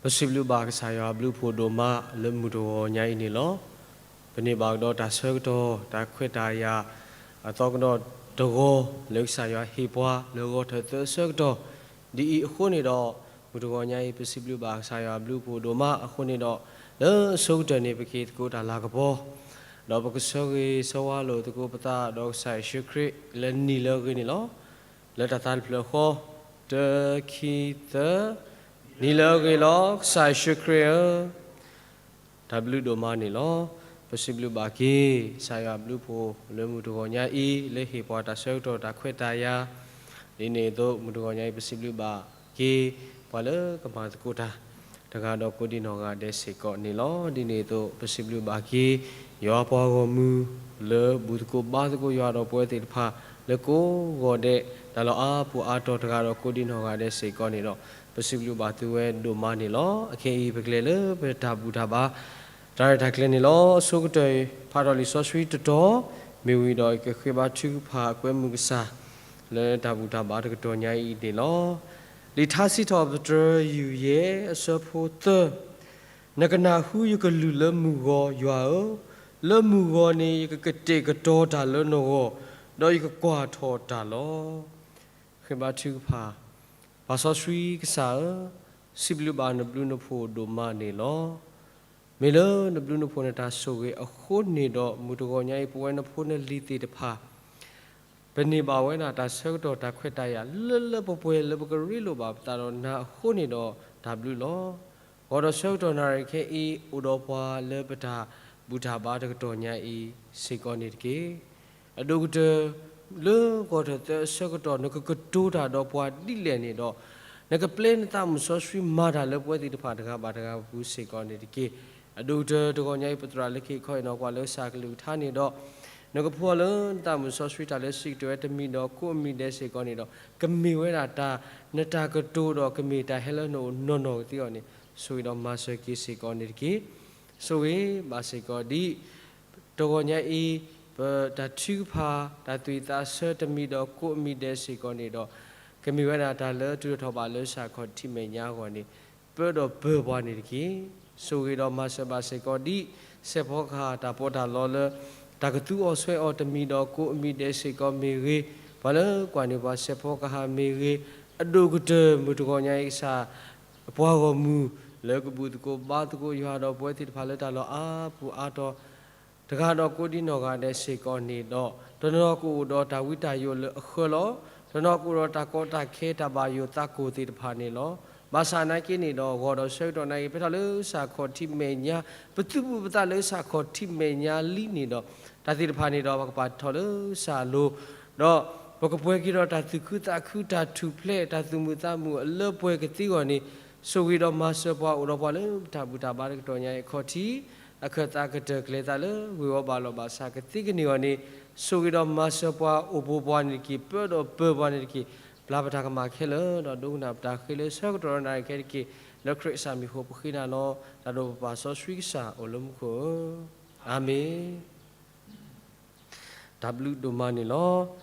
ပစံးဘျုးဘၣ်ကစၢ်ယွၤအဘျုးအဖှိၣ်ဒိၣ်မးလၢမုၢ်တဂီၤညါအံၤန့ၣ်လီၤ. ပန့ၢ်ဘၣ်ကဒီးတၢ်ဆၢကတီၢ် တၢ်ခွဲးတၢ်ယာ် အသီကဒီးတဂီၤ လၢကစၢ်ယွၤဟ့ၣ်ပှၤလၢဂီၤထၢၣ်သၢဆၢကတီၢ် ဒ်အံၤအဃိန့ၣ်ဒီး မုၢ်တဂီၤညါအံၤ ပစံးဘျုးဘၣ်ကစၢ်ယွၤအဘျုးအဖှိၣ်ဒိၣ်မးအဃိန့ၣ်ဒီး လၢအဆိကတၢၢ်န့ၣ် ပက့ၤသကိးတၢ်လၤကပီၤ ဒီးပကဆၢဂ့ၤဆၢဝါလိာ်သကိးပသးဒီးကစၢ်ယ့ၣ်ၡူးခရံာ်လၢနံၤလၢအဂ့ၤန့ၣ်လီၤ. လၢတၢ်သးတဖျၢၣ်ဃီ တၢ ခံ သၢ နံၤလၢအဂ့ၤလီၤ ကစၢ်ယ့ၣ်ၡူးခရံာ်ဧၢ, တၢ်ဘျုးဒိၣ်မးန့ၣ်လီၤ. ပစံးဘျုးဘၣ်က့ၤ ကစၢ်ယွၤအဘျုးအဖှိၣ်လၢမုၢ်တဂီၤညါအံၤ လၢဟ့ၣ်ပှၤတၢ်ဆၢကတီၢ်တၢ်ခွဲးတၢ်ယာ် ဒ်န့ၣ်အသိး မုၢ်တဂီၤညါအံၤ ပစံးဘျုးဘၣ်က့ၤ ပှၤလၢကမၤသကိးတၢ် တဂၤဒီးကိးဒံနီၢ်ဂၤဒဲးစ့ၢ်ကီးန့ၣ်လီၤ. ဒ်န့ၣ်အသိး ပစံးဘျုးဘၣ်က့ၤ ယွၤပှၤဂီၢ်မုၢ် လၢဘူၣ်သကိးဘါသကိးယွၤဒီးပဝဲသ့ၣ်တဖၣ် လၢကိးဂီၤဒဲး တၢ်လီၢ်အါပူၤအါတီၤ တဂၤဒီးကိးဒံနီၢ်ဂၤဒဲးစ့ၢ်ကီးန့ၣ်ဒီး ပစံးဘျုးဘၣ်သုဝဲဒိၣ်မးန့ၣ်လီၤ. အခဲအံၤ ပကလဲၤလၢပတၢ်ဘူၣ်တၢ်ဘါ တၢ်ရဲၣ်တၢ်ကျဲၤန့ၣ်လီၤ. အဆိကတၢၢ် ဖးထီၣ်လံာ်စီဆှံတတီၤ မ့ၢ်ဝံၤဒီး ယကဃ့ဘါထုကဖၣ်အကွဲမုာ်ကစၢ် လၢတၢ်ဘူၣ်တၢ်ဘါတကတီၢ်ညါအံၤန့ၣ်လီၤ. လံာ်ထါစံးထီၣ်ပတြၢၤ ယူၢ်ယဲၢ် အဆၢဖိသၢ နကနၢ်ဟူယကလုၢ်လၢမုၢ်ဂီၤ ယွၤဧၢ, လၢမုၢ်ဂီၤန့ၣ် ယကကတဲာ်ကတီၤတၢ်လၢနဂီၢ်, ဒီးယကကွၢ်ထီၣ်တၢ်လီၤ. ဃ့ဘါထုကဖၣ်, ပၢ်စီဆှံကစၢ်ဧၢ, စံးဘျုးဘၣ်နဘျုးနဖှိၣ်ဒိၣ်မးန့ၣ်လီၤ. မ့ၢ်လၢနဘျုးနဖှိၣ်နတၢ်ဆိၣ်ဂ့ၤအဃိန့ၣ်ဒီး မုၢ်တဂီၤညါအံၤ ပဝဲနဖိနလံၤသ့ၣ်တဖၣ် ပန့ၢ်ဘၣ်ဝဲဒၣ်တၢ်ဆၢကတီၢ်တၢ်ခွဲးတၢ်ယာ်လၢလၢပှဲၤပှဲၤလၢပကရ့လိာ်ဘၣ်ပသးဒီးနၤအဃိန့ၣ်ဒီးတၢ်ဘျုးလီၤ. ဂီၤဒီးဆၢကတီၢ်နၣ်ရံၣ်ခဲအံၤ အိၣ်ဒီးပှၤလၢပတၢ်ဘူၣ်တၢ်ဘါတကတီၢ်ညါအံၤစ့ၢ်ကီးန့ၣ်တက့ၢ်. အဒိၣ်ကတၢၢ် လၢဂီၤထၢၣ်သၢအဆၢကတီၢ် နကကတိၤတၢ်ဒီးပှၤဒ်လဲၣ်န့ၣ်ဒီး နကပျဲနသးမုၣ်စီဆှံမၤတၢ်လၢပဝဲသ့ၣ်တဖၣ်တဂၤဘၣ်တဂၤပူၤစ့ၢ်ကီးန့ၣ်တက့ၢ်. အဒိၣ်ကတၢၢ်တဂီၤညါအံၤ ပသရၣ်လၢခံခီအံၤနီၢ်ကွၢ်လၢကစၢ်ကလုၢ်ကထါန့ၣ်ဒီး နကဖှီၣ်လၢနသးမုၣ်စီဆှံတၢ်လၢစံးကတၢၢ်ဝဲတမံၤဒီးကိးအမံၤဒဲးစ့ၢ်ကီးန့ၣ်ဒီး ကမ့ၢ်ဝဲဒၣ်တၢ် နတၢ်ကတိၤဒီးကမ့ၢ်တၢ်ဟဲလၢနအိၣ်နီၢ်နီၢ်ကသ့အဂီၢ်န့ၣ် ဆိၣ်ဂ့ၤဒီးမၤစၢၤက့ၤစ့ၢ်ကီးန့ၣ်တက့ၢ်. ဆိၣ်ဂ့ၤဘၣ်စ့ၢ်ကီးဒ် တဂီၤညါအံၤ ပတၢ်ထုကဖၣ် တၢ်သူၣ်ဝံၣ်သးဆၢတမံၤဒီးကိးအမံၤဒဲးစ့ၢ်ကီးန့ၣ်ဒီး ကမ့ၢ်ဝဲဒၣ်တၢ်လၢတုၤထီၣ်ထီၣ်ဘးလၢစးခီၣ်ထံးမဲာ်ညါအဂီၢ်န့ၣ် ပၢဒီးပၢၤပှၤန့ၣ်တက့ၢ်. ဆိၣ်ဂ့ၤဒီးမၤစၢၤဘၣ်စ့ၢ်ကီးဒ် စဲးဖီကဟၣ်တၢ်ပီးတၢ်လီလၢ တၢ်ကသူအီၤဆွဲအီၤတမံၤဒီးကိးအမံၤဒဲးစ့ၢ်ကီးမ့ၢ်ဂ့ၤ, ပှၤလၢကွၢ်န့ၢ်ပှၤစဲးဖီကဟၣ်မ့ၢ်ဂ့ၤ, အဒိၣ်ကတၢၢ်မုၢ်တဂီၤညါအံၤကစၢ် ပှၤဂီၢ်မုၢ် လၢကဘူၣ်သကိးဘါသကိးယွၤဒီးပဝဲသ့ၣ်တဖၣ်လၢတၢ်လီၢ်အါပူၤအါတီၤ တဂၤဒီးကိးဒံနီၢ်ဂၤဒဲးစ့ၢ်ကီးန့ၣ်ဒီး တနီၤကအိၣ်ဒီးတၢ်ဝံတၢ်ယိးလၢအဃၢလီၤ. တနီၤကအိၣ်ဒီးတၢ်ကီတၢ်ခဲတၢ်ဘၣ်ယိၣ်သးကိၢ်သ့ၣ်တဖၣ်န့ၣ်လီၤ. ဘၣ်ဆၣ်နာ်က့န့ၣ်ဒီး ဂီၤဒီးဆၢကတီၢ်နာ်က့ ဖဲထီၣ်လၢစးခီၣ်ထံးမဲာ်ညါ ပသူၣ်ပူၤပသးလၢစးခီၣ်ထံးမဲာ်ညါလံန့ၣ်ဒီး တၢ်သ့ၣ်တဖၣ်န့ၣ်ဒီး ပကပာ်ထီၣ်လၢစးလိၤ ဒီးပကပှဲၤက့ၤဒီးတၢ်သူၣ်ခုသးခု တၢ်ထူၣ်ဖျဲး တၢ်သူၣ်မုာ်သးမုာ်အလၢပှဲၤကသ့အဂီၢ်န့ၣ် ဆိၣ်ဂ့ၤဒီးမၤစၢၤပှၤအိၣ်ဒီးပှၤလၢပတၢ်ဘူၣ်တၢ်ဘါတကတီၢ်ညါအံၤအခီၣ်ထံး အခၢၣ်သးကတၢၢ်ကျဲၤသးလၢဝ့ၢ်ဝီဘၣ်လီၢ်ဘၣ်ဆၣ်ကသ့ကန့ၢ်အဂီၢ်န့ၣ် ဆိၣ်ဂ့ၤဒီးမၤစၢၤပှၤအိၣ်ဘူးပှၤန့ၣ်တက့ၢ် ပၢဒီးပၢၤပှၤန့ၣ်တက့ၢ် ပျၢ်ပတၢ်ကမၣ်ခဲလၢာ် ဒီးဒိကနၣ်ပတၢ်ဃ့လၢဆၢကတီၢ်နၣ်ရံၣ်ခဲတက့ၢ် လၢခရံာ်အမံၤအဃိပဃ့နၤလီၤ. တၢ်ဒိၣ်ပပၢ်စီဆှံကစၢ်အိၣ်လၢမူခိၣ်ဧၢ, အၤမ့ၣ်. တၢ်ဘျုးဒိၣ်မးန့ၣ်လီၤ.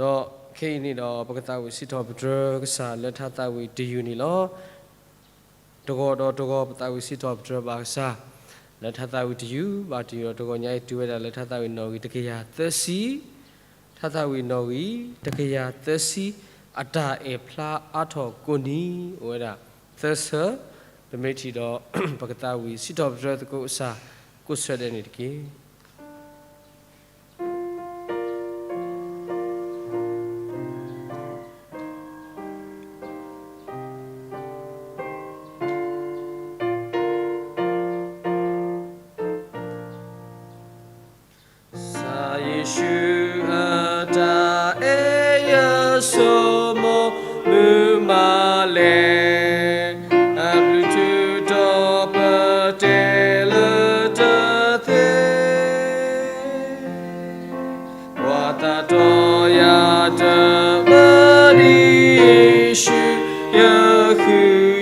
ဒီးခဲအံၤန့ၣ်ဒီး ပကသးဝံၣ်စံးထီၣ်ပတြၢၤကစၢ်လၢထါသးဝံၣ်တယုၢ်န့ၣ်လီၤ. တဂီၤဒီးတဂီၤ ပသးဝံၣ်စံးထီၣ်ပတြၢၤဘၣ်ကစၢ် လၢထါသးဝံၣ်တယုၢ်ဘၣ်တယုၢ်ဒီး တဂီၤညါအံၤတုၤဝဲဒၣ်လၢထါသးဝံၣ်နီၣ်ဂံၢ်တကယၤသၢဆံ ထါသးဝံၣ်နီၣ်ဂံၢ်တကယၤသၢဆံ အတၢ်အဲၣ်ဖျါအါထီၣ်ကိးနံၤ အိၣ်ဝဲဒၣ်သၢဆၢ ပမ့ၢ်ထံၣ်ဒီး ပကသးဝံၣ်စံးထီၣ်ပတြၢၤသကိးကစၢ် ကိးဆၢဒဲးန့ၣ်တက့ၢ်. ကစၢ်ယ့ၣ်ၡူးအတၢ်အဲၣ်ယဆိမိၣ်မုာ်မးလဲၣ်, အဘျုးတုၤထီၣ်ပတဲလၢတသ့ ပှၤသးတီယၤတမၢဒ်ယ့ၣ်ၡူးယဃု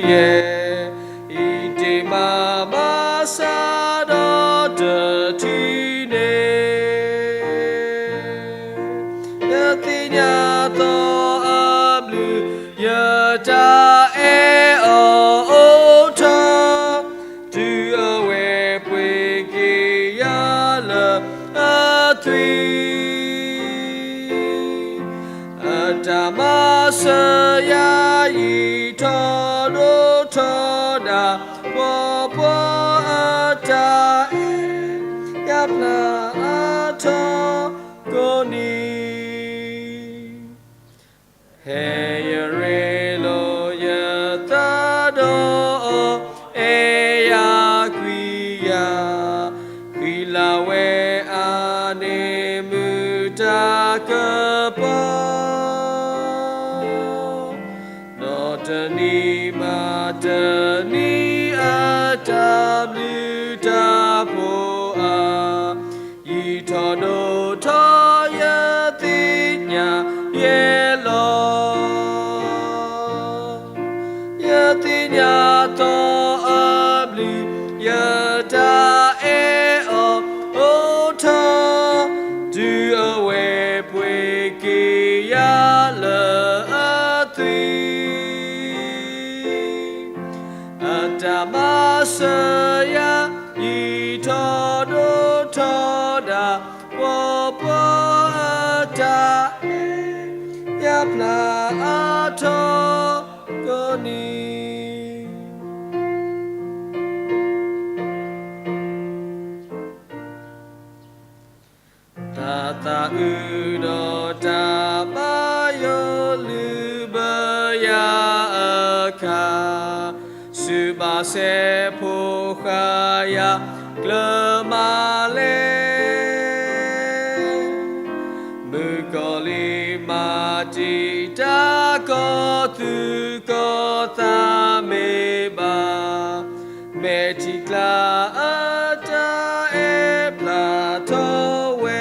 ယဲၢ်, အံၤတ့ၢ်မးဘၣ်ဆၣ်ဒီးတထံၣ်န့ၣ်, ယသ့ၣ်ညါသီအဘျုး ယတၢ်အဲၣ်အီၤအိၣ် ဒိၣ်ထီဒါ ပှီပှီအတၢ်အဲၣ် ယါဖျါအါထီၣ်ကိးနံၤ ဟဲယရ့လိာ်ယသးဒီးအီၤ အဲၣ်ယၤကွံယၤ ဃံလၤဝဲအါန့ၢ်မုာ်တၢ်ကပီၤ ဒီးတနံၤဘၣ်တနံၤအတၢ်ဘျုးတၢ်ဖှိၣ်အါ ယံာ်ထီၣ်ဒိၣ်ထီၣ်ယသ့ၣ်ညါယဲလီၤ ယသ့ၣ်ညါသီအဘျုး ယတၢ်အဲၣ်အီၤအိၣ်ထီၣ် တုၤအဝဲပှ့ၤက့ၤယၤလၢအသွံၣ် အတၢ်မၤစၢၤယၤ ယံာ်ထီၣ်ဒိၣ်ထီၣ်ဒၣ် ပှီပှီအတၢ်အဲၣ် ယါဖျါအါထီၣ်ကိးနံၤ တၢ်သးအုးဒီးတၢ်ဘၣ်ယိၣ်လုၢ်ဘၢယၤအခါ စုဘၣ်စဲးဖိဃာ်ယၤကျၢၤမးလဲၣ် မုၣ်ကီၤလံၢ်မၤတံာ်တာ်ကီၢ်သူၣ်ကီၢ်သးမ့ၢ်ဘၣ် မဲာ်ထံကျါအတၢ်အဲၣ်ဖျါထီၣ်ဝဲ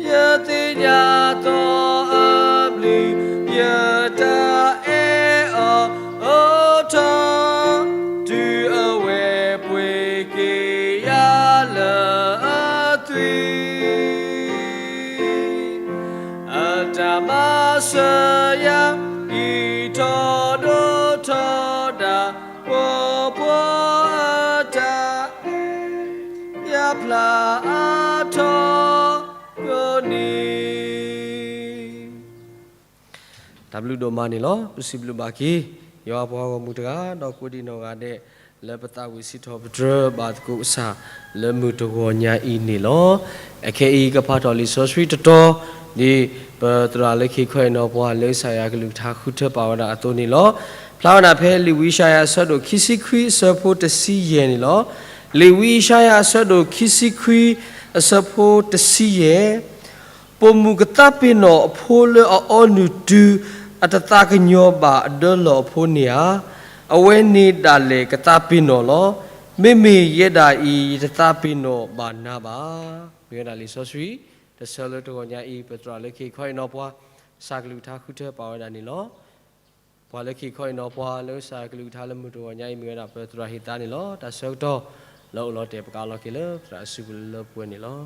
ယသ့ၣ်ညါသီအဘျုး ယတၢ်အဲၣ်အီၤအိၣ်ထီၣ် တုၤအဝဲပှ့ၤက့ၤယၤလၢအသွံၣ် အတၢ်မၤစၢၤယၤ ယံာ်ထီၣ်ဒိၣ်ထီၣ်ဒၣ် ပှီပှီအတၢ်အဲၣ် ယါဖျါအါထီၣ်ကိးနံၤ တၢ်ဘျုးဒိၣ်မးန့ၣ်လီၤ. ပစံးဘျုးဘၣ်က့ၤ ယွၤပှၤဂီၢ်မုၢ်တဂၤ ဒီးကိးဒံးနီၢ်ဂၤဒဲး လၢပသးဝံၣ်စံးထီၣ်ပတြၢၤဘၣ်သကိးကစၢ် လၢမုၢ်တဂီၤညါအံၤန့ၣ်လီၤ. အခဲအံၤကဖးထီၣ်လံာ်စီဆှံတတီၤ ဒ်ပသရၣ်လၢခံခီအံၤနီၤ ပှၤလၢကစၢ်ယွၤကလုၢ်ကထါဃုထၢပာ်ဝဲဒၣ်အသိးန့ၣ်လီၤ. ဖျါဝဲဒၣ်ဖဲလံာ်ဝံယၡါယၤအဆၢဒိၣ်ခံဆံခွံ အဆၢဖိတဆံယဲၢ်န့ၣ်လီၤ. လံာ်ဝံယၡါယၤအဆၢဒိၣ်ခံဆံခွံ အဆၢဖိတဆံယဲၢ် ပိာ်မုၣ်ကသးပ့ၤနီၣ်အဖိလၢအအီနုၢ်တုၤ အတသးကညီၤဘၣ်အဒၢလီၢ်အဖိန့ၣ်ဧါ. အဝဲန့ၣ်ဒၣ်လဲာ်ကသးပ့ၤနီၣ်လီၤ. မ့မ့ၢ်ယဲဒၣ်အံၤ ယတသးပ့ၤနီၣ်ဘၣ်နၤဘၣ်. မ့ၢ်ဝဲဒၣ်လံာ်စီဆှံ တဆၢလၢတဂီၤညါအံၤ ပသရၣ်လၢခံခီအံၤနီၤ ပှၤကစၢ်ကလုၢ်ကထါဃုထၢပာ်ဝဲဒၣ်န့ၣ်လီၤ. ပှၤလၢခံခီအံၤနီၤ ပှၤလၢကစၢ်ကလုၢ်ကထါလၢမုၢ်တဂီၤညါအံၤ မ့ၢ်ဝဲဒၣ်ပသရၣ်ဟ့ၣ်သါန့ၣ်လီၤ. တၢ်ဆၢကတီၢ်လၢအိၣ်လီၤတဲာ် ပကအးလီၤက့ၤလၢသရၣ်အစုပူၤလၢပှဲၤန့ၣ်လီၤ.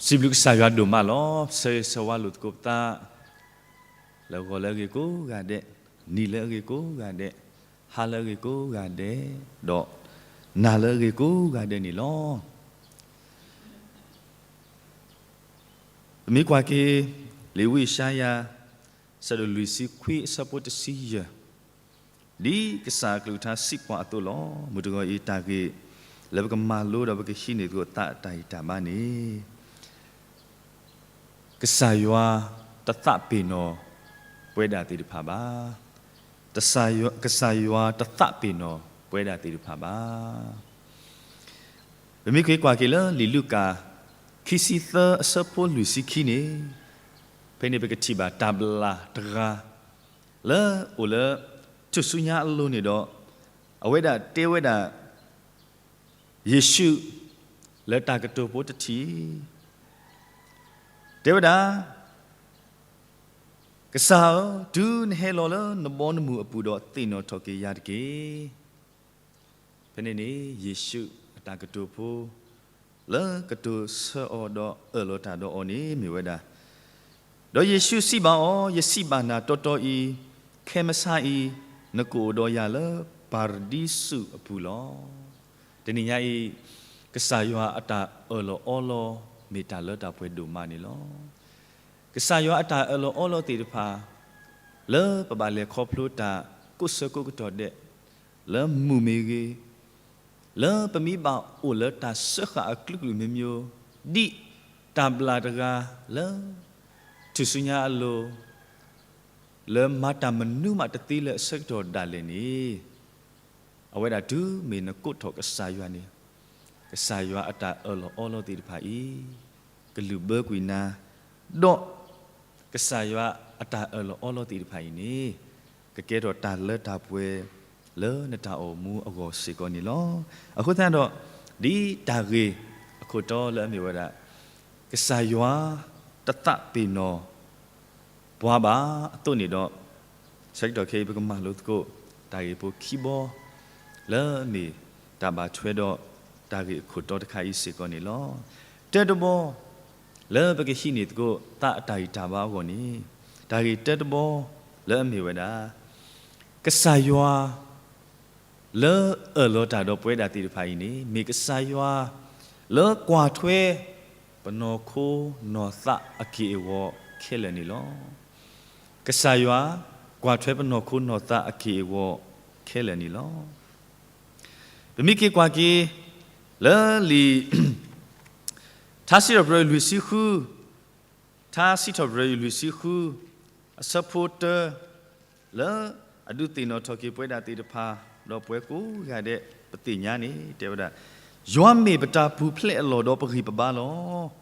စံးဘျုးကစၢ်ယွၤဒိၣ်မးလီၤ. ဆၢဂ့ၤဆၢဝါလိာ်သကိးပသး လၢဂီၤလၢအဂ့ၤကိးဂၤဒဲး, နံၤလၢအဂ့ၤကိးဂၤဒဲး, ဟါလၢအဂ့ၤကိးဂၤဒဲး, ဒီးနၤလၢအဂ့ၤကိးဂၤဒဲးန့ၣ်လီၤ. ပမ့ၢ်ကွၢ်က့ၤ လံာ်ဝံယၡါယၤ အဆၢဒိၣ်လွံၢ်ဆံခွံ အဆၢဖိတဆံယဲၢ်, ဒ်ကစၢ်အကလုၢ်ကထါစံးပှၤအသိးလီၤ. မုၢ်တဂီၤအံၤ တၢ်ဂ့ၢ်လၢပကမၤလိဒီးပကဟံးန့ၢ်သကိးသးအတၢ်ဂံၢ်တၢ်ဘါန့ၣ် ကစၢ်ယွၤတသးပ့ၤနီၣ်ပဝဲဒၣ်သ့ၣ်တဖၣ်ဘၣ်. ကစၢ်ယွၤတသးပ့ၤနီၣ်ပဝဲဒၣ်သ့ၣ်တဖၣ်ဘၣ်. ပမ့ၢ်က့ၤကွၢ်က့ၤလၢလံာ်လူၤကၣ် ခံဆံသၢအဆၢဖိလွံၢ်ဆံခံန့ၣ်, ဖဲန့ၣ်ပကထံၣ်ဘၣ်တၢ်ဘျၣ်တဂၤ လၢအိၣ်လၢထူၣ်စုညါအလိၤန့ၣ်ဒီး အဝဲဒၣ်တဲဝဲဒၣ် ယ့ၣ်ၡူး လၢတၢ်ကတိၤဖိတထံၣ် တဲဝဲဒၣ်, ကစၢ်ဧၢ, တုၤနဟဲလီၤလၢနဘီနမုၢ်အပူၤဒီး သ့ၣ်နီၣ်ထီၣ်က့ၤယၤတက့ၢ်. ဖဲန့ၣ်န့ၣ် ယ့ၣ်ၡူးအတၢ်ကတိၤဖိ လၢကတိၤဆၢအီၤဒီးအၢၣ်လီၤတၢ်ဒီးအီၤန့ၣ်မ့ၢ်ဝဲဒၣ်, ဒီးယ့ၣ်ၡူးစံးဘၣ်အီၤ, ယစံးဘၣ်နၤတီတီအံၤ, ခဲမုၢ်ဆါအံၤ နကအိၣ်ဒီးယၤလၢပၤရဒံစူးအပူၤလီၤ. တနံၤညါအံၤ, ကစၢ်ယွၤအတၢ်အၢၣ်လီၤအီလီၤ မ့ၢ်တၢ်လၢတၢ်ပှဲၤဒိၣ်မးန့ၣ်လီၤ. ကစၢ်ယွၤအတၢ်အၢၣ်လီၤအီလီၤသ့ၣ်တဖၣ်, လၢပဘၣ်လဲၤခီဖျိတၢ်ကိးဆၢကိးကတီၢ်ဒဲး, လၢမုၢ်မ့ၢ်ဂ့ၤ, လၢပမ့ၢ်ဘၣ်အိၣ်လၢတၢ်စၢဃာ်အကလုာ်ကလုာ်မ့ၢ်မ့ၢ်, ဒ်တၢ်ဘျၣ်တဂၤလၢ ထူၣ်စုညါအလိၤ, လၢမၤတၢ်မနုၤမးတသ့လၢအဆၢကတီၢ်ဒၣ်လဲာ်န့ၣ်, အဝဲဒၣ်တုၤမ့ၢ်နကိးထီၣ်ကစၢ်ယွၤန့ၣ်, ကစၢ်ယွၤအတၢ်အၢၣ်လီၤအီလီၤသ့ၣ်တဖၣ်အံၤ ကလုၢ်ဘၢကွံာ်နၤ, ဒီး ကစၢ်ယွၤအတၢ်အၢၣ်လီၤအီလီၤသ့ၣ်တဖၣ်အံၤန့ၣ်, ကကဲထီၣ်တၢ်လၢတၢ်ပှဲၤလၢနတၢ်အိၣ်မူအဂီၢ်စ့ၢ်ကီးန့ၣ်လီၤ. အဃိသတးဒီး, ဒ်တၢ်ဂ့ၢ်အခိၣ်တီလၢအမ့ၢ်ဝဲဒၣ်, ကစၢ်ယွၤတသးပ့ၤနီၣ် ပှၤဘၣ်အသိးန့ၣ်ဒီး, ဆၢကတီၢ်ခဲအံၤပကမၤလိသကိး တၢ်ဂ့ၢ်ဖိခံဘီ လၢအမ့ၢ်တၢ်ဘၣ်ထွဲဒီးတၢ်ဂ့ၢ်အခိၣ်တီတခါအံၤစ့ၢ်ကီးန့ၣ်လီၤ. တၢတဘီ လၢပကဟံးန့ၢ်သကိးသးအတၢ်ဂံၢ်တၢ်ဘါအဂီၢ်န့ၣ်, တၢ်ဂ့ၢ်တၢတဘီ လၢအမ့ၢ်ဝဲဒၣ်, ကစၢ်ယွၤ လၢအၢၣ်လီၤတၢ်ဒီးပဝဲဒၣ်သ့ၣ်တဖၣ်အံၤန့ၣ် မ့ၢ်ကစၢ်ယွၤ လၢကွၢ်ထွဲ ပနီၢ်ခိနီၢ်သးအက့ၢ်အဂီၤခဲလၢာ်န့ၣ်လီၤ. ကစၢ်ယွၤ ကွၢ်ထွဲပနီၢ်ခိနီၢ်သးအက့ၢ်အဂီၤခဲလၢာ်န့ၣ်လီၤ. ပမ့ၢ်က့ၤကွၢ်က့ၤ လၢလံာ် ထါစံးထီၣ်ပတြၢၤလွံၢ်ဆံဃု, ထါစံးထီၣ်ပတြၢၤလွံၢ်ဆံဃု အဆၢဖိတၢ လၢအဒုးသ့ၣ်နီၣ်ထီၣ်က့ၤပဝဲဒၣ်သ့ၣ်တဖၣ် ဒီးပဝဲကိးဂၤဒဲး ပသ့ၣ်ညါန့ၣ် တဲဝဲဒၣ်, ယွၤမ့ၢ်ပတၢ်ပူၤဖျဲးအလီၢ်ဒီးပဂံၢ်ပဘါလီၤ.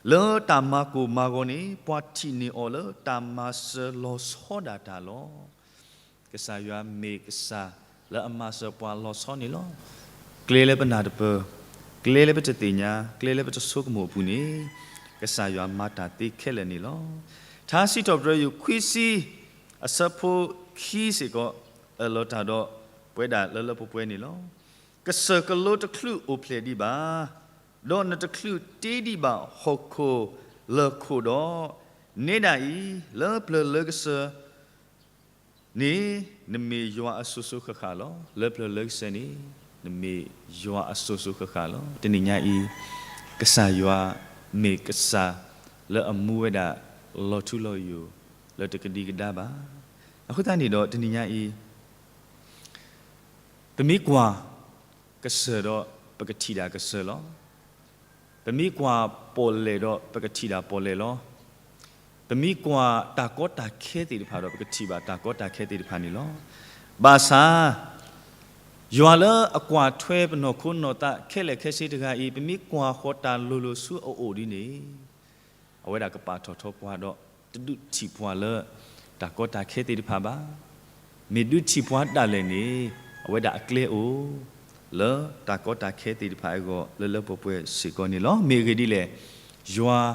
လၢတၢ်မၤကိၢ်မၤဂီၤန့ၣ် ပှၤထံၣ်န့ၢ်အီၤလၢတၢ်မၤစၢၤလီၤဆီဒၣ်တၢ်လီၤ. ကစၢ်ယွၤမ့ၢ်ကစၢ်လၢအမၤစၢၤပှၤလီၤဆီန့ၣ်လီၤ. ကျဲလၢပနၢ်တပၢၢ်, ကျဲလၢပတသ့ၣ်ညါ, ကျဲလၢပတဆိကမိၣ်အပူၤန့ၣ်, ကစၢ်ယွၤမၤတၢ်သ့ခဲလၢာ်န့ၣ်လီၤ. ထါစံးထီၣ်ပတြၢၤယုၢ်ခွံဆံ အဆၢဖိခံစ့ၢ်ကီး အၢၣ်လီၤတၢ်ဒီးပဝဲဒၣ်လၢလၢပှဲၤပှဲၤန့ၣ်လီၤ. ကစၢၢ်ကလိတချုးအိၣ်ဖျဲၣ်ဒံးဘၣ်, ဒီးနတချုးတ့ဒံးဘၣ်ဟီၣ်ခိၣ်လၢၢ်ခိၣ်ဒီး, နဲဒၣ်အံၤ လၢပျၢၤလၢကစၢၢ် န့ၣ် နမ့ၢ်ယွၤအစိၤစိၤဃၣ်ဃၣ်လီၤ. လၢပျၢၤလၢကစၢၢ်န့ၣ် နမ့ၢ်ယွၤအစိၤစိၤဃၣ်ဃၣ်လီၤ. တနံၤညါအံၤ ကစၢ်ယွၤမ့ၢ်ကစၢ်လၢအမူဝဲဒၣ်လီၤထူလီၤယိာ် လၢတကဒံကဒါဘၣ်. အဃိသတးန့ၣ်ဒီးတနံၤညါအံၤ ပမ့ၢ်ကွၢ်ကစၢၢ်ဒီး ပကထံၣ်ဒၣ်ကစၢၢ်လီၤ. ပမ့ၢ်ကွၢ်ပီၣ်လဲၣ်ဒီးပကထံၣ်ဒၣ်ပီၣ်လဲၣ်လီၤ. ပမ့ၢ်ကွၢ်တၢ်ကီတၢ်ခဲသ့ၣ်တဖၣ်ဒီး ပကထံၣ်ဘၣ်တၢ်ကီတၢ်ခဲသ့ၣ်တဖၣ်န့ၣ်လီၤ. ဘၣ်ဆၣ် ယွၤလၢအကွၢ်ထွဲပနီၢ်ခိနီၢ်သးခဲလၢာ်ခဲဆ့တဂၤအံၤ ပမ့ၢ်ကွၢ်ဃီၤတၢ်လိၤလိၤဆူအအိၣ်ဒ်န့ၣ် အဝဲဒၣ်ကပာ်ထီၣ်ထီပှၤဒီး တဒုးထံၣ်ပှၤလၢတၢ်ကီတၢ်ခဲသ့ၣ်တဖၣ်ဘၣ်. မ့ၢ်ဒုးထံၣ်ပှၤဒၣ်လဲာ်န့ၣ် အဝဲဒၣ်အကျဲအိၣ် လၢတၢ်ကီတၢ်ခဲသ့ၣ်တဖၣ်အဂီၢ် လၢလၢပှဲၤပှဲၤစ့ၢ်ကီးန့ၣ်လီၤ. မ့ၢ်အဂ့ၢ်ဒ်လဲၣ်, ယွၤ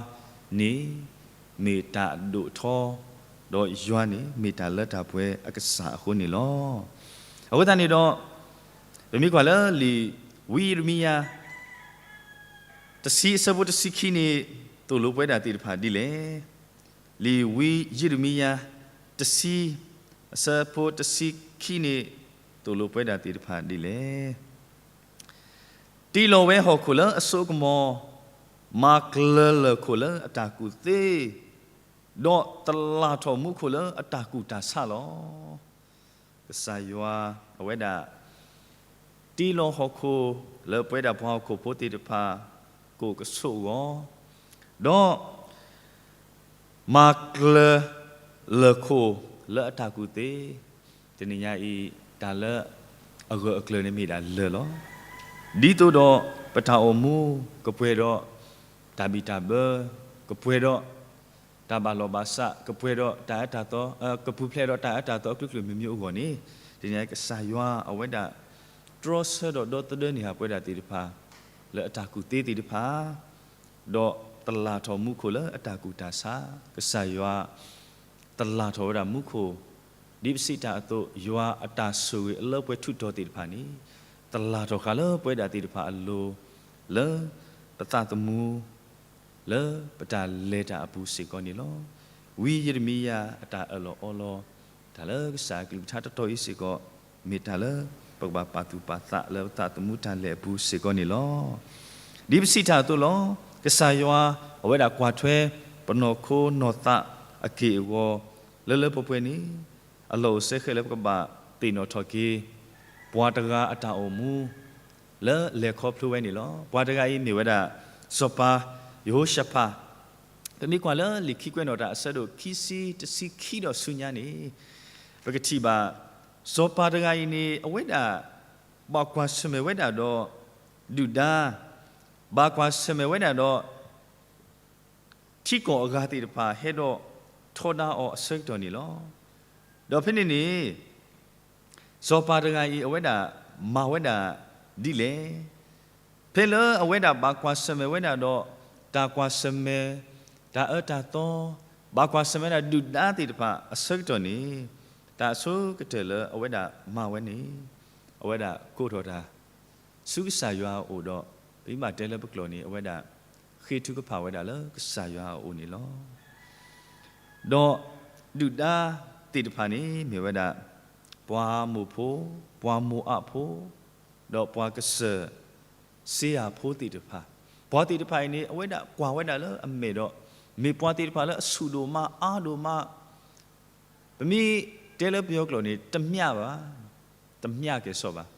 န့ၣ် မ့ၢ်တၢ်အဒိၣ်အထီ, ဒီးယွၤန့ၣ် မ့ၢ်တၢ်လၢတၢ်ပှဲၤအကစၢ်အဃိန့ၣ်လီၤ. အဃိသတးန့ၣ်ဒီး ပမ့ၢ်ကွၢ်လၢလံာ်ဝံယံးရမံယၤ တဆံအဆၢဖိတဆံခံန့ၣ် သိၣ်လိပဝဲဒၣ်သ့ၣ်တဖၣ်ဒ်လဲၣ်. လံာ်ဝံယံးရမံယၤ တဆံ အဆၢဖိတဆံခံန့ၣ် သိၣ်လိပဝဲဒၣ်သ့ၣ်တဖၣ်ဒ်လဲၣ်. တ့လီၤဝဲဟီၣ်ခိၣ်လၢအစိအကမီၤ, မၤကျၢၤလၢၢ်ခိၣ်လၢအတၢ်ကူၣ်သ့, ဒီးတလၢ်ထီၣ်မူခိၣ်လၢအတၢ်ကူၣ်တၢ်ဆးလီၤ. ကစၢ်ယွၤအဝဲဒၣ် တ့လီၤဟီၣ်ခိၣ်လၢပဝဲဒၣ်ပှၤဟီၣ်ခိၣ်ဖိသ့ၣ်တဖၣ် ကိးကဆိးအဂီၢ်, ဒီး မၤကျၢၤလၢၢ်ခိၣ်လၢအတၢ်ကူၣ်သ့, တနံၤညါအံၤ တၢ်လၢအဂၢၢ်အကျၢၤန့ၣ်မ့ၢ်ဒၣ်လၢၢ်လီၤ. ဒ်သိးဒီးပတၢ်အိၣ်မူ ကပှဲၤဒီးတၢ်ဘံၣ်တၢ်ဘၢ, ကပှဲၤဒီးတၢ်ဘၣ်လီၢ်ဘၣ်စး, ကပှဲၤဒီးတၢ်အၢတၢ်သီ, ကပူၤဖျဲးဒီးတၢ်အၢတၢ်သီအကလုာ်ကလုာ်မ့ၢ်မ့ၢ်အဂီၢ်န့ၣ်, တနံၤညါအံၤ ကစၢ်ယွၤအဝဲဒၣ် တြီဆၢဒီးဒီသဒၢန့ၢ်ပဝဲဒၣ်သ့ၣ်တဖၣ် လၢအတၢ်ကူၣ်သ့သ့ၣ်တဖၣ်, ဒီးတလၢ်ထီၣ်မူခိၣ်လၢအတၢ်ကူၣ်တၢ်ဆး, ကစၢ်ယွၤ တလၢ်ထီၣ်ဝဲဒၣ်မူခိၣ်, ဒ်ပစံးတၢ်အသိး ယွၤအတၢ်ဆိၣ်ဂ့ၤအလၢပှဲၤထူးတီၤသ့ၣ်တဖၣ်န့ၣ်, တလၢ်ထီၣ်ဃာ်လၢပဝဲဒၣ်သ့ၣ်တဖၣ်အလိၤ, လၢပသးသမူ လၢပတၢ်လဲၤတၢ်အပူၤစ့ၢ်ကီးန့ၣ်လီၤ. ဝံယံးရမံယၤအတၢ်အၢၣ်လီၤအီလီၤ, တၢ်လၢကစၢ်အကလုၢ်ကထါတတီၤအံၤစ့ၢ်ကီး, မ့ၢ်တၢ်လၢ ပကဘၣ်ပာ်သူၣ်ပာ်သးလၢပသးသမူတၢ်လဲၤအပူၤစ့ၢ်ကီးန့ၣ်လီၤ. ဒ်ပစံးတၢ်အသိးလီၤ. ကစၢ်ယွၤ အဝဲဒၣ်ကွၢ်ထွဲ ပနီၢ်ခိနီၢ်သးအက့ၢ်အဂီၤ လၢလၢပှဲၤပှဲၤန့ၣ် အလီၢ်အိၣ်စဲဃဲးလၢပကဘၣ်သ့ၣ်နီၣ်ထီၣ်က့ၤ ပှၤတဂၤအတၢ်အိၣ်မူ လၢလဲၤခီဖျိဝဲန့ၣ်လီၤ. ပှၤတဂၤအံၤမ့ၢ်ဝဲဒၣ် စီၤပၤယဟိၤၡဖး. ပမ့ၢ်ကွၢ်လၢလံာ်ခံကွဲးနီၣ်တၢ်အဆၢဒိၣ်ခံဆံ တဆံခံဒီးဆူညါန့ၣ် ပကထံၣ်ဘၣ် စီၤပၤတဂၤအံၤန့ၣ် အဝဲဒၣ် ဘၣ်ကွၢ်ဆၢၣ်မဲာ်ဝဲဒၣ်ဒီး ဒုၣ်ဒါ, ဘၣ်ကွၢ်ဆၢၣ်မဲာ်ဝဲဒၣ်ဒီး ထံကီၢ်အဂၤသ့ၣ်တဖၣ်ဟဲဒီးထီဒါအီၤအဆၢကတီၢ်န့ၣ်လီၤ. ဒီးဖဲန့ၣ်န့ၣ် စီၤပၤတဂၤအံၤ အဝဲဒၣ်မၤဝဲဒၣ်ဒ်လဲၣ်. ဖဲလၢအဝဲဒၣ်ဘၣ်ကွၢ်ဆၢၣ်မဲာ်ဝဲဒၣ်ဒီး တၢ်ကွၢ်ဆၢၣ်မဲာ်, တၢ်အၢတၢ်သီ, ဘၣ်ကွၢ်ဆၢၣ်မဲာ်ဝဲဒၣ်ဒုၣ်ဒါသ့ၣ်တဖၣ်အဆၢကတီၢ်န့ၣ် တၢ်အဆိကတၢၢ်လၢအဝဲဒၣ်မၤဝဲန့ၣ် အဝဲဒၣ်ကိးထီၣ်တၢ် ဆူကစၢ်ယွၤအအိၣ်ဒီး ပမ့ၢ်ဘၣ်တဲလၢပကျိာ်န့ၣ် အဝဲဒၣ်ဃ့ထုကဖၣ်ဝဲဒၣ်လၢကစၢ်ယွၤအအိၣ်န့ၣ်လီၤ. ဒီးဒုၣ်ဒါသ့ၣ်တဖၣ်န့ၣ် မ့ၢ်ဝဲဒၣ် ပှၤအမိၣ်ဖိ, ပှၤမိၤအးဖိ, ဒီးပှၤကစၢၢ်စ့ယၤဖိသ့ၣ်တဖၣ်, ပှၤသ့ၣ်တဖၣ်အံၤန့ၣ် အဝဲဒၣ်ကွၢ်ဝဲဒၣ်လၢအမဲာ်ဒီး မ့ၢ်ပှၤသ့ၣ်တဖၣ်လၢအဆူၣ်ဒိၣ်မးအါဒိၣ်မး, ပမ့ၢ်တဲလၢပယီၤကျိာ်န့ၣ် တမျၢ်ဘၣ်, တမျၢ်ကဲၣ်ဆိးဘၣ်.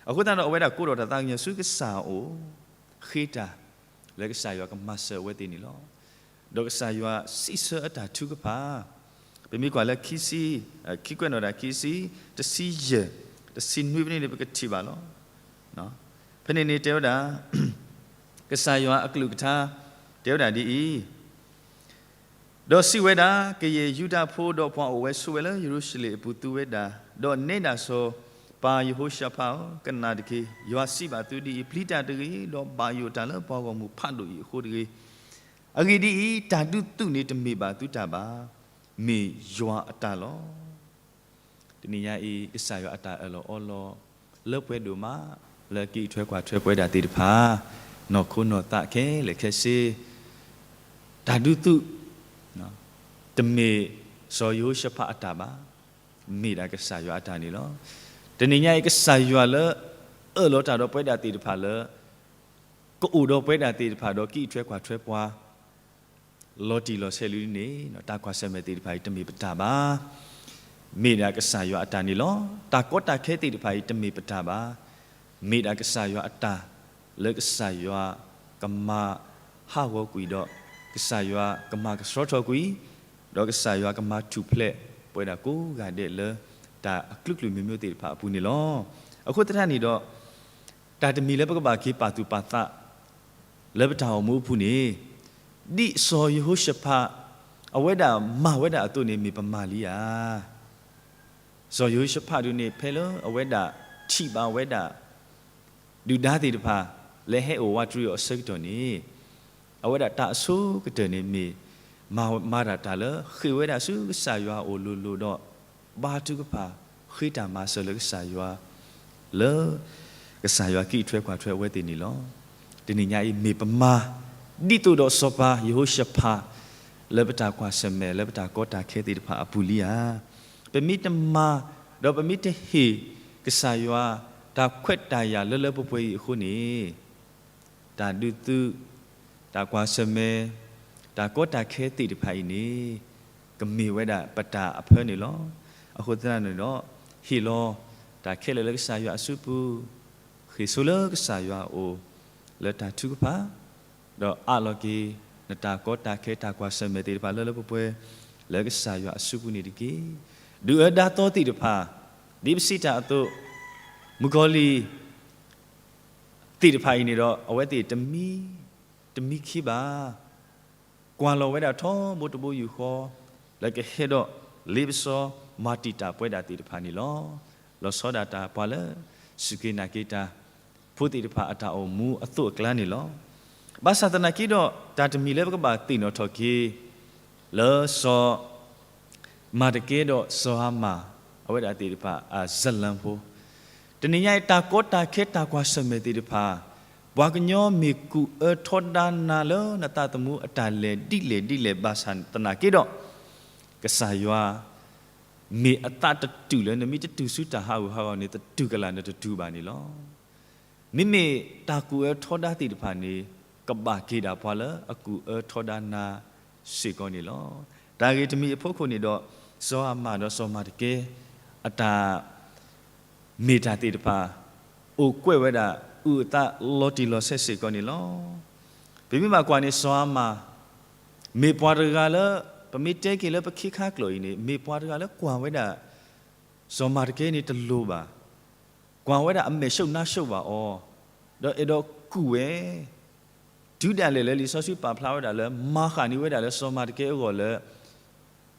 အဃိသတးဒီး အဝဲဒၣ်ကိးထီၣ်တၢ်သးကညီၤဆူကစၢ်အအိၣ်, ဃ့တၢ်လၢကစၢ်ယွၤကမၤစၢၤအဝဲသ့ၣ်န့ၣ်လီၤ. ဒီးကစၢ်ယွၤစံးဆၢအတၢ်ထုကဖၣ်, ပမ့ၢ်ကွၢ်လၢခံဆံ, ခံကွဲးနီၣ်တၢ်ခံဆံ, တဆံယဲၢ်, တဆံနွံဖဲန့ၣ်န့ၣ် ပကထံၣ်ဘၣ်လီၤ. ဖဲန့ၣ်န့ၣ်တဲဝဲဒၣ် ကစၢ်ယွၤအကလုၢ်ကထါ တဲဝဲဒၣ်ဒ်အံၤ, ဒီးစံးဝဲဒၣ်, ကယဲၢ်ယူဒၤဖိဒီးပှၤအိၣ်ဝဲဆိးဝဲလၢယရူၤၡလ့ၣ်အပူၤ သူဝဲဒၣ်, ဒီးနဲဒၣ်စီၤပၤယဟိၤၡဖးဧၢ, ကနၣ်တက့ၢ်. ယွၤစံးဘၣ်သုဒ်အံၤ, ပျံၤတၢ်တဂ့ၤ, ဒီးဘၣ်ယိၣ်တၢ်လၢပှၤဂီၢ်မုၢ်ဖးဒိၣ်အံၤအဃိတဂ့ၤ. အဂ့ၢ်ဒ်အံၤ, တၢ်ဒုးသုးန့ၣ်တမ့ၢ်ဘၣ်သုတၢ်ဘၣ်, မ့ၢ်ယွၤအတၢ်လီၤ. တနံၤညါအံၤ ကစၢ်ယွၤအတၢ်အၢၣ်လီၤအီလီၤ လၢပှဲၤဒိၣ်မး လၢကံးထွဲကွၢ်ထွဲပဝဲဒၣ်သ့ၣ်တဖၣ်, နီၢ်ခိနီၢ်သးခဲလၢာ်ခဲဆ့, တၢ်ဒုးသုး တမ့ၢ်စီၤယဟိၤၡဖးအတၢ်ဘၣ်, မ့ၢ်ဒၣ်ကစၢ်ယွၤအတၢ်န့ၣ်လီၤ. တနံၤညါအံၤ ကစၢ်ယွၤလၢအၢၣ်လီၤတၢ်ဒီးပဝဲဒၣ်သ့ၣ်တဖၣ်လၢ ကအိၣ်ဒီးပဝဲဒၣ်သ့ၣ်တဖၣ်ဒီးကံးထွဲကွၢ်ထွဲပှၤ လီၤတံၢ်လီၤဆဲးလံန့ၣ် တၢ်ကွၢ်ဆၢၣ်မဲာ်သ့ၣ်တဖၣ်အံၤတမ့ၢ်ပတၢ်ဘၣ်, မ့ၢ်ဒၣ်ကစၢ်ယွၤအတၢ်န့ၣ်လီၤ. တၢ်ကီတၢ်ခဲသ့ၣ်တဖၣ်အံၤတမ့ၢ်ပတၢ်ဘၣ်, မ့ၢ်ဒၣ်ကစၢ်ယွၤအတၢ် လၢကစၢ်ယွၤကမၤဟးဂီၤကွံာ်ဒီး ကစၢ်ယွၤကမၤကဆှီထီၣ်ကွံာ်, ဒီးကစၢ်ယွၤကမၤထူၣ်ဖျဲးပဝဲဒၣ်ကိးဂၤဒဲးလၢ တၢ်အကလုာ်ကလုာ်မ့ၢ်မ့ၢ်သ့ၣ်တဖၣ်အပူၤန့ၣ်လီၤ. အဃိသတးန့ၣ်ဒီး တၢ်တမံၤလၢပကဘၣ်က့ၤပာ်သူၣ်ပာ်သး လၢပတၢ်အိၣ်မူအပူၤန့ၣ်, ဒ်စီၤယဟိၤၡဖး အဝဲဒၣ်မၤဝဲဒၣ်အသိးန့ၣ် မ့ၢ်ပမၤလံဧါ. စီၤယဟိၤၡဖးဒုးန့ၣ် ဖဲလၢအဝဲဒၣ်ထံၣ်ဘၣ်ဝဲဒၣ် ဒုၣ်ဒါသ့ၣ်တဖၣ် လၢဟဲအိၣ်ဝးတရံးအီၤအဆၢကတီၢ်န့ၣ်, အဝဲဒၣ်တၢ်အဆိကတၢၢ်န့ၣ်မ့ၢ် မၤ မၤတၢ်တၢ်လၢဃ့ၢ်ဝဲဒၣ်ဆူကစၢ်ယွၤအအိၣ်လိၤလိၤဒီး ဘါထုကဖၣ် ဃ့တၢ်မၤစၢၤလၢကစၢ်ယွၤ လၢ ကစၢ်ယွၤကံးထွဲကွၢ်ထွဲအဝဲသ့ၣ်န့ၣ်လီၤ. တနံၤညါအံၤမ့ၢ်ပမၤ ဒ်သိးဒီးစီၤပၤယဟိၤၡဖး လၢပတၢ်ကွၢ်ဆၢၣ်မဲာ် လၢပတၢ်ကီတၢ်ခဲသ့ၣ်တဖၣ်အပူၤလံဧါ. ပမ့ၢ်တမၤ ဒီးပမ့ၢ်တဟ့ၣ်ကစၢ်ယွၤ တၢ်ခွဲးတၢ်ယာ်လၢလၢပှဲၤပှဲၤအံၤအဃိန့ၣ် တၢ်ဒုးသုး, တၢ်ကွၢ်ဆၢၣ်မဲာ်, တၢ်ကီတၢ်ခဲသ့ၣ်တဖၣ်အံၤန့ၣ် ကမ့ၢ်ဝဲဒၣ်ပတၢ်အဖၢန့ၣ်လီၤ. အဃိသတးန့ၣ်ဒီး ဟ့ၣ်လီၤတၢ်ခဲလၢာ်လၢကစၢ်ယွၤအစုပူၤ, ဃ့ၢ်ဆိလၢကစၢ်ယွၤအအိၣ် လၢတၢ်ထုကဖၣ်, ဒီးအးလီၤက့ၤ နတၢ်ကီတၢ်ခဲတၢ်ကွၢ်ဆၢၣ်မဲာ်သ့ၣ်တဖၣ်လၢလၢပှဲၤပှဲၤ လၢကစၢ်ယွၤအစုပူၤန့ၣ်တက့ၢ်. ဒုၣ်အၢဒါသီသ့ၣ်တဖၣ်, ဒ်ပစံးတၢ်အသိး, မုၣ်ကီၤလံၢ် သ့ၣ်တဖၣ်အံၤန့ၣ်ဒီး အဝဲသ့ၣ်တမံ, တမံခံဘၣ်. ကွၢ်လီၤဝဲဒၣ်ထီဘိတဘိယူၢ်ဃီ, လၢကဟဲဒီးလ့ပစီမၤတံာ်တာ်ပဝဲဒၣ်သ့ၣ်တဖၣ်န့ၣ်လီၤ. လီၤဆီဒၣ်တၢ်ပှၤလၢ စူၢ်က့ၤနာ်က့ၤတၢ် ဖိသ့ၣ်တဖၣ်အတၢ်အိၣ်မူအသိးအကျါန့ၣ်လီၤ. ဘၣ်ဆၣ်သနာ်က့ဒီး တၢ်တမံၤလၢပကဘၣ်သ့ၣ်နီၣ်ထီၣ်က့ၤ လၢစီၤ မၤတကဲဒီးစီၤဟၤမၣ် အဝဲဒၣ်သ့ၣ်တဖၣ်အစလၢၣ်ဖိ, တနံၤညါအံၤ တၢ်ကီတၢ်ခဲတၢ်ကွၢ်ဆၢၣ်မဲာ်သ့ၣ်တဖၣ်, ပှၤကညီမ့ၢ်ကူၣ်အၢထီဒါနၤလၢနသးသမူအတၢ်လဲၤဒ်လဲၣ်ဒ်လဲၣ်ဘၣ်ဆၣ်သနာ်က့ဒီး, ကစၢ်ယွၤ မ့ၢ်အသးတတုာ်လၢနမ့ၢ်တတုၤဆူတၢ်ဟးဂူာ်ဟးဂီၤန့ၣ် တတုၤကလာ်နတတုၤဘၣ်န့ၣ်လီၤ. မ့မ့ၢ်တၢ်ကူၣ်အၢထီဒါသ့ၣ်တဖၣ်န့ၣ် ကဘၣ်က့ၤဒၣ်ပှၤလၢအကူၣ်အၢထီဒါနၤစ့ၢ်ကီးန့ၣ်လီၤ. တၢ်ဂ့ၢ်တမံၤအဖီခိၣ်န့ၣ်ဒီး စီၤအၤမၣ်ဒီးစီၤမၤတကဲ အတၢ် မ့ၢ်တၢ်သ့ၣ်တဖၣ် အိၣ်ကွဲးဝဲဒၣ် အုၣ်အသးလီၤတံၢ်လီၤဆဲးစ့ၢ်ကီးန့ၣ်လီၤ. ပမ့ၢ်ဘၣ်ကွၢ်န့ၣ် စီၤအၤမၣ် မ့ၢ်ပှၤတဂၤလၢ ပမ့ၢ်တဲက့ၤလၢပခ့ခါကျိာ်အံၤန့ၣ် မ့ၢ်ပှၤတဂၤလၢကွၢ်ဝဲဒၣ် စီၤမၤတကဲန့ၣ်တလိၤဘၣ်, ကွၢ်ဝဲဒၣ်အမဲာ်ဆှုၣ်နါဆှုၣ်ဘၣ်အီၤ, ဒီးအဲၣ်ဒိးကူၣ်ဝဲ တုၤဒၣ်လဲာ်လၢလံာ်စီဆှံပာ်ဖျါဝဲဒၣ်လၢ မၤဃၣ်န့ၢ်ဝဲဒၣ်လၢစီၤမၤတကဲအဂီၢ်လၢ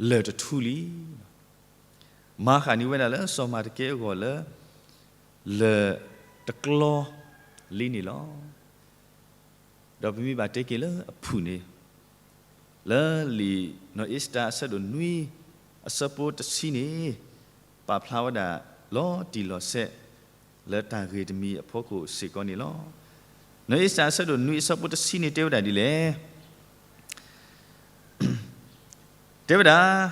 လၢၢ်တထူလံ. မၤဃၣ်န့ၢ်ဝဲဒၣ်လၢစီၤမၤတကဲအဂီၢ်လၢ လၢၢ်တကျီလံန့ၣ်လီၤ. ဒီးပမ့ၢ်ဘၣ်တဲက့ၤလၢအဖုၣ်န့ၣ် လၢလံာ်နီၢ်အ့စတၢၤအဆၢဒိၣ်နွံ အဆၢဖိတဆံန့ၣ် ပာ်ဖျါဝဲဒၣ်လီၤတံၢ်လီၤဆဲး လၢတၢ်ဂ့ၢ်တမံၤအဖီခိၣ်စ့ၢ်ကီးန့ၣ်လီၤ. နီၢ်အ့စတၢၤအဆၢဒိၣ်နွံအဆၢဖိတဆံန့ၣ်တဲဝဲဒၣ်ဒ်လဲၣ်. တဲဝဲဒၣ်,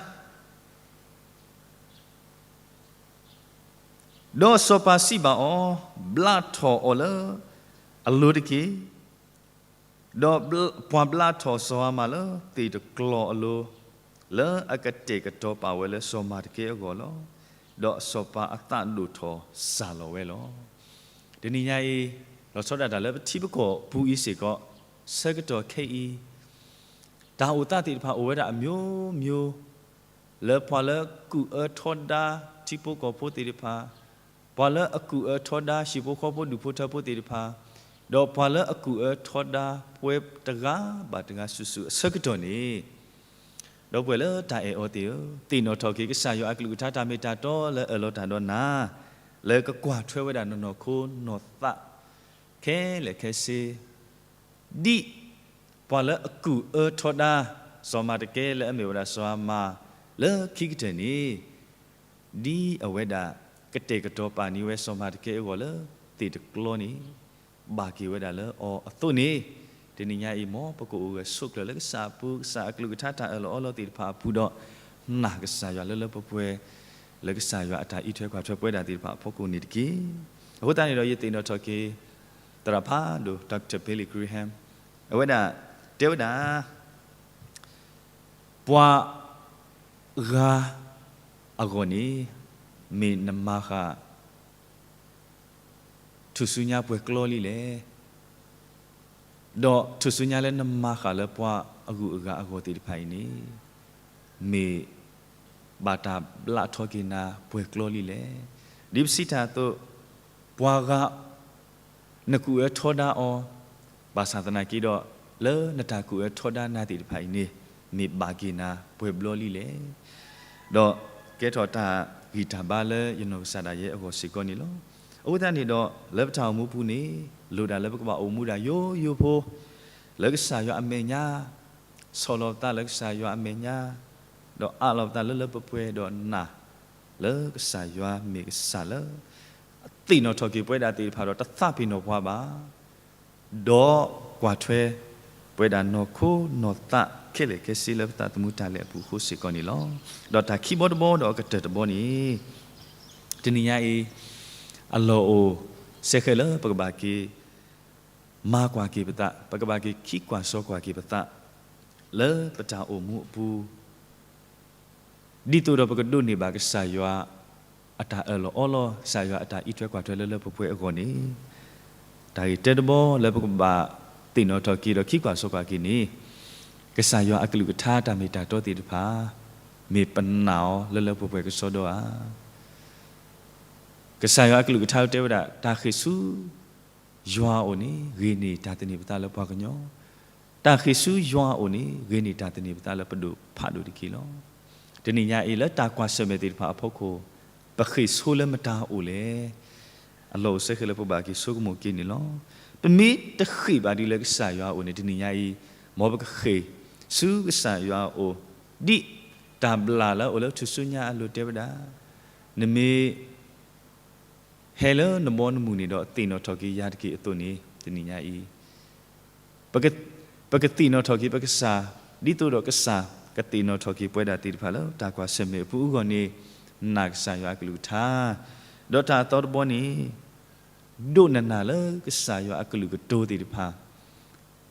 ဒီးစီၤပၤစံးဘၣ်အီၤ, ဘျးထီၣ်အီၤလၢအလိၤတက့ၢ်. ဒီးပှၤဘျးထီၣ်စီၤအၤမၣ်လၢသ့ၣ်တကျီၤအလိၤ, လၢအကတဲာ်ကတီၤပာ်ဝဲလၢစီၤမၤတကဲအဂီၢ်လီၤ. ဒီးစီၤပၤအသးဒိၣ်ထီၣ်စၢ်လီၤဝဲလီၤ. တနံၤညါအံၤ, လီၤဆီဒၣ်တၢ်လၢပထံပကီၢ်ပူၤအံၤစ့ၢ်ကီး, ဆၢကတီၢ်ခဲအံၤ, တၢ်အိၣ်သးသ့ၣ်တဖၣ်အိၣ်ဝဲဒၣ်အမျိုးမျိုး, လၢပှၤလၢကူၣ်အၢထီဒါထံဖိကီၢ်ဖိသ့ၣ်တဖၣ်, ပှၤလၢအကူၣ်အၢထီဒါဟံၣ်ဖိဃီဖိဒူၣ်ဖိထၢဖိသ့ၣ်တဖၣ်, ဒီးပှၤလၢအကူၣ်အၢထီဒါပှဲၤတဂၤဘၣ်တဂၤစုာ်စုာ်အဆၢကတီၢ်န့ၣ်, ဒီပုၢ်ဝဲၢ်လၢတၢ်အဲၣ်အီၤသ့ၣ်ဧၢ, သ့ၣ်နီၣ်ထီၣ်က့ၤကစၢ်ယွၤအကလုၢ်ကထါတၢ်မ့ၢ်တၢ်တီလၢအၢၣ်လီၤတၢ်ဒီးနၤ, လၢကကွၢ်ထွဲဝဲဒၣ်နနီၢ်ခိနီၢ်သး ခဲလၢာ်ခဲဆ့ ဒ်ပှၤလၢအကူၣ်အၢထီဒါ စီၤမၤတကဲလၢအမ့ၢ်ဝဲဒၣ်စီၤအၤမၣ်လၢခံကတၢၢ်န့ၣ်, ဒ်အဝဲဒၣ်ကတဲာ်ကတီၤပာ်န့ၢ်ဝဲစီၤမၤတကဲအဂီၢ်လၢ သ့ၣ်တကျီန့ၣ် ဘၣ်က့ၤဝဲဒၣ်လၢအီၤအသိးန့ၣ်, တနံၤညါအံၤမ်ပကအိၣ်ဂၢၢ်ဆိးကျၢၤလၢကစၢ်အပူၤ, ကစၢ်အကလုၢ်ကထါတၢ်အၢၣ်လီၤအီလီၤသ့ၣ်တဖၣ်အပူၤဒီး, နာ်ကစၢ်ယွၤလၢလၢပှဲၤပှဲၤ, လၢကစၢ်ယွၤအတၢ်အံးထွဲကွၢ်ထွဲပဝဲဒၣ်သ့ၣ်တဖၣ်အဖီခိၣ်န့ၣ်တက့ၢ်. အဃိသတးန့ၣ်ဒီးယသ့ၣ်နီၣ်ထီၣ်က့ၤ သရၣ်ဖးဒိၣ် Doctor Billy Graham အဝဲဒၣ် တဲဝဲဒၣ်, ပှၤဂၤအဂီၢ်န့ၣ် မ့ၢ်နမၤဃာ် ထူၣ်စုညါပှဲၤကျီလံလဲၣ်. ဒီးထူၣ်စုညါလၢနမၤဃာ်လၢပှၤအဂုၤအဂၤအဂီၢ်သ့ၣ်တဖၣ်အံၤန့ၣ်, မ့ၢ်ဘၣ်တၢ်ဘျးထီၣ်က့ၤနၤပှဲၤကျီလံလဲၣ်. ဒ်ပစံးတၢ်အသိး, ပှၤဂၤ နကူၣ်အၢထီဒါအီၤ, ဘၣ်ဆၣ်သနာ်က့ဒီး, လၢနတၢ်ကူၣ်အၢထီဒါနၤသ့ၣ်တဖၣ်အံၤန့ၣ်, မ့ၢ်ဘၣ်က့ၤနၤပှဲၤဘျီလံလဲၣ်. ဒီးကဲထီၣ်တၢ်ဂံၢ်တၢ်ဘါလၢယနီၢ်ကစၢ်ဒၣ်ယဲအဂီၢ်စ့ၢ်ကီးန့ၣ်လီၤ. အဃိသတးန့ၣ်ဒီး လၢပတၢ်အိၣ်မူပူၤန့ၣ်, လိၣ်ဒၣ်လၢပကဘၣ်အိၣ်မူဒၣ်ယိယိဖိ, လၢကစၢ်ယွၤအမဲာ်ညါ, ဆီၣ်လီၤပသးလၢကစၢ်ယွၤအမဲာ်ညါ, ဒီးအးလီၤပသးလၢလၢပှဲၤပှဲၤဒီးနာ် လၢကစၢ်ယွၤမ့ၢ်ကစၢ်လၢ သ့ၣ်နီၣ်ထီၣ်က့ၤပဝဲဒၣ်သ့ၣ်တဖၣ်ဒီးတသးပ့ၤနီၣ်ပှၤဘၣ်, ဒီးကွၢ်ထွဲ ပဝဲဒၣ်နီၢ်ခိနီၢ်သးခဲလၢာ်ခဲဆ့လၢပသးသမူတၢ်လဲၤအပူၤအဃိစ့ၢ်ကီးန့ၣ်လီၤ. ဒီးတၢ်ခံဘီတဘီဒီးအကတၢၢ်တဘီန့ၣ်, တနံၤညါအံၤ အလီၢ်အိၣ်စဲဃဲးလၢပကဘၣ်က့ၤ မၤကွၢ်က့ၤပသး, ပကဘၣ်က့ၤခံကွၢ်စီကွၢ်က့ၤပသး လၢပတၢ်အိၣ်မူအပူၤ ဒ်သိးဒီးပကဒိးန့ၢ်ဘၣ်ကစၢ်ယွၤအတၢ်အၢၣ်လီၤအီလီၤ, ကစၢ်ယွၤအတၢ်အံးထွဲကွၢ်ထွဲလၢလၢပှဲၤပှဲၤအဂီၢ်န့ၣ်, တၢ်ဂ့ၢ်တၢတဘီလၢပကဘၣ်သ့ၣ်နီၣ်ထီၣ်က့ၤဒီးခံကွၢ်စီကွၢ်က့ၤန့ၣ်, ကစၢ်ယွၤအကလုၢ်ကထါတၢ်မ့ၢ်တၢ်တီသ့ၣ်တဖၣ် မ့ၢ်ပနာ်အီၤလၢလၢပှဲၤပှဲၤကစီဒီဧါ. ကစၢ်ယွၤအကလုၢ်ကထါတဲဝဲဒၣ် တၢ်ဃ့ၢ်ဆူယွၤအအိၣ်န့ၣ် ဂ့ၤန့ၢ်တၢ်သန့ၤပသးလၢပှၤကညီ, တၢ်ဃ့ၢ်ဆူယွၤအအိၣ်န့ၣ် ဂ့ၤန့ၢ်တၢ်သန့ၤပသးလၢပဒိၣ်ဖးဒိၣ်တက့ၢ်လီၤ. တနံၤညါအံၤလၢတၢ်ကွၢ်ဆၢၣ်မဲာ်သ့ၣ်တဖၣ်အဖီခိၣ်, ပဃ့ၢ်ဆိလၢမတၤအအိၣ်လဲၣ်. အလီၢ်အိၣ်စဲဃဲးလၢပဘၣ်က့ၤဆိကမိၣ်က့ၤန့ၣ်လီၤ. ပမ့ၢ်တဃ့ၢ်ဘၣ်ဒ်လၢကစၢ်ယွၤအအိၣ်န့ၣ် တနံၤညါအံၤ, မ်ပကဃ့ၢ်ဆူကစၢ်ယွၤအအိၣ်, ဒ်တၢ်ဘျၣ်လၢအအိၣ်လၢထူၣ်စုညါအလိၤတဲဝဲဒၣ်, နမ့ၢ် ဟဲလၢနဘီနမုၢ်န့ၣ်ဒီးသ့ၣ်နီၣ်ထီၣ်က့ၤယၤတက့ၢ်အသိးန့ၣ်, တနံၤညါအံၤ ပကသ့ၣ်နီၣ်ထီၣ်က့ၤပကစၢ်, ဒ်သိးဒီးကစၢ်ကသ့ၣ်နီၣ်ထီၣ်က့ၤပဝဲဒၣ်သ့ၣ်တဖၣ်လၢတၢ်ကွၢ်ဆၢၣ်မဲာ်အပူၤအဂီၢ်န့ၣ်, နာ်ကစၢ်ယွၤအကလုၢ်ကထါ, ဒီးတၢ်အသီတဘီန့ၣ် ဒိးနနာ်လၢကစၢ်ယွၤအကလုၢ်ကတိၤသ့ၣ်တဖၣ်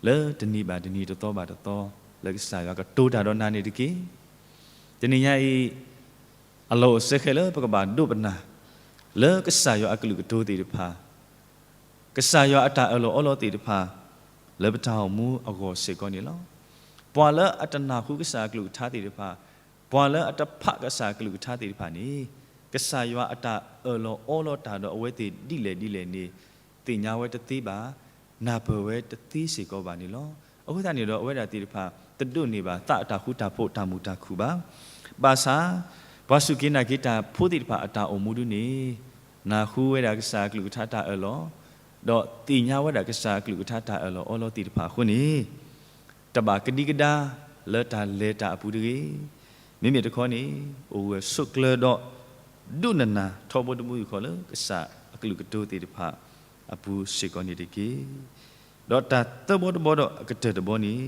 လၢတနံၤဘၣ်တနံၤတသီဘၣ်တသီ လၢကစၢ်ယွၤကတိၤတၢ်ဒီးနၤန့ၣ်တက့ၢ်. တနံၤညါအံၤ အလီၢ်အိၣ်စဲဃဲလၢပကဘၣ်ဒိးပနာ် လၢကစၢ်ယွၤအကလုၢ်ကတိၤသ့ၣ်တဖၣ်, ကစၢ်ယွၤအတၢ်အၢၣ်လီၤအီလီၤသ့ၣ်တဖၣ် လၢပတၢ်အိၣ်မူအဂီၢ်စ့ၢ်ကီးန့ၣ်လီၤ. ပှၤလၢအတနၢ်ဟူကစၢ်အကလုၢ်ကထါသ့ၣ်တဖၣ်, ပှၤလၢအတဖးကစၢ်အကလုၢ်ကထါသ့ၣ်တဖၣ်န့ၣ်, ကစၢ်ယွၤအတၢ်အၢၣ်လီၤအီလီၤတၢ်ဒီးအဝဲသ့ၣ်ဒ်လဲၣ်ဒ်လဲၣ်န့ၣ် သ့ၣ်ညါဝဲတသ့ဘၣ်, နၢ်ပၢၢ်ဝဲတသ့စ့ၢ်ကီးဘၣ်န့ၣ်လီၤ. အဃိသတးန့ၣ်ဒီး အဝဲဒၣ်သ့ၣ်တဖၣ် တဒိးန့ၢ်ဘၣ်သးအတၢ်ဃူတၢ်ဖိးတၢ်မုာ်တၢ်ခုၣ်ဘၣ်. ဘၣ်ဆၣ် ပှၤစူၢ်က့ၤနာ်က့ၤတၢ်ဖိသ့ၣ်တဖၣ်အတၢ်အိၣ်မူဒုန့ၣ်, နၢ်ဟူဝဲဒၣ်ကစၢ်အကလုၢ်ကထါတၢ်အၢၣ်လီၤ, ဒီးသ့ၣ်ညါဝဲဒၣ်ကစၢ်အကလုၢ်ကထါတၢ်အၢၣ်လီၤအီလီၤသ့ၣ်တဖၣ်အဃိန့ၣ်, တဘၣ်ကဒံကဒါလၢတၢ်လဲၤတၢ်အပူၤတဂ့ၤ. မ့မ့ၢ်တခီန့ၣ် အိၣ်ဂၢၢ်ဆိးကျၢၤဒီး ဒိးနနာ်ထီဘိတဘိယူၢ်ဃီလၢကစၢ်အကလုၢ်ကတိၤသ့ၣ်တဖၣ်အပူၤစ့ၢ်ကီးန့ၣ်တက့ၢ်. ဒီးတၢ်သၢဘီတဘီဒီးအကတၢၢ်တဘီန့ၣ်,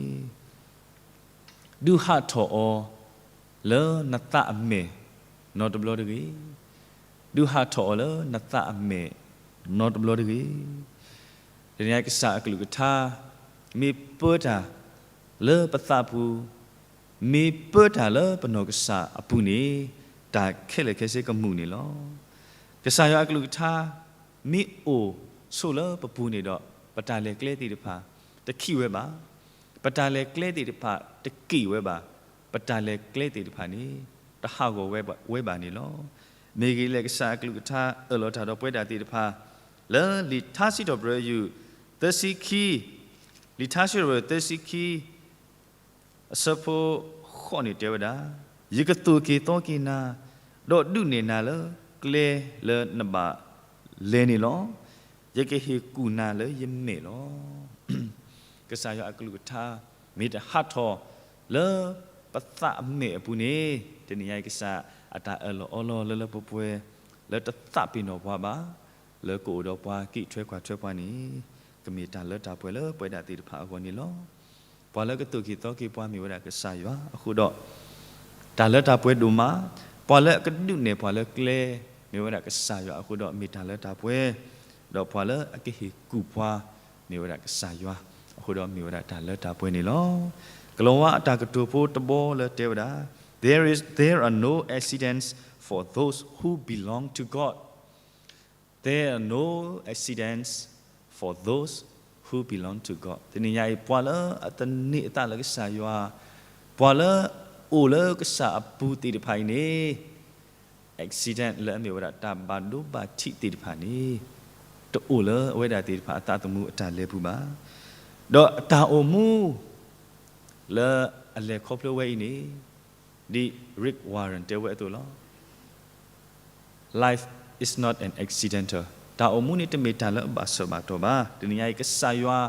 ဒုးဟးထီၣ်အီၤလၢနသးအမဲာ်နီတဘျီတဂ့ၤ. ဒုးဟးထီၣ်အီၤလၢနသးအမဲာ်နီတဘျီတဂ့ၤ. တနံၤညါကစၢ်အကလုၢ်ကထါ မ့ၢ်ပၢတၢ်လၢပသးပူၤ, မ့ၢ်ပၢတၢ်လၢပနီၢ်ကစၢ်အပူၤန့ၣ်, တၢ်ခဲလၢာ်ခဲဆ့ကမူၣ်န့ၣ်လီၤ. ကစၢ်ယွၤအကလုၢ်ကထါ မ့ၢ်အိၣ်ဆိးလၢပပူၤန့ၣ်ဒီး ပတၢ်လဲၤကျဲသ့ၣ်တဖၣ် တခံးဝဲဘၣ်. ပတၢ်လဲၤကျဲသ့ၣ်တဖၣ် တက့ၢ်ဝဲဘၣ်. ပတၢ်လဲၤကျဲသ့ၣ်တဖၣ်န့ၣ် တဟးဂီၤဝဲဘၣ်န့ၣ်လီၤ. မ့ၢ်ဂ့ၤလဲၣ် ကစၢ်အကလုၢ်ကထါအၢၣ်လီၤတၢ်ဒီးပဝဲဒၣ်သ့ၣ်တဖၣ် လၢလံာ်ထါစံးထီၣ်ပတြၢၤယုၢ် သၢဆံခံ, လံာ်ထါစံးထီၣ်ပတြၢၤ သၢဆံခံ အဆၢဖိဃိးန့ၣ်တဲဝဲဒၣ်, ယကသိၣ်က့ၤသီက့ၤနၤ, ဒီးဒုးနဲၣ်နၤလၢကျဲလၢနဘၣ်လဲၤန့ၣ်လီၤ. ယကဟ့ၣ်ကူၣ်နၤလၢယမဲာ်လီၤ. ကစၢ်ယွၤအကလုၢ်ကထါ မ့ၢ်တဟးထီၣ်လၢပသးအမဲာ်အပူၤန့ၣ်, တနံၤညါအံၤကစၢ်အတၢ်အၢၣ်လီၤအီလီၤလၢလၢပှဲၤပှဲၤ လၢတသးပ့ၤနီၣ်ပှၤဘၣ်, လၢကအိၣ်ဒီးပှၤကံၣ်ထွဲကွၢ်ထွဲပှၤန့ၣ်, ကမ့ၢ်တၢ်လၢတၢ်ပှဲၤလၢပဝဲဒၣ်သ့ၣ်တဖၣ်အဂီၢ်န့ၣ်လီၤ. ပှၤလၢကသိၣ်က့ၤသီက့ၤပှၤမ့ၢ်ဝဲဒၣ်ကစၢ်ယွၤအဃိဒီး, တၢ်လၢတၢ်ပှဲၤဒိၣ်မး, ပှၤလၢအကဒုးနဲၣ်ပှၤလၢကျဲ မ့ၢ်ဝဲဒၣ်ကစၢ်ယွၤအဃိဒီးမ့ၢ်တၢ်လၢတၢ်ပှဲၤ, ဒီးပှၤလၢအကဟ့ၣ်ကူၣ်ပှၤ မ့ၢ်ဝဲဒၣ်ကစၢ်ယွၤအဃိဒီးမ့ၢ်ဝဲဒၣ်တၢ်လၢတၢ်ပှဲၤန့ၣ်လီၤ. ကလီၤဝါအတၢ်ကတိၤဖိတဘီလၢတဲဝဲဒၣ်, There is, there are no accidents for those who belong to God. There are no accidents for those who belong to God. တနံၤညါအံၤ ပှၤလၢအသန့ၤအသးလၢကစၢ်ယွၤ, ပှၤလၢအိၣ်လၢကစၢ်အပူၤသ့ၣ်တဖၣ်အံၤန့ၣ်, accident လၢအမ့ၢ်ဝဲဒၣ်တၢ်ဘၣ်ဒိဘၣ်ထံးသ့ၣ်တဖၣ်န့ၣ်, တအိၣ်လၢအဝဲဒၣ်သ့ၣ်တဖၣ်အသးသမူအတၢ်လဲၤပူၤဘၣ်. ဒီးအတၢ်အိၣ်မူ လၢအလဲၤခီဖျိဝဲအံၤန့ၣ်, ဒ် Rick Warren တဲဝဲအသိးလီၤ. Life is not an accidental. တၢ်အိၣ်မူန့ၣ် တမ့ၢ်တၢ်လၢအဘၣ်ဆၢဘၣ်တီၢ်ဘၣ်. တနံၤညါအံၤ ကစၢ်ယွၤ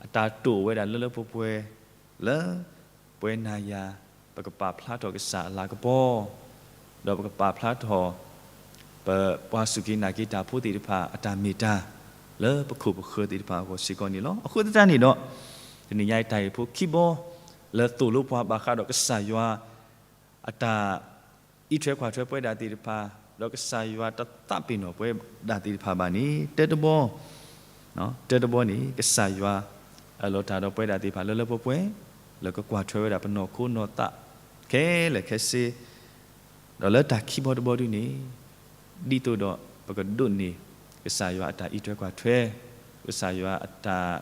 အတၢ်တိာ်ဝဲဒၣ်လၢလၢပှဲၤပှဲၤ လၢပဝဲနၤယၤ ပကပာ်ဖျါထီၣ်ကစၢ်အလၤကပီၤ, ဒီးပကပာ်ဖျါထီၣ် ပပှၤစူၢ်က့ၤနာ်က့ၤတၢ်ဖိသ့ၣ်တဖၣ် အတၢ်မ့ၢ်တၢ် လၢပခိၣ်ပဃၢၤသ့ၣ်တဖၣ်အဂီၢ်စ့ၢ်ကီးန့ၣ်လီၤ. အဃိသတးန့ၣ်ဒီး, တနံၤညါအံၤတၢ်ဂ့ၢ်ဖိခံဘီ လၢသိၣ်လိပှၤဘၣ်ဃးဒီးကစၢ်ယွၤ အတၢ်အံးထွဲကွၢ်ထွဲပဝဲဒၣ်သ့ၣ်တဖၣ်, ဒီးကစၢ်ယွၤတသးပ့ၤနီၣ်ပဝဲဒၣ်သ့ၣ်တဖၣ်ဘၣ်န့ၣ်, တၢတဘီ, တၢတဘီန့ၣ် ကစၢ်ယွၤအၢၣ်လီၤတၢ်ဒီးပဝဲဒၣ်သ့ၣ်တဖၣ်လၢလၢပှဲၤပှဲၤ, လၢကကွၢ်ထွဲဝဲဒၣ်ပနီၢ်ခိနီၢ်သးခဲလၢာ်ခဲဆ့, ဒီးလၢတၢ်ခံဘီတဘီဒုန့ၣ်, ဒ်သိးဒီးပကဒိးန့ၢ် ကစၢ်ယွၤအတၢ်အံးထွဲကွၢ်ထွဲ, ကစၢ်ယွၤအတၢ်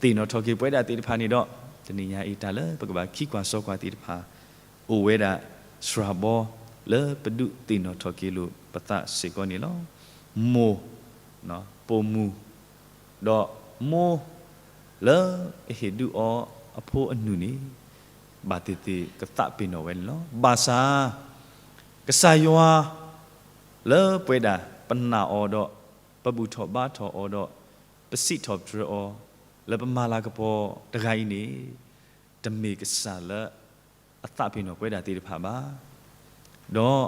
သ့ၣ်နီၣ်ထီၣ်က့ၤပဝဲဒၣ်သ့ၣ်တဖၣ်န့ၣ်ဒီး, တနံၤညါအံၤတၢ်လၢပကဘၣ်ခံကွၢ်စီကွၢ်သ့ၣ်တဖၣ် အိၣ်ဝဲဒၣ်စှၤဘီ လၢပဒုးသ့ၣ်နီၣ်ထီၣ်က့ၤလိာ်ပသးစ့ၢ်ကီးန့ၣ်လီၤ. မိၢ်, ပိာ်မုၣ်, ဒီးမိၢ် လၢအဟ့ၣ်ဒုးအီၤအဖိအနုၢ်န့ၣ်, ဘၣ်သ့ၣ်သ့ၣ်ကသးပ့ၤနီၣ်ဝဲန့ၣ်လီၤ. ဘၣ်ဆၣ် ကစၢ်ယွၤ လၢပဝဲဒၣ်ပနာ်အီၤဒီး ပဘူၣ်ထီၣ်ဘါထီၣ်အီၤဒီး ပစံးထီၣ်ပတြၢၤအီၤ လၢပမၤလၤကပီၤတဂၤအံၤန့ၣ်, တမ့ၢ်ကစၢ်လၢအသးပ့ၤနီၣ်ပဝဲဒၣ်သ့ၣ်တဖၣ်ဘၣ်. ဒီး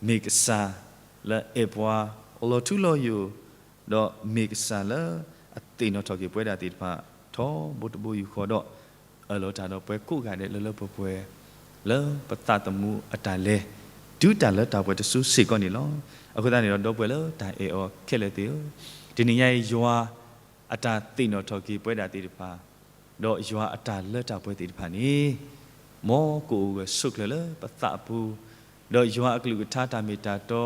မ့ၢ်ကစၢ်လၢအဲၣ်ပှၤလီၤထူလီၤယိာ်, ဒီးမ့ၢ်ကစၢ်လၢအသ့ၣ်နီၣ်ထီၣ်က့ၤပဝဲဒၣ်သ့ၣ်တဖၣ် ထီဘိတဘိယူၢ်ဃီဒီး အၢၣ်လီၤတၢ်ဒီးပှၤကိးဂၤဒဲးလၢလၢပှဲၤပှဲၤ လၢပသးသမူအတၢ်လဲၤ တုၤတၢ်လၢတၢ်ပှဲၤတစိၤစ့ၢ်ကီးန့ၣ်လီၤ. အဃိသတးန့ၣ်ဒီး ဒီပုၢ်ဝဲၢ်လၢတၢ်အဲၣ်အီၤခဲလၢာ်သ့ၣ်ဧၢ, တနံၤညါအံၤ ယွၤအတၢ်သ့ၣ်နီၣ်ထီၣ်က့ၤပဝဲဒၣ်သ့ၣ်တဖၣ်, ဒီးယွၤအတၢ်လၢတၢ်ပှဲၤသ့ၣ်တဖၣ်န့ၣ်, မ်ကအိၣ်ဂၢၢ်ဆိးကျၢၤလၢပသးအပူၤ, ဒီးယွၤအကလုၢ်ကထါတၢ်မ့ၢ်တၢ်တီ,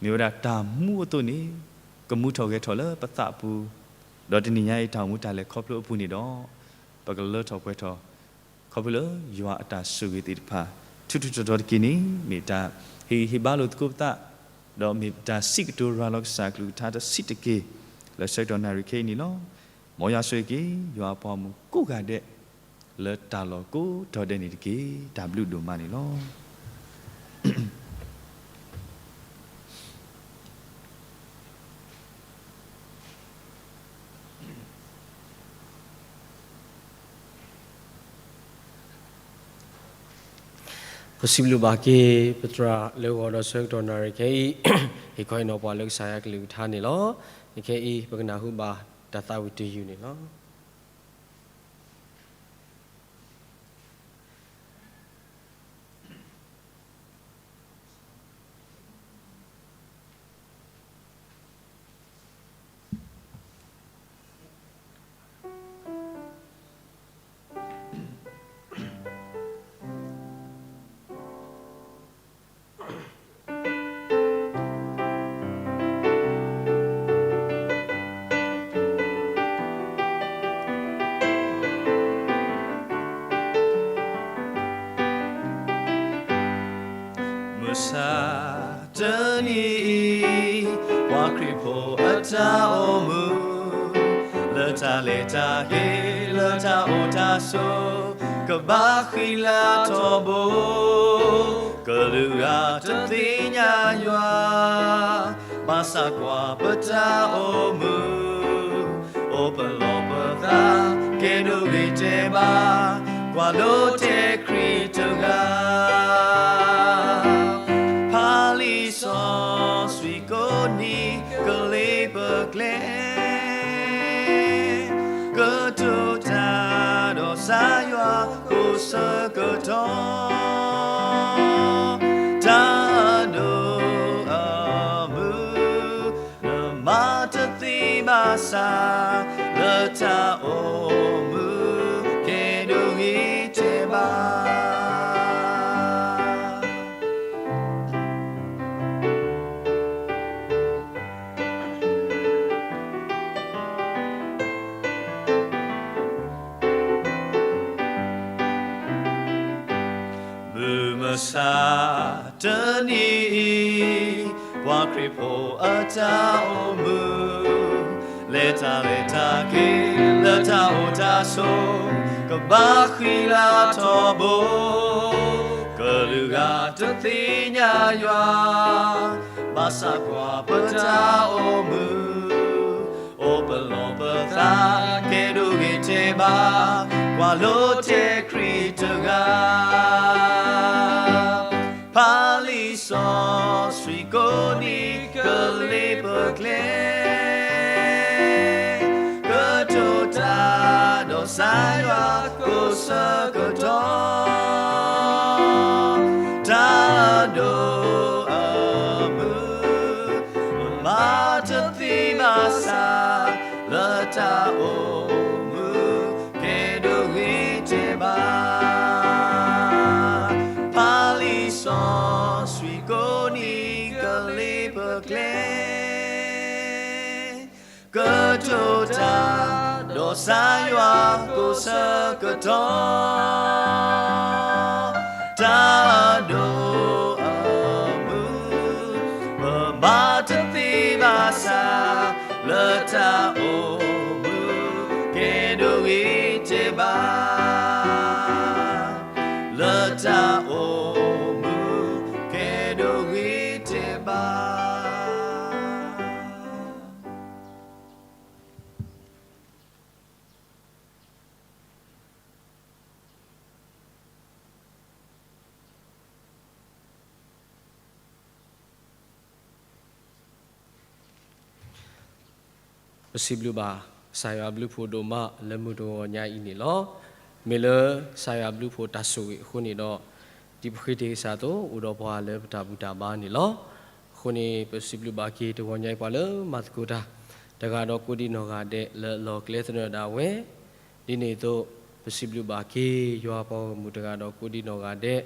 မ့ၢ်ဝဲဒၣ်တၢ်မူအသိးန့ၣ်, ကမူထီၣ်ဂဲၤထီၣ်လၢပသးအပူၤ, ဒီးတနံၤညါအံၤတၢ်အိၣ်မူတၢ်လဲၤခီဖျိအပူၤန့ၣ်ဒီး, ပကလၢထီၣ်ပှဲၤထီၣ် ခီဖျိလၢယွၤအတၢ်ဆိၣ်ဂ့ၤသ့ၣ်တဖၣ်, ထူးထူးတီၤတီၤတက့ၢ်န့ၣ်, မ့ၢ်တၢ်ဟ့ၣ်ဂံၢ်ဟ့ၣ်ဘါလိာ်သကိးပသး, ဒီးမ့ၢ်တၢ်စံးကတိၤရၤလီၤကစၢ်အကလုၢ်ကထါတဆံးတက့ၢ်, လၢဆၢကတီၢ်နၣ်ရံၣ်ခဲအံၤန့ၣ်လီၤ. မ်ယွၤဆိၣ်ဂ့ၤက့ၤ ယွၤအပှၤမုၣ်ကိးဂၤဒဲး, လၢတၢ်လီၢ်ကိးတီၤဒဲးန့ၣ်တက့ၢ်. တၢ်ဘျုးဒိၣ်မးန့ၣ်လီၤ. ပစံးဘျုးဘၣ်က့ၤ ပသရၣ်လၢဂီၤဒီးဆၢကတီၢ်နၣ်ရံၣ်ခဲအံၤ, ဟ့ၣ်ခီဟ့ၣ်နီၤပှၤလၢကစၢ်ယွၤအကလုၢ်ကထါန့ၣ်လီၤ. ခဲအံၤ ပကနၢ်ဟူဘၣ်တၢ်သးဝံၣ်တယုၢ်န့ၣ်လီၤ. မုၢ်ဆါတနံၤအံၤ, ပှၤခရံာ်ဖိအတၢ်အိၣ်မူ, လၢတၢ်လဲၤတၢ်က့ၤ လၢတၢ်အိၣ်တၢ်ဆိး, ကဘၣ်ဃံလၤထီဘိ, ကလုာ်ဂၤတသ့ၣ်ညါယွၤ, ဘၣ်ဆၣ်ကွၢ်ပတၢ်အိၣ်မူ, အိၣ်ပလီၢ်ပသး ကဲဒိၣ်ဂ့ၤတဲဘၣ်, ကွၢ်လိာ်တဲာ်ခရံာ်တဂၤ, ဖးလံာ်စီဆှံကိးနံၤ ကလ့ပကျဲ ကတိၤတၢ်ဒီးကစၢ်ယွၤကိးဆၢကတီၢ်, တၢ်ဒိၣ်အမုၢ် နမၤတသ့ဘၣ်ဆၣ်, လၢတၢ်အိၣ်မူ ကဲဒိၣ်ဂ့ၤတဲဘၣ်. မုၢ်မဆါတနံၤအံၤ, ပှၤခရံာ်ဖိအတၢ်အိၣ်မူ, လဲၤတၢ်လဲၤတၢ်က့ၤ လၢတၢ်အိၣ်တၢ်ဆိး, ကဘၣ်ဃံလၤထီဘိ, ကလုာ်ဂၤတသ့ၣ်ညါယွၤ, ဘၣ်ဆၣ်ကွၢ်ပတၢ်အိၣ်မူ အိၣ်ပလီၢ်ပသး ကဲဒိၣ်ဂ့ၤတဲဘၣ်, ကွၢ်လိာ်တဲာ်ခရံာ်တဂၤ, ဖးလံာ်စီဆှံကိးနံၤ ကလ့ပကျဲ ကတိၤတၢ်ဒီးကစၢ်ယွၤကိးဆၢကတီၢ်, တၢ်ဒိၣ်အမုၢ် မၤတသ့ဘၣ်ဆၣ်, လၢတၢ်အိၣ်မူ ကဲဒိၣ်ဂ့ၤတဲဘၣ်, ဖးလံာ်စီဆှံကိးနံၤ ကလ့ပကျဲ ကတိၤတၢ်ဒီးကစၢ်ယွၤ ကိးဆၢကတီၢ်, တၢ်ဒိၣ်အမုၢ် ပမၤတသ့ဘၣ်ဆၣ်, လၢတၢ်အိၣ်မူ ကဲဒိၣ်ဂ့ၤတဲဘၣ်, လၢတၢ်အိၣ်မူ ကဲဒိၣ်ဂ့ၤတဲဘၣ်. ပစံးဘျုးဘၣ် ကစၢ်ယွၤအဘျုးဖှိၣ်ဒိၣ်မး လၢမုၢ်တဂီၤညါအံၤန့ၣ်လီၤ. မ့ၢ်လၢကစၢ်ယွၤအဘျုးဖှိၣ်တၢ်ဆိၣ်ဂ့ၤအဃိန့ၣ်ဒီး, ဒ်ပဃ့တ့ၢ်ကစၢ်အသိး အိၣ်ဒီးပှၤလၢပတၢ်ဘူၣ်တၢ်ဘါန့ၣ်လီၤ. အဃိန့ၣ် ပစံးဘျုးဘၣ်က့ၤတဂီၤညါအံၤ ပှၤလၢမၤသကိးတၢ် တဂၤဒီးကိးဒံနီၢ်ဂၤဒဲး လၢအလီၢ်ကျဲသနၢၣ်ဒၣ်ဝဲ, ဒ်န့ၣ်အသိး ပစံးဘျုးဘၣ်က့ၤယွၤပှၤဂီၢ်မုၢ်တဂၤဒီးကိးဒံနီၢ်ဂၤဒဲး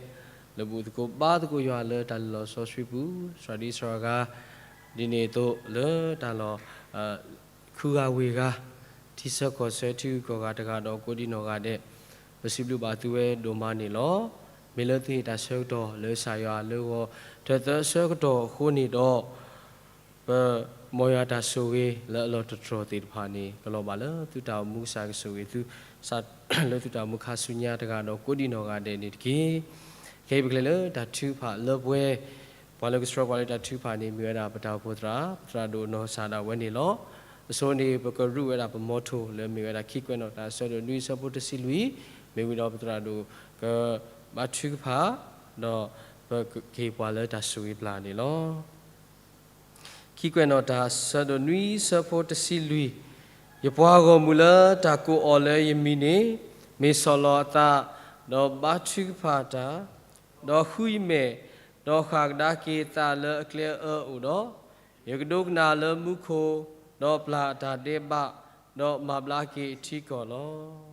လၢဘူၣ်သကိးဘါသကိးယွၤလၢတၢ်လုၢ်လီၢ်စီဆှံပူၤ သရၣ်ဒံသရၣ်ဂၤ, ဒ်န့ၣ်အသိးလၢတၢ်လီၢ် ခုဂၤဝ့ၢ်ဂၤ, ထံဆၢကီၢ်ဆၢထံဂုၤကီၢ်ဂၤတဂၤဒီးကိးဒံနီၢ်ဂၤဒဲး, ပစံးဘျုးဘၣ်သုဝဲဒိၣ်မးန့ၣ်လီၤ. မ့ၢ်လၢသုဟ့ၣ်တၢ်ဆၢကတီၢ်လၢကစၢ်ယွၤလၢဂီၤထၢၣ်သၢဆၢကတီၢ်အဃိန့ၣ်ဒီး ပမ်ယွၤတၢ်ဆိၣ်ဂ့ၤလၢအလီၢ်တတြီၢ်သ့ၣ်တဖၣ်န့ၣ် ကလီၤဘၣ်လၢသုတၢ်အိၣ်မူကစၢ်ကဆိၣ်ဂ့ၤသု လၢသုတၢ်အိၣ်မူခါဆူညါတဂၤဒီးကိးဒံနီၢ်ဂၤဒဲးန့ၣ်တက့ၢ်. ခဲအံၤပကလဲၤလၢတၢ်ထုကဖၣ်လၢပှဲၤ, ပှၤလၢကဆှၢပှၤလၢတၢ်ထုကဖၣ်န့ၣ် မ့ၢ်ဝဲဒၣ်ပတၢ်အိၣ်ဖှိၣ်သရၣ်, ပသရၣ်ဒိၣ်နီၢ်စၢ်ဒၣ်ဝဲန့ၣ်လီၤ. အဆိန့ၣ် ပကရူးဝဲဒၣ်ပမီထိၣ်လၢမ့ၢ်ဝဲဒၣ်ခံကွဲးနီၣ်တၢ်အဆၢဒိၣ်နွံအဆၢဖိတဆံလွံၢ်, မ့ၢ်ဝံၤဒီးပသရၣ်ဒိၣ်ကဘါထုကဖၣ်, ဒီးပကဟ့ၣ်ပှၤလၢတၢ်ဆိၣ်ဂ့ၤပျၢ်န့ၣ်လီၤ. ခံကွဲးနီၣ်တၢ်အဆၢဒိၣ်နွံအဆၢဖိတဆံလွံၢ်, ယပှၤဂီၢ်မုၢ်လၢတၢ်ကိးအီၤလၢယမံၤန့ၣ်, မ့ၢ်ဆီၣ်လီၤအသး, ဒီးဘါထုကဖၣ်တၢ်, ဒီးဃုယမဲာ်, ဒီးဃၣ်ကဒါက့ၤသးလၢအကျဲအအၢအိၣ်ဒီး, ယကဒိကနၣ်လၢမူခိၣ်, ဒီးပျၢ်အတၢ်ဒဲးဘး, ဒီးမၤဘျါက့ၤအထံကီၢ်လီၤ.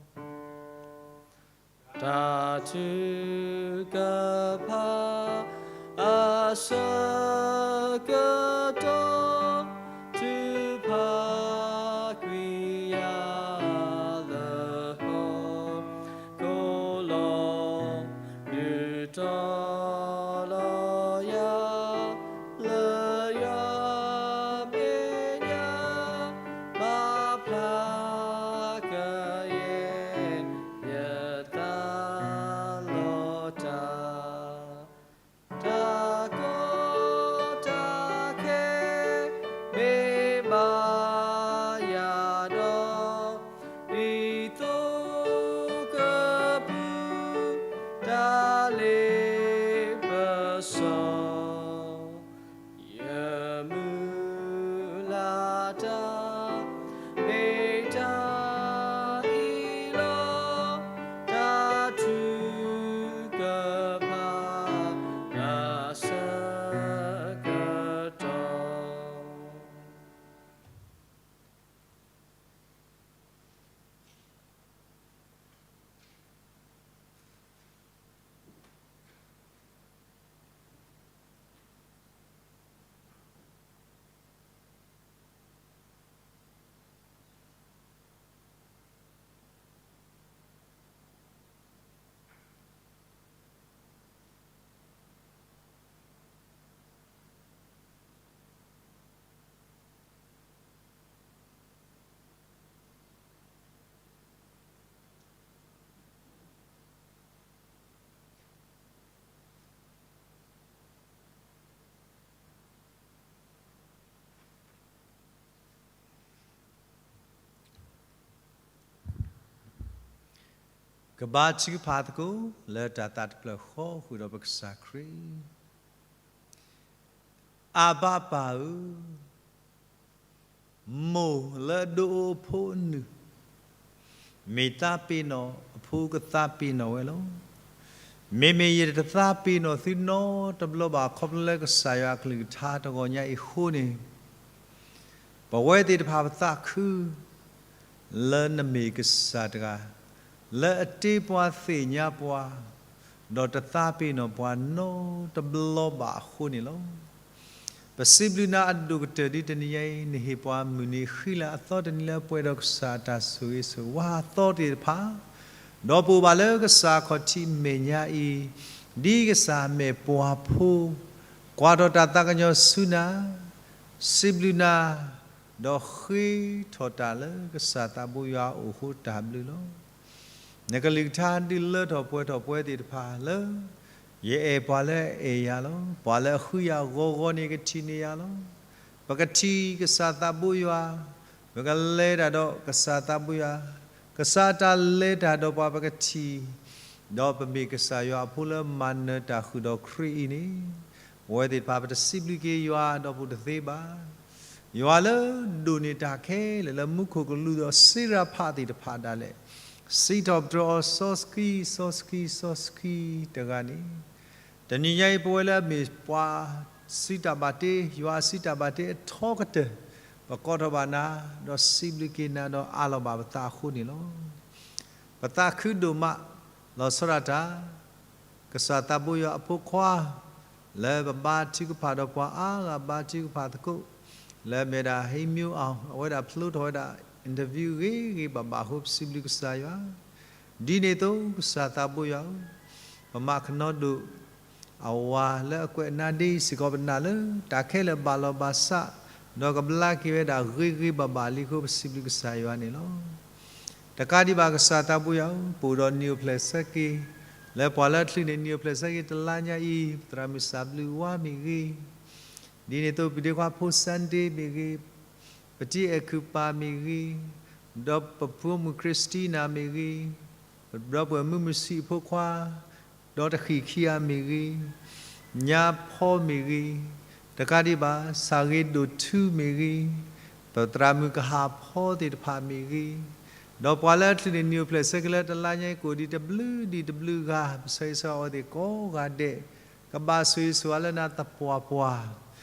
တၢ်ထုကဖၣ်အဆၢကတီၢ်, ထုကဖၣ်ကွံာ်ယၤလၢဟီၣ်ခိၣ်လီၤ, ဒုးတီၤလီၤယၤ လၢယွၤမဲာ်ညါ, ဘၣ်ဖျါကယဲၢ် ယသးလီၤတၢ်, တၢ်ကီတၢ်ခဲ မ့ၢ်ဘၣ်ယၤဒီး, ဒ်သိးကပူၤ တၢ်လ့ပစီ ယမုၢ်လၢ်တၢ် မ့ၢ်တၢ်အံၤလီၤ, တၢ်ထုကဖၣ်အဆၢကတီၢ်. ကဘါထုကဖၣ်သကိး လၢတၢ်သးတဖျၢၣ်ဃီဃုာ်ဒီးပကစၢ်ခရံာ်, အၢ်ဘၣ်ပၢ်ဧၢ, မိၢ်လၢအဒိးအဖိအနုၢ်, မ့ၢ်သးပ့ၤနီၣ်အဖိကသးပ့ၤနီၣ်ဝဲလီၤ. မ့မ့ၢ်ယတသးပ့ၤနီၣ်သုနီတဘျီဘၣ်ခီဖျိလၢကစၢ်ယွၤအကလုၢ်ကထါတဂီၤညါအံၤအဃိန့ၣ်, ပဝဲသ့ၣ်တဖၣ်ပသးခု လၢနမ့ၢ်ကစၢ်တဂၤ လၢအတ့ပှၤသ့ၣ်ညါပှၤ ဒီးတသးပ့ၤနီၣ်ပှၤနီတဘျီဘၣ်အဃိန့ၣ်လီၤ. ပစံးဘျုးနၤအဒိၣ်ကတၢၢ်ဒ်တနံၤညါအံၤ နဟ့ၣ်ပှၤမုၢ်နံၤဃံလၤအသီတနံၤလၢပှဲၤဒီးကစၢ်တၢ်ဆိၣ်ဂ့ၤဆိၣ်ဝါအသီသ့ၣ်တဖၣ်, ဒီးပအိၣ်ဘၣ်လၢကစၢ်ခီၣ်ထံးမဲာ်ညါအံၤ, ဒ်ကစၢ်မ့ၢ်ပှၤဖိ, ကွၢ်ထီၣ်တၢ်သးကညီၤဆူနၤ, စံးဘျုးနၤ, ဒီးဃ့ထီၣ်တၢ်လၢကစၢ်သးဘိယွၤအအိၣ်အဃိတၢ်ဘျုးလီၤ. နကလုၢ်ကထါဒုးလၢထီၣ်ပှဲၤထီၣ်ပဝဲသ့ၣ်တဖၣ်လၢ ယအဲၣ်ပှၤလၢအအဲၣ်ယၤလီၤ. ပှၤလၢအဃုယၤဂီၤဂီၤန့ၣ်ကထံၣ်န့ၢ်ယၤလီၤ. ပကထံၣ်ကစၢ်သးဘိယွၤ, ပကလဲၤတၢ်ဒီးကစၢ်သးဘိယွၤ, ကစၢ်တၢ်လဲၤတၢ်ဒီးပှၤပကထံၣ်, ဒီးပမ့ၢ်ကစၢ်ယွၤအဖိလၢမၤနၢၤတၢ်ဃုာ်ဒီးခရံာ်အံၤန့ၣ်, ပဝဲသ့ၣ်တဖၣ်ပတစံးဘျုးက့ၤယွၤဒီးပတသ့ဘၣ်. ယွၤလၢဒိၣ်န့ၢ်တၢ်ခဲလၢာ်လၢမူခိၣ်ကလူးဒီးစ့ရၤဖးသ့ၣ်တဖၣ်ဒၣ်လဲာ်, စံးထီၣ်ပတြၢၤအီၤစီဆှံ စီဆှံ စီဆှံတဂၤန့ၣ်, တနံၤညါအံၤ ပဝဲလၢအမ့ၢ်ပှၤစံးတၢ်ဘၣ်တ့, ယွၤအစံးတၢ်ဘၣ်တ့အထီကတၢၢ်, ပကိးထီၣ်ဘၣ်နၤ, ဒီးစံးဘျုးက့ၤနၤ ဒီးအးလီၤဘၣ်ပသးအဃိန့ၣ်လီၤ. ပသးခုဒိၣ်မး, လီၤဆီဒၣ်တၢ် ကစၢ်သးဘိယွၤအဖိခွါ, လၢပဘါထုကဖၣ်ဒီးပှၤအါဂၤဘါထုကဖၣ်သကိး, လၢအမ့ၢ်ဒၣ် ဟံးမၠိအီၤ, အဝဲဒၣ်ဖျိထီၣ်ဝဲဒၣ် interview ဂ့ၤဂ့ၤဘၣ်ဘၣ်အဃိ ပစံးဘျုးကစၢ်ယွၤ, ဒ်န့ၣ်အသိး ကစၢ်သးဘိယွၤဧၢ, ပမၤကနီဒိၣ် အဝၤလၢအကွဲးနါဒ့စ့ၢ်ကီး ပနာ်လၢတၢ်ခဲလၢာ်ဘၣ်လီၤဘၣ်စး, ဒီးကဘျါက့ၤဝဲဒၣ်ဂ့ၤဂ့ၤဘၣ်ဘၣ်လံအဃိ ပစံးဘျုးကစၢ်ယွၤန့ၣ်လီၤ. တကးဒံးဘၣ် ကစၢ်သးဘိယွၤဧၢ, ပအိၣ်ဒီးနံၣ်အိၣ်ဖျဲၣ်ဆၢက့ၤ, လၢပှၤလၢအချုးန့ၢ်နံၣ်အိၣ်ဖျဲၣ်ဆၢက့ၤတလါညါအံၤ ပသရၣ်မုၣ်စၢ်ဘျုးဝါမ့ၢ်ဂ့ၤ, ဒ်န့ၣ်အသိး ပဒ့ခွါဖိ Sunday မ့ၢ်ဂ့ၤ, ပတံၤအဲၣ်ခုၣ်ပၢ်မ့ၢ်ဂ့ၤ, ဒီးပဖိမုၣ် Christina မ့ၢ်ဂ့ၤ, ဒီပုၢ်ဝဲၢ်မုၣ်မုၢ်ဆံးအဖိခွါ, ဒီးတဃံးခံဂၤမ့ၢ်ဂ့ၤ, ညါဖီမ့ၢ်ဂ့ၤ, တကးဒံးဘၣ် ဆၣ်ဂ့ၤဒိၣ်ထူမ့ၢ်ဂ့ၤ, ပသရၣ်မုၣ်ကဟၣ်ဖီသ့ၣ်တဖၣ်မ့ၢ်ဂ့ၤ, ဒီးပှၤလၢအချုးန့ၢ်နံၣ်အိၣ်ဖျဲၣ်ဆၢက့ၤလၢတလါညါအံၤ ကအိၣ်ဒံးတဘျုးဒံးတဘျုးဂၤ, ပဆၢဂ့ၤဆၢဝါအဝဲသ့ၣ်ကိးဂၤဒဲး, ကဘၣ်ဆိၣ်ဂ့ၤဆိၣ်ဝါလၢနၤသပှၢ်ပှၢ်,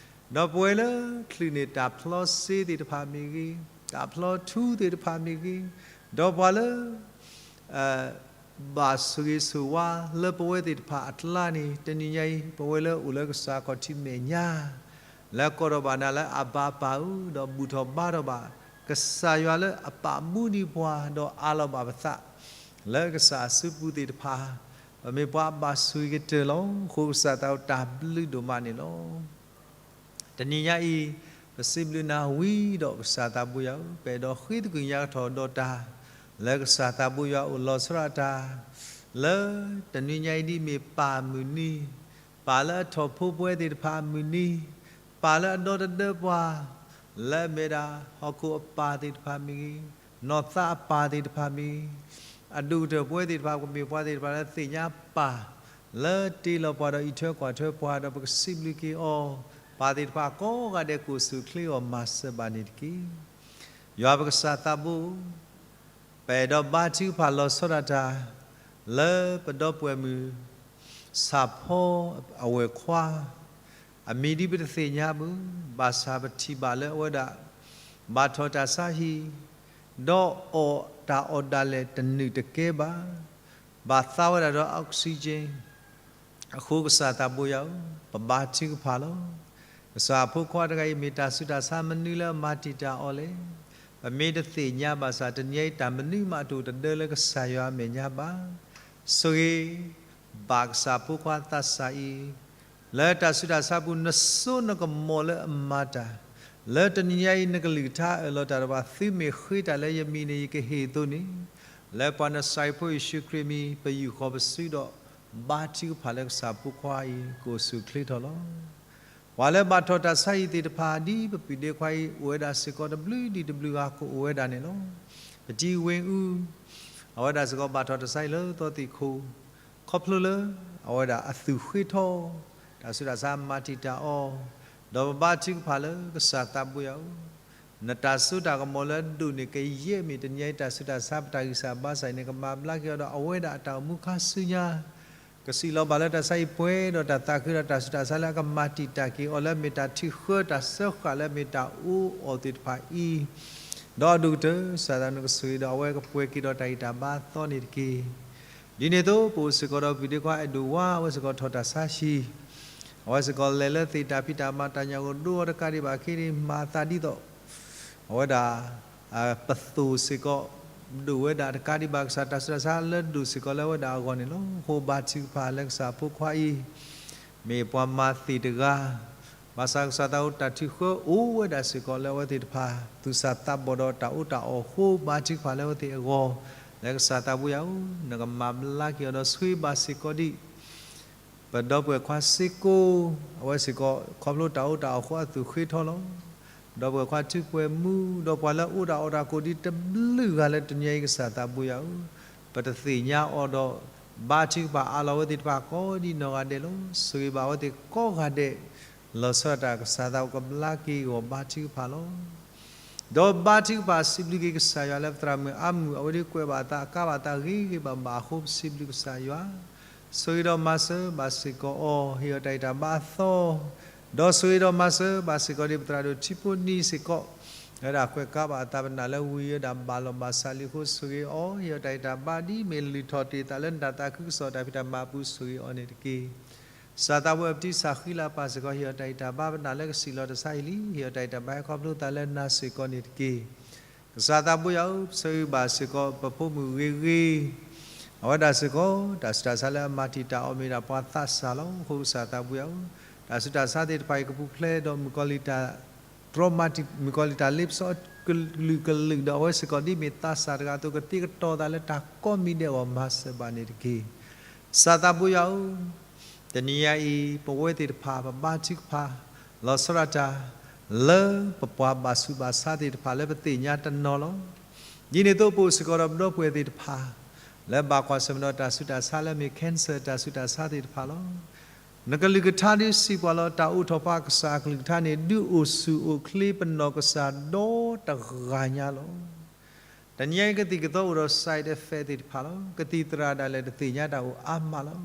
ဒီးပဝဲလၢချုးန့ၢ်တၢ်ဖျီစ့သ့ၣ်တဖၣ်မ့ၢ်ဂ့ၤ, တၢ်ဖျီထူသ့ၣ်တဖၣ်မ့ၢ်ဂ့ၤ, ဒီးပှၤလၢ ဘၣ်ဆိၣ်ဂ့ၤဆိၣ်ဝါလၢပဝဲသ့ၣ်တဖၣ်အကျါန့ၣ် တနံၤညါအံၤ ပဝဲလၢအိၣ်လၢကစၢ်ခီၣ်ထံးမဲာ်ညါ, လၢကိးထီၣ်ဘၣ်နၤလၢအဘၤပၢ်ဧၢ, ဒီးဘူၣ်ထီၣ်ဘါထီၣ်ဘၣ် ကစၢ်ယွၤလၢအပာ်မူဒံးပှၤ ဒီးအးလီၤဘၣ်ပသး လၢကစၢ်အစုပူၤသ့ၣ်တဖၣ်, ပမ့ၢ်ပှၤအဘၣ်ဆိၣ်ဂ့ၤကတၢၢ်လီၤ. အဃိကစၢ်သးဝဲတၢ်ဘျုးဒိၣ်မးန့ၣ်လီၤ. တနံၤညါအံၤ ပစံးဘျုးနၤဝံၤဒီးကစၢ်သးဘိယွၤဧၢ, ပအဲၣ်ဒိးဃ့သကွံာ်ညါကထီၣ်ဒီးတၢ် လၢကစၢ်သးဘိယွၤအိၣ်လီၤဆီဒၣ်တၢ်, လၢတနွံညါအံၤဒ်မ့ၢ်ပၢ်မုၢ်နံၤ, ပၢ်လၢအထီၣ်ဖိပဝဲသ့ၣ်တဖၣ်အမုၢ်နံၤ, ပၢ်လၢအဒီတဒၢပှၤ, လၢအမ့ၢ်ဒၣ်ဟီၣ်ခိၣ်အပၢ်သ့ၣ်တဖၣ်မ့ၢ်ဂ့ၤ, နီၢ်သးအပၢ်သ့ၣ်တဖၣ်မ့ၢ်ဂ့ၤ, အဒိၣ်ကတၢၢ်ပဝဲသ့ၣ်တဖၣ် ကမ့ၢ်ပှၤသ့ၣ်တဖၣ်လၢသ့ၣ်ညါပၢ် လၢတ့လီၤပှၤဒီးအံးထွဲကွၢ်ထွဲပှၤ ဒီးပကစံးဘျုးက့ၤအီၤ, ပၢ်သ့ၣ်တဖၣ်ကိးဂၤဒဲးကအိၣ်ဆူၣ်အိၣ်ချ့အီၤမၤစၢၤဘၣ်န့ၣ်တက့ၢ်. ယွၤပကစၢ်သးဘိ, ပအဲၣ်ဒိးဘါထုကဖၣ်လီၤဆီဒၣ်တၢ် လၢပဒီပုၢ်ဝဲၢ်မုၣ် ဆၣ်ဖီအဝဲၢ်ခွါ, အမံၤဒ်ပတသ့ၣ်ညါဘၣ်, ဘၣ်ဆၣ်ပထံၣ်ဘၣ်လၢအဝဲဒၣ် ဘၣ်ထီၣ်တၢ်ဆါဟံၣ်, ဒီးအီၣ်တၢ်အီၣ်ဒၣ်လဲာ်တနုာ်တကဲဘၣ်, ဘၣ်သါဝဲဒၣ်ဒီး oxygen အဃိကစၢ်သးဘိယွၤဧၢ, ပဘါထုကဖၣ်လီၤ. ကစၢ်အဖိခွါတဂၤအံၤမ့ၢ်တၢ်ဆူးတၢ်ဆါမနုၤလၢအမၤတံာ်တာ်အီၤလဲၣ်. ပမ့ၢ်တသ့ၣ်ညါဘၣ်ဆၣ် တနံၤညါအံၤတၢ်မနုၤမးတအိၣ်တဒၢလၢကစၢ်ယွၤအမဲာ်ညါဘၣ်. ဆိၣ်ဂ့ၤ ဘၣ်ကစၢ်ဖိခွါသးစၢ်အံၤ, လၢတၢ်ဆူးတၢ်ဆါပူၤ နစိနကမီၤလၢအမၤတၢ်, လၢတနံၤညါအံၤ နကလုၢ်ကထါအၢၣ်လီၤတၢ်ဒီးပှၤ သုမ့ၢ်ဃ့တၢ်လၢယမံၤန့ၣ် ယကဟ့ၣ်အသိးန့ၣ်, လၢပှၤနစၤရ့းဖိယ့ၣ်ၡူးခရံာ်မံၤ ပယူာ်ဃီၤပစုဒီး ဘါထုကဖၣ်လၢကစၢ်ဖိခွါအံၤ ကအိၣ်ဆူၣ်အိၣ်ချ့ထီၣ်လီၤ. ပှၤလၢဘၣ်ထီၣ်တၢ်ဆါဟံၣ်သ့ၣ်တဖၣ် ဒ်ပပုၢ်ဒ့ခွါအံၤ အိၣ်ဝဲဒၣ်စ့ၢ်ကီးတဘျုးဒံးတဘျုးဂၤကအိၣ်ဝဲဒၣ်န့ၣ်လီၤ. ပတံၤဝ့ၢ်အူ အဝဲဒၣ်စ့ၢ်ကီးဘၣ်ထီၣ်တၢ်ဆါဟံၣ်လၢသီသ့ၣ်ခိၣ်, ခီဖျိလၢအဝဲဒၣ်အသူၣ်ဃ့ထီ, တၢ်ဆူးတၢ်ဆါမၤတံာ်တာ်အီၤ, ဒီးပဘါထုကဖၣ်လၢကစၢ်သးဘိယွၤဧၢ, နတၢ်စိတၢ်ကမီၤလၢအဒိၣ်န့ၣ် ကယဲၢ်မ့ၢ်တနံၤညါအံၤ တၢ်ဆူးတၢ်ဆါပတၢ်ဂံၢ်စၢ်ဘါစၢ်အံၤန့ၣ် ကမၤဘျါက့ၤအီၤဒီးအဝဲဒၣ်အတၢ်အိၣ်မူခါဆူညါ ကစံးလီၤဘၣ်လၢတၢ်ဆါဟံၣ်ပှဲၤဒီးတၢ်သးခုဒီးတၢ်ဆူးတၢ်ဆါလၢအကမၤတံာ်တာ်က့ၤအီၤ လၢအမ့ၢ်တၢ်ထုးဃၢတၢ်စၢဃာ်လၢအမ့ၢ်တၢ်အူအီၣ်သ့ၣ်တဖၣ်အံၤ, ဒီးအဒိၣ်ကတၢၢ် ကစၢ်သးနကဆိၣ်ဂ့ၤဒီးအဝဲကပှဲၤက့ၤဒီးတၢ်ဂံၢ်တၢ်ဘါအသီန့ၣ်တက့ၢ်. ဒ်န့ၣ်အသိး ပအိၣ်စ့ၢ်ကီးဒီးပုၢ်ဒ့ခွါအဲၣ်ဒိၣ်ဝါ အဝဲစ့ၢ်ကီးထီၣ်တၢ်ဆါဟံၣ်, အဝဲစ့ၢ်ကီးလဲၤလၢသ့ၣ်တၢ်ဖံးတၢ်မၤတၢ်ညၣ်ဂိၢ်ဒိအီၤတကးဒံးဘၣ် ခဲအံၤမၤသးဒ်သိး အဝဲဒၣ် ပသိၣ်စ့ၢ်ကီး ဒိၣ်ဝဲဒၣ်တကးဒံးဘၣ် ကစၢ်တၢ်ဆူးတၢ်ဆါလၢဒိၣ်စ့ၢ်ကီးလၢအဝဲဒၣ်အဂီၢ်န့ၣ်လီၤ. အဃိဘါထုကဖၣ်လၢကစၢ်အဖိခွါအံၤ မ့ၢ်ပှၤမၤသ့ၣ်တဂၤ, ဘၣ်ဆၣ်ကစၢ်သးအိၣ်တၢ်ထုးဃၢအိၣ်ဝဲဒၣ်စ့ၢ်ကီးလၢအဝဲသ့ၣ်တဖၣ် သူၣ်စၢ်သးဘီၣ်ဒီးတၢ်အီၣ်တၢ်အီအဃိ ဘါထုကဖၣ်လၢအဝဲသ့ၣ်အဂီၢ်, လၢကစၢ်သးဘိယွၤဧၢ, နကမၤဘျါက့ၤအီၤဒီးဆိၣ်ဂ့ၤဘၣ်စ့ၢ်ကီးဒံး ပဒီပုၢ်ဝဲၢ်ခွါစ့ၢ်ကီး, အဝဲစ့ၢ်ကီး ခီဖျိတၢ်အီၣ်တၢ်အီအဃိအသူၣ်ဃ့ထီလီၤ. ဒီပုၢ်ဝဲၢ်ခွါထူးပှဲၤမူ, ဒီးပှၤလၢအအိၣ်တၢ်အီၣ်တၢ်အီကိးဒံးတဘျုးဂၤလၢတနံၤညါအံၤ ကစၢ်သးဘိယွၤဧၢ, ပတသ့ၣ်ညါအီၤဒီး ဘါထုကဖၣ်အးလီၤအဝဲသ့ၣ်တဖၣ်ကိးဒံးနီၢ်ဂၤဒဲးလီၤ. ဆိၣ်ဂ့ၤဘၣ်အဝဲသ့ၣ်ကိးဂၤဒဲး, လီၤဆီဒၣ်တၢ်ကစၢ်သးအိၣ်ကဘျါက့ၤဂီၢ်ဘါထုကဖၣ်လီၤ. ဒီးဘါထုကဖၣ်စံးဘျုးက့ၤကစၢ်ယွၤလၢပသရၣ်မုၣ်အါမုၢ် အဝဲဒၣ်ကွဲးဘၣ်အသးအကါဘၣ်အသးဂ့ၤဂ့ၤဘၣ်ဘၣ်အဃိ ပစံးဘျုးကစၢ်ယွၤ, ဆိၣ်ဂ့ၤဒီးမၤစၢၤဘၣ်စ့ၢ်ကီးအီၤ, ဟ့ၣ်အီၤတၢ်အံၤတၢ်ဘါအသီ, ဒီးဆိၣ်ဂ့ၤဒီးမၤစၢၤဘၣ်စ့ၢ်ကီးဒံး ပသရၣ်ဒိၣ်ထံဖိနံၤစ့ၢ်ကီး, လၢဒၣ်ကွဲးကါဘၣ်အသးပနၢ်လၢဝံၤဝဲဒၣ်ဘၣ်လီၤဘၣ်စးလံအဃိ ဆိၣ်ဂ့ၤအီၤ, ဟ့ၣ်အီၤတၢ်အံၤတၢ်ဘါဒ်မ့ၢ်လုၢ်ထီၣ်တ့ၢ်သးလၢနတၢ်သးခုကစီၣ်တၢ်ဖံးတၢ်မၤအပူၤ ဆိၣ်ဂ့ၤအီၤန့ၣ်တက့ၢ်. ကစၢ်သးဘိယွၤပတံၢ်စၢ်ဃံလၤပၢ်စ့ၢ်ကီး ဟ့ၣ်အီၤတၢ်အံၤတၢ်ဘါပနၢ်လၢကစံးလီၤတၢ်ဆါဟံၣ်လံ, ဟ့ၣ်အီၤတၢ်အံၤတၢ်ဘါဟဲခီဖျိသးလၢနၤစ့ၢ်ကီးန့ၣ်တက့ၢ်. ကစၢ်သးဘိယွၤဧၢ, ဆိၣ်ဂ့ၤဘၣ်စ့ၢ်ကီးပဖိမုၣ်ဂ့ၤဂ့ၤ, အဝဲဒၣ်စ့ၢ်ကီး တၢ်ဆူးတၢ်ဆါလၢအမၤတံာ်တာ်အီၤမ့ၢ်ဒၣ်ပှၤသးစၢ်လီၤ. အဃိကစၢ်သးဘိယွၤဧၢ, တၢ်ဆူးတၢ်ဆါသ့ၣ်တဖၣ်အံၤကပူၤဖျဲးဒီးမုၣ်ကီၤလံၢ်တၢ် တြီမၤတံာ် မုၣ်ကီၤလံၢ်တၢ်လ့ပစီအကလုာ်ကလုာ် ဒီးအဝဲစ့ၢ်ကီးဒ်မ့ၢ်သးစၢ်တဂၤအသိး ကသံကတီၤသးလၢတၢ်ကိးမံၤဒဲးအဂီၢ် မၤစၢၤဘၣ်န့ၣ်တက့ၢ်. ကစၢ်သးဘိယွၤဧၢ, တနံၤညါအံၤ ပဝဲသ့ၣ်တဖၣ် ပဘါထုကဖၣ် လီၤဆီဒၣ်တၢ် လၢပပှၤဘၣ်ဆူးဘၣ်ဆါသ့ၣ်တဖၣ်လၢပသ့ၣ်ညါတနီၤလီၤ. ဒ်န့ၣ်အသိး ပအိၣ်စ့ၢ်ကီးဒီးပဒီပုၢ်ဝဲၢ်သ့ၣ်တဖၣ် လၢဘၣ်ကွၢ်ဆၢၣ်မဲာ်ဒီးတၢ်ဆူးတၢ်ဆါလၢအမ့ၢ် cancer တၢ်ဆူးတၢ်ဆါသ့ၣ်တဖၣ်လီၤ. နကလုၢ်ကထါဒုးစံးပှၤလီၤ, တၢ်အိးထီၣ်ပှၤကစၢ်အကလုၢ်ကထါန့ၣ် ဒုးအိၣ်ဆူၣ်အိၣ်ချ့ပနီၢ်ကစၢ်ဒီတဂၤညါလီၤ. တနံၤညါအံၤ ကသံၣ်ကသီအိၣ်ဒီး side effect သ့ၣ်တဖၣ်လီၤ. ကသံၣ်သရၣ်ဒၣ်လဲာ်တသ့ၣ်ညါတၢ်အိၣ်အါမးလီၤ.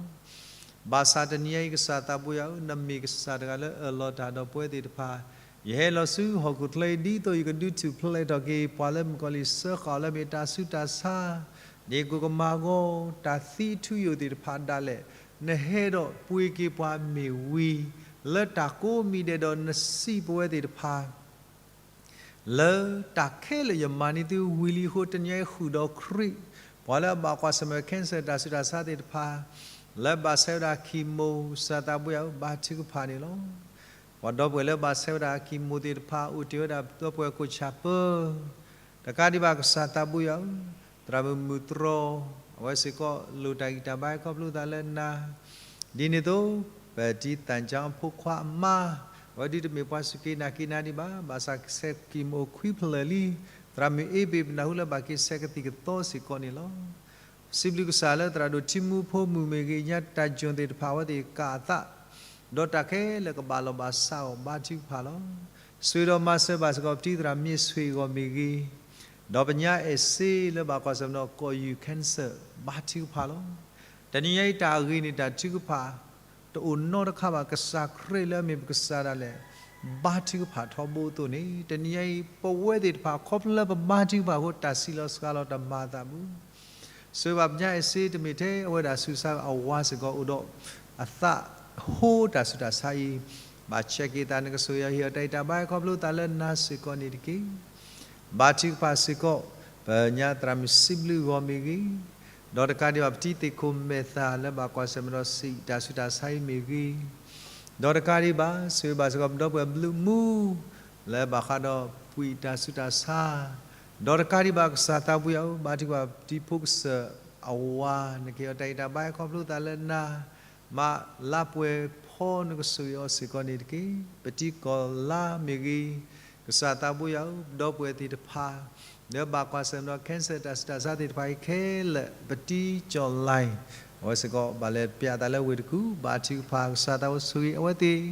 ဘၣ်ဆၣ်တနံၤညါအံၤ ကစၢ်သးဘိယွၤဧၢ, နမ့ၢ်ကစၢ်တဂၤလၢအၢၣ်လီၤတၢ်ဒီးပဝဲသ့ၣ်တဖၣ်, ယဟဲလီၤဆူဟီၣ်ခိၣ်ချၢအံၤ ဒ်သိးယကဒုးထူၣ်ဖျဲးထီၣ်က့ၤ ပှၤလၢမုၣ်ကီၤလံၢ်စၢဃာ်အီၤလၢမ့ၢ်တၢ်ဆူးတၢ်ဆါ ဒ်ကိၣ်ကမၤဂီၤ တၢ်သံထူယိာ်သ့ၣ်တဖၣ်ဒၣ်လဲာ်, နဟဲဒီးပှ့ၤက့ၤပှၤမ့ၢ်ဝံၤ လၢတၢ်ကိးမံၤဒဲးဒီး နစံးပဝဲသ့ၣ်တဖၣ် လၢတၢ်ခဲလၢာ်ယမၤန့ၢ်သုဝံၤလံအဃိ တနံၤအံၤဃုာ်ဒီးခရံာ်, ပှၤလၢအဘၣ်ကွၢ်ဆၢၣ်မဲာ် cancer တၢ်ဆူးတၢ်ဆါသ့ၣ်တဖၣ် လၢဘၣ်ဆဲးဝဲဒၣ် chemo ကစၢ်သးဘိယွၤဧၢ ဘါထုကဖၣ်န့ၣ်လီၤ. ပှၤဒီပုၢ်ဝဲၢ်လၢဘၣ်ဆဲးဝဲဒၣ် chemo သ့ၣ်တဖၣ် အိၣ်တ့ၢ်ဝဲဒၣ်ဒီပုၢ်ဝဲၢ်ကိးဆၣ်ပၢ တကးဒံးဘၣ်ကစၢ်သးဘိယွၤဧၢ, သရၣ်မုၣ်မုၢ်တြီ အဝဲစ့ၢ်ကီးလိၣ်တၢ်ဂံၢ်တၢ်ဘါဟဲခီဖျိသးလၢနၤ, ဒ်န့ၣ်အသိး ပတံၤသၣ်ကၠီအဖိခွါအမါ, အဝဲဒုးတမ့ၢ်ပှၤစူၢ်က့ၤနာ်က့ၤနၤဒံးဘၣ်, ဘၣ်ဆၣ်ဆဲး chemo ခွံဖျၢၣ်လံ, သရၣ်မုၣ်အ့ဘ့ၣ် ပနၢ်ဟူလၢဘၣ်က့ၤဆဲးကသံၣ်ကသီစ့ၢ်ကီးန့ၣ်လီၤ. စံးဘျုးကစၢ်လၢသရၣ်ဒိၣ်ထံမူဖိမုၣ်မ့ၢ်ဂ့ၤ, ညါတၢ်ကၠိၣ်သ့ၣ်တဖၣ် အဝဲသ့ၣ်ကၢ်အသး, ဒီးတၢ်ခဲလၢာ်ကဘၣ်လီၤဘၣ်စးအီၤ ဘါထုကဖၣ်လီၤ. ဆိၣ်ဂ့ၤဒီးမၤစၢၤဘၣ်စ့ၢ်ကီး ပတံၤသရၣ်မ့ၢ်ဆွ့ၣ်အဂီၢ်မ့ၢ်ဂ့ၤ, ဒီးပညါအဲၣ်စ့လၢဘၣ်ကွၢ်ဆၢၣ်မဲာ်ဒီး ကိးယူၢ် cancer ဘါထုကဖၣ်လီၤ. တနံၤညါအံၤတၢ်အဂ့ၤန့ၣ် တၢ်ထုကဖၣ် တအိၣ်နီတခါဘၣ်, ကစၢ်ခရံာ်လၢအမ့ၢ်ပကစၢ်ဒၣ်လဲာ် ဘါထုကဖၣ်ထီဘိအသိးန့ၣ် တနံၤညါအံၤ ပဝဲသ့ၣ်တဖၣ် ခီဖျိလၢပဘါထုကဖၣ်အဃိ တၢ်စံးလီၤစှၤလီၤတမၤအသးဘူး ဆိၣ်ဂ့ၤဘၣ်ပညါအဲၣ်စ့ တမ့ၢ်ထဲအဝဲဒၣ်ဆူးစါအဝၤစ့ၢ်ကီး အိၣ်ဒီးအသးဟိတၢ်ဆူးတၢ်ဆါအံၤ, ဘၣ်ဆဲးက့ၤသး နကဆိၣ်ဂ့ၤအီၤ ဟ့ၣ်အီၤတၢ်ဂံၢ်တၢ်ဘါဟဲခီဖျိသးလၢနၤစ့ၢ်ကီးန့ၣ်တက့ၢ်. ဘါထုကဖၣ်စ့ၢ်ကီး ပညါသရၣ်မုၣ်စံးဘျုးအဂီၢ်မ့ၢ်ဂ့ၤ, ဒီးတကးဒံးဘၣ် ပတံၤသ့ၣ်ခိၣ်မဲာ်သၣ်လၢဘၣ်ကွၢ်ဆၢၣ်မဲာ်ဒီးစံးတၢ်ဆူးတၢ်ဆါအံၤမ့ၢ်ဂ့ၤ, ဒီးတကးဒံးဘၣ် ဆိၣ်ဂ့ၤဘၣ်စ့ၢ်ကီး ပဒီပုၢ်ဝဲၢ်ဘျုးမူ လၢဘၣ်ဃးဒီးပှၤတၢ်ဆူးတၢ်ဆါ, ဒီးတကးဒံးဘၣ် ကစၢ်သးဘိယွၤဧၢ, ဘါထုကဖၣ်ပတံၤဖိကစၢၢ်အဝၤ နကဟ့ၣ်အီၤတၢ်ဂံၢ်တၢ်ဘါဟဲခီဖျိသးလၢနၤ, မၤလါပှဲၤဖီ နကဆိၣ်ဂ့ၤအီၤစ့ၢ်ကီးန့ၣ်တက့ၢ်. ပတံၤကီၢ်လါမ့ၢ်ဂ့ၤ, ကစၢ်သးဘိယွၤဧၢ, ပဒီပုၢ်ဝဲၢ်သ့ၣ်တဖၣ် လၢဘၣ်ကွၢ်ဆၢၣ်မဲာ်ဒီး cancer တၢ်ဆူးတၢ်ဆါသ့ၣ်တဖၣ်အံၤခဲလၢာ်, ပတံၤကၠီၣ်လဲၣ် အဝဲစ့ၢ်ကီးဘၣ်လဲၤပျးသးလၢဝ့ၢ်တကူၣ်, ဘါထုကဖၣ် ကစၢ်သးဘိဆိၣ်ဂ့ၤအဝဲသ့ၣ်,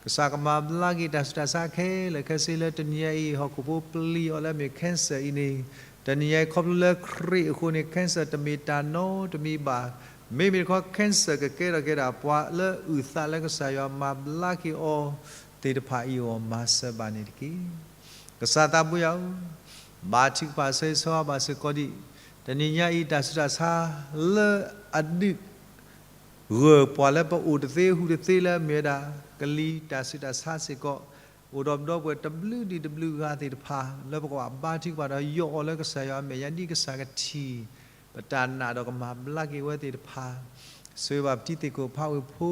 ကစၢ်ကမၤဘျါက့ၤတၢ်ဆူးတၢ်ဆါခဲလၢာ်ခဲဆ့လၢတနံၤညါအံၤ ဟီၣ်ခိၣ်ဖိပျံၤအီၤလၢအမ့ၢ် cancer အံၤန့ၣ်, တနံၤညါအံၤခီဖျိလၢခရံာ်အဃိန့ၣ် cancer တမ့ၢ်တၢ်နီတမံၤဘၣ်. မ့မ့ၢ်တခီ cancer ကကဲထီၣ်က့ၤဒၣ်ပှၤလၢအုၣ်သးလၢကစၢ်ယွၤမၤဘျါက့ၤအီၤ သ့ၣ်တဖၣ်အံၤအဂီၢ် မၤစၢၤဘၣ်န့ၣ်တက့ၢ်. ကစၢ်သးဘိယွၤဧၢ, ဘါထုကဖၣ်ဆၢဂ့ၤဆၢဝါဘၣ်စ့ၢ်ကီးဒံး, တနံၤညါအံၤတၢ်ဆူးတၢ်ဆါလၢအဒုး ဂၢၢ်ပှၤလၢပအိၣ်တသ့ဟူးတသ့လၢအမ့ၢ်ဝဲဒၣ် ကလံၤတၢ်ဆူးတၢ်ဆါစ့ၢ်ကီး, အိၣ်ဒီးပဒီပုၢ်ဝဲၢ်တဘျုးဒံးတဘျုးဂၤသ့ၣ်တဖၣ် လၢပကဘၣ်ဘါထုကဖၣ်ဒီးယိးအီၤလၢကစၢ်ယွၤအမဲာ်ညါဒ်ကစၢ်ကထံၣ် ပတၢ်နာ်ဒီးကမၤဘျါက့ၤဝဲသ့ၣ်တဖၣ်, ဆိၣ်ဂ့ၤဘၣ်ပတံၤသ့ၣ်ခိၣ်ဖးဝ့ၢ်ဖိ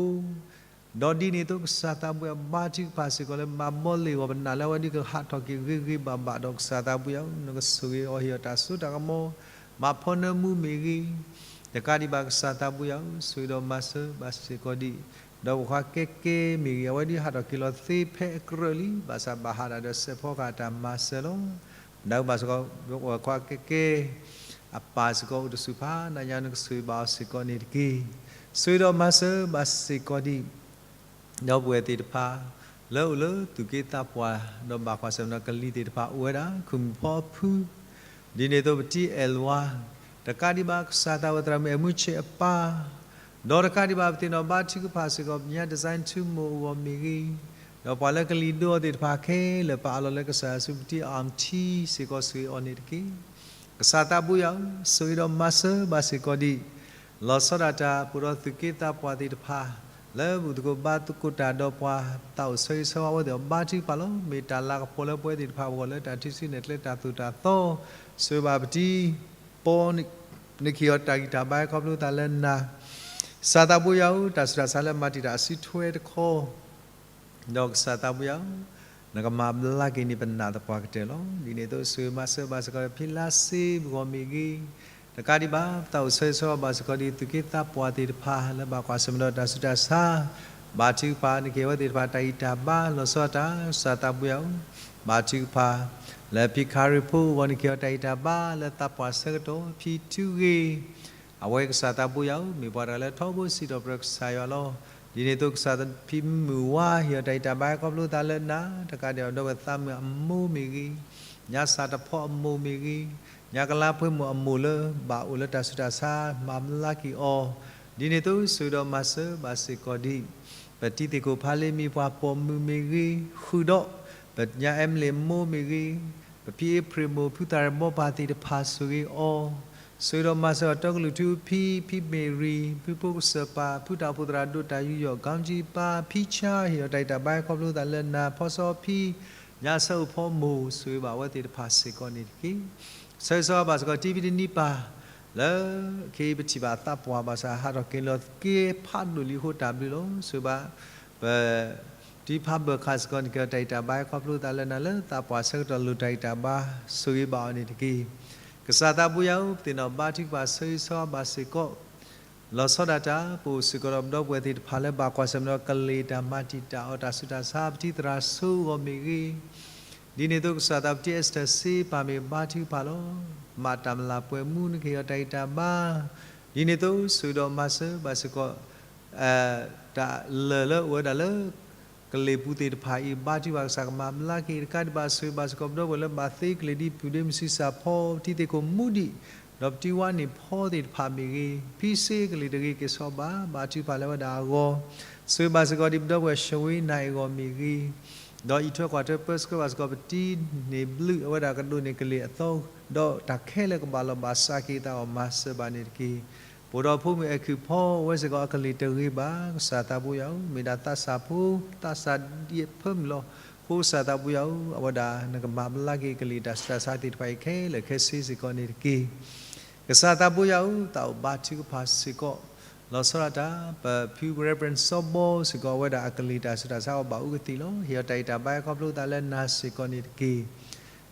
ဒီးဒ်န့ၣ်အသိး ကစၢ်သးဘိယွၤဘါထုကဖၣ်စ့ၢ်ကီးလၢမၤဘီလ့ၢ်ဂီၤပနၢ်လၢအဝဲဒၣ်ကဟးထီၣ်က့ၤဂ့ၤဂ့ၤဘၣ်ဘၣ်ဒီး ကစၢ်သးဘိယွၤဧၢ, နကဆိၣ်ဂ့ၤအီၤဟ့ၣ်အီၤတၢ်စိတၢ်ကမီၤ, မၤဖီနၢမူမ့ၢ်ဂ့ၤ, တကးဒံးဘၣ်ကစၢ်သးဘိယွၤဧၢ, ဆိၣ်ဂ့ၤဒီးမၤစၢၤဘၣ်စ့ၢ်ကီးဒံး, ဒီးပိာ်ခွါကဲကဲမ့ၢ်ဂ့ၤ, အဝဲဒၣ်ဟးထီၣ်က့ၤလီၤသ့ဖဲအကြၢးလံ, ဘၣ်ဆၣ်ဘၣ်ဟးဒၣ်ဒီးစဲးဖီကဟၣ်တၢ်မၤစၢၤလီၤ. နၢ်ဟူဘၣ်စ့ၢ်ကီး ပိာ်ခွါကဲကဲ အပၢ်စ့ၢ်ကီးအိၣ်တဆူၣ်ဖးနးညါ, နကဆိၣ်ဂ့ၤဘၣ်အီၤစ့ၢ်ကီးန့ၣ်တက့ၢ်. ဆိၣ်ဂ့ၤဒီးမၤစၢၤဘၣ်စ့ၢ်ကီးဒံး ဒီပုၢ်ဝဲၢ်သ့ၣ်တဖၣ် လၢအိၣ်လၢသူၣ်က့သးပှၢ် ဒီးဘၣ်ကွၢ်ဆၢၣ်မဲာ်ဒီးကလံၤသ့ၣ်တဖၣ် အိၣ်ဝဲဒၣ် ခုၣ်မုၢ်ဖီအဖု, ဒ်န့ၣ်အသိးပတံၤအဲၣ်လဝါ, တကးဒံးဘၣ်ကစၢ်သးဝဲသရၣ်မုၣ်အဲၣ်မူဆ့ၣ်အပၢ်, ဒီးတကးဒံးဘၣ် ပသ့ၣ်နီၣ်ဘါထုကဖၣ်စ့ၢ်ကီး ပညါ design ထူမိၢ်အဂီၢ်မ့ၢ်ဂ့ၤ, ဒီးပှၤလၢကလံၤဒိအီၤသ့ၣ်တဖၣ်ခဲလၢာ် ပအးလီၤလၢကစၢ်ယ့ၣ်ၡူးခရံာ်အထံ စ့ၢ်ကီးဆိၣ်ဂ့ၤအီၤန့ၣ်တက့ၢ်. ကစၢ်သးဘိယွၤဧၢ, ဆိၣ်ဂ့ၤဒီးမၤစၢၤဘၣ်စ့ၢ်ကီးဒံး လီၤဆီဒၣ်တၢ် ပအိၣ်ဒီးသူၣ်က့သးပှၢ်သ့ၣ်တဖၣ် လၢဘူၣ်သကိးဘါသကိးတၢ်ဒီးပှၤ သးအိၣ်ဆၢဂ့ၤဆၢဝါအဝဲသ့ၣ်အီၤ ဘါထုကဖၣ်လီၤ. မ့ၢ်တၢ်လၤကပီၤလၢပဝဲသ့ၣ်တဖၣ်အဂီၢ် လၢတၢ်ထုးစုနဲၣ်ကျဲတၢ်သိၣ်တၢ်သီ, ဆိၣ်ဂ့ၤဘၣ်ပတံၤပီ နခ့ၣ်အီၤတၢ်ဂံၢ်တၢ်ဘါ ခီဖျိသးလၢနၤ, ကစၢ်သးဘိယွၤဧၢ, တၢ်ဆူးတၢ်ဆါလၢမၤတံာ်တာ်အစုထွဲတခီ ဒီးကစၢ်သးဘိယွၤဧၢ, နကမၤဘျါက့ၤန့ၢ်ပနၢ်သပှၢ်ကတၢၢ်လီၤ. ဒ်န့ၣ်အသိး ဆိၣ်ဂ့ၤမၤစၢၤဘၣ်စ့ၢ်ကီး ဖံလါစ့အဂီၢ်မ့ၢ်ဂ့ၤ, တကးဒံးဘၣ် ပသးအိၣ်ဆၢဂ့ၤဆၢဝါဘၣ်စ့ၢ်ကီးဒံး သူၣ်က့သးပှၢ်သ့ၣ်တဖၣ် လၢဘၣ်ကွၢ်ဆၢၣ်မဲာ်ဒီးတၢ်ဆူးတၢ်ဆါ, ဘါထုကဖၣ် နခ့ၣ်အဝဲသ့ၣ်တဖၣ် တၢ်ဂံၢ်တၢ်ဘါ လီၤဆီဒၣ်တၢ် ကစၢ်သးဘိယွၤဧၢ, ဘါထုကဖၣ် လၢဖံခါရ့ၣ်ဖိအဂီၢ် နခ့ၣ်အီၤတၢ်ဂံၢ်တၢ်ဘါ လၢသးပှၢ်ဆၢကတီၢ် ဖံထူဂ့ၤ အဝဲကစၢ်သးဘိယွၤဧၢ, မ့ၢ်ပှၤတဂၤလၢထီဘိစံးထီၣ်ပတြၢၤကစၢ်ယွၤလီၤ. ဒ်န့ၣ်အသိး ကစၢ်ဖံမုၢ်ဝါ ဟ့ၣ်အီၤတၢ်ဂံၢ်တၢ်ဘါ ခီဖျိသးလၢနၤ, တကးဒံးဘၣ် ဒီးဝဲသးမုၣ်အမိၢ်မ့ၢ်ဂ့ၤ, ညါစၢ်တဖီအမိၢ်မ့ၢ်ဂ့ၤ, ညါကလါဖှဲမုၣ်အမိၢ်လၢ ဘၣ်အိၣ်လၢတၢ်ဆူးတၢ်ဆါ မၤဘျါက့ၤအီၤ, ဒ်န့ၣ်အသိး ဆိၣ်ဂ့ၤဒီးမၤစၢၤဘၣ်စ့ၢ်ကီးဒံး ပတံၤသ့ၣ်ခိၣ်ဖးလ့မံၤပှၤပိာ်မုၣ်မ့ၢ်ဂ့ၤ, ဃုာ်ဒီး ပညါအဲမလ့ၣ်မိၢ်မ့ၢ်ဂ့ၤ, ပဖံအ့ဖြ့ၣ်မိၢ် ဖုသးရ့ၣ်မိၢ်ပၢ်သ့ၣ်တဖၣ် ဆိၣ်ဂ့ၤအီၤ, ဆိၣ်ဂ့ၤဒီးမၤစၢၤအီၤ တီကလုာ်ထူဖံ ဖံမ့ၢ်ရံၤ ဖုဖိကစၢၢ်ပၢ် ဖုတၢ်အိၣ်ဖှိၣ်သရၣ်ဒိၣ်တၢ်ယူးယီၣ် ကီကၠံပၢ် ဖံဆါ ဟ့ၣ်အီၤတၢ်ဂံၢ်တၢ်ဘါ ခီဖျိသးလၢနၤ ဖီစီဖံ ညါဆၢအိၣ်ဖီမိၢ် ဆိၣ်ဂ့ၤဘၣ်အဝဲသ့ၣ်တဖၣ်စ့ၢ်ကီးန့ၣ်တက့ၢ်. ဆၢဂ့ၤဆၢဝါဘၣ်စ့ၢ်ကီး တံၤဖံတနံၤပၢ် လၢခဲအံၤပထံၣ်ဘၣ်သးပှၢ်ဘၣ်ဆၣ် ဟးထီၣ်က့ၤလီၤသက့ဖးဒိၣ်လံအဃိတၢ်ဘျုးလီၤ. ဆိၣ်ဂ့ၤဘၣ် ပ တံၤဖးဘၢၣ်ခၣ်စ့ၢ်ကီးန့ၣ် က့ၤအီၤတၢ်ဂံၢ်တၢ်ဘါ ခီဖျိသးလၢနၤ လၢသးပှၢ်ဆၢကတီၢ်လိၣ်တၢ်ဂံၢ်တၢ်ဘါ ဆိၣ်ဂ့ၤဘၣ်အီၤန့ၣ်တက့ၢ်. ကစၢ်သးဘိယွၤဧၢ, ပသ့ၣ်နီၣ်ဘါထုကဖၣ် ဆၢဂ့ၤဆၢဝါဘၣ်စ့ၢ်ကီး လီၤဆီဒၣ်တၢ် ပအိၣ်စ့ၢ်ကီးဒီးပဒီပုၢ်ဝဲၢ်သ့ၣ်တဖၣ်လၢဘၣ်ကွၢ်ဆၢၣ်မဲာ်ဒီးကလ့ၢ်တၢ်မၤတံာ်တာ်အီၤ တၢ်ဆူးတၢ်ဆါ ပတံၤသရၣ်စိအဂီၢ်မ့ၢ်ဂ့ၤ, ဒ်န့ၣ်အသိးကစၢ်သး ပတံၤအ့စတၢၢ်စ့ပၢ်မ့ၢ် ဘါထုကဖၣ်လီၤ. မၤတၢ်မလၤပှဲၤမူ နကဟ့ၣ်အီၤတၢ်ဂံၢ်တၢ်ဘါ, ဒ်န့ၣ်အသိး ဆိၣ်ဂ့ၤဒီးမၤစၢၤဘၣ်စ့ၢ်ကီး တၢ်လၢာ်လၢအအိၣ်ဝဲဒၣ်လၢ ကလ့ၢ်ပူၤသ့ၣ်တဖၣ်အံၤ ဘါထုကဖၣ်ကစၢ်ကမၤဘျါက့ၤ တကးဒံးဘၣ် ဆိၣ်ဂ့ၤဘၣ်စ့ၢ်ကီးပဒီပုၢ်ဝဲၢ်လၢဘၣ်သ့ကလ့ၢ်ဒ် ပုၢ်ဒ့မုၣ်ဆံးစၢ်ဖီ ပတံၤသ့ၣ်ခိၣ်မူဒံး ဒီးပတံၤဝါနံၣ်ဖီသ့ၣ်တဖၣ်မ့ၢ်ဂ့ၤ, ဖံစ့ကလ့ၢ်တဂ့ၤက့ၤဆီဘၣ် ဘါထုကဖၣ်လၢအဝဲဒၣ်အဂီၢ်, ဆိၣ်ဂ့ၤဘၣ်စ့ၢ်ကီးဒ်ပဒီပုၢ်ဝဲၢ် ရှဝ့နၢ်အဂီၢ်မ့ၢ်ဂ့ၤ, ဒီးအံးထွဲကွၢ်ထွဲပၢဆှၢဘၣ်စ့ၢ်ကီး ပတံၤန့ၣ်ဘျုး အဝဲဒၣ်ကဒိးန့ၢ်ကလ့ၢ်အသီ ဒီးတၢ်ခဲလၢာ်ကဘၣ်လီၤဘၣ်စးက့ၤသးအဂီၢ် မၤစၢၤဘၣ်န့ၣ်တက့ၢ်. ပအိၣ်ဒီးဖိမုၣ်အဲၣ်ခုၣ်ဖီ အဝဲစ့ၢ်ကီးအကလ့ၢ်တဂ့ၤဘၣ် ကစၢ်သးဘိယွၤဧၢ, မ့ၢ်ဒၣ်သးစၢ်ဖိ သးစၢ်ဒ်အဖၢမုၢ်လီၤ. အဃိကစၢ်သးဘိယွၤဧၢ, အဝဲဒၣ်နကမၤဘျါက့ၤကလ့ၢ်တၢ်ဆူးတၢ်ဆါသ့ၣ်တဖၣ်အံၤခဲလၢာ်ခဲဆ့စ့ၢ်ကီးန့ၣ်တက့ၢ်. ကစၢ်သးဘိယွၤဧၢ, သးအိၣ်ဘါထုကဖၣ်စ့ၢ်ကီး လီၤဆီဒၣ်တၢ် ပဖု Reverend စီၤဘီစ့ၢ်ကီး အဝဲဒၣ်အကလ့ၢ်တၢ်ဆူးတၢ်ဆါအီၤဘၣ်အူကသံၣ်လီၤ. ဟ့ၣ်အီၤတၢ်ဂံၢ်တၢ်ဘါခီဖျိသးလၢနၤစ့ၢ်ကီးန့ၣ်တက့ၢ်.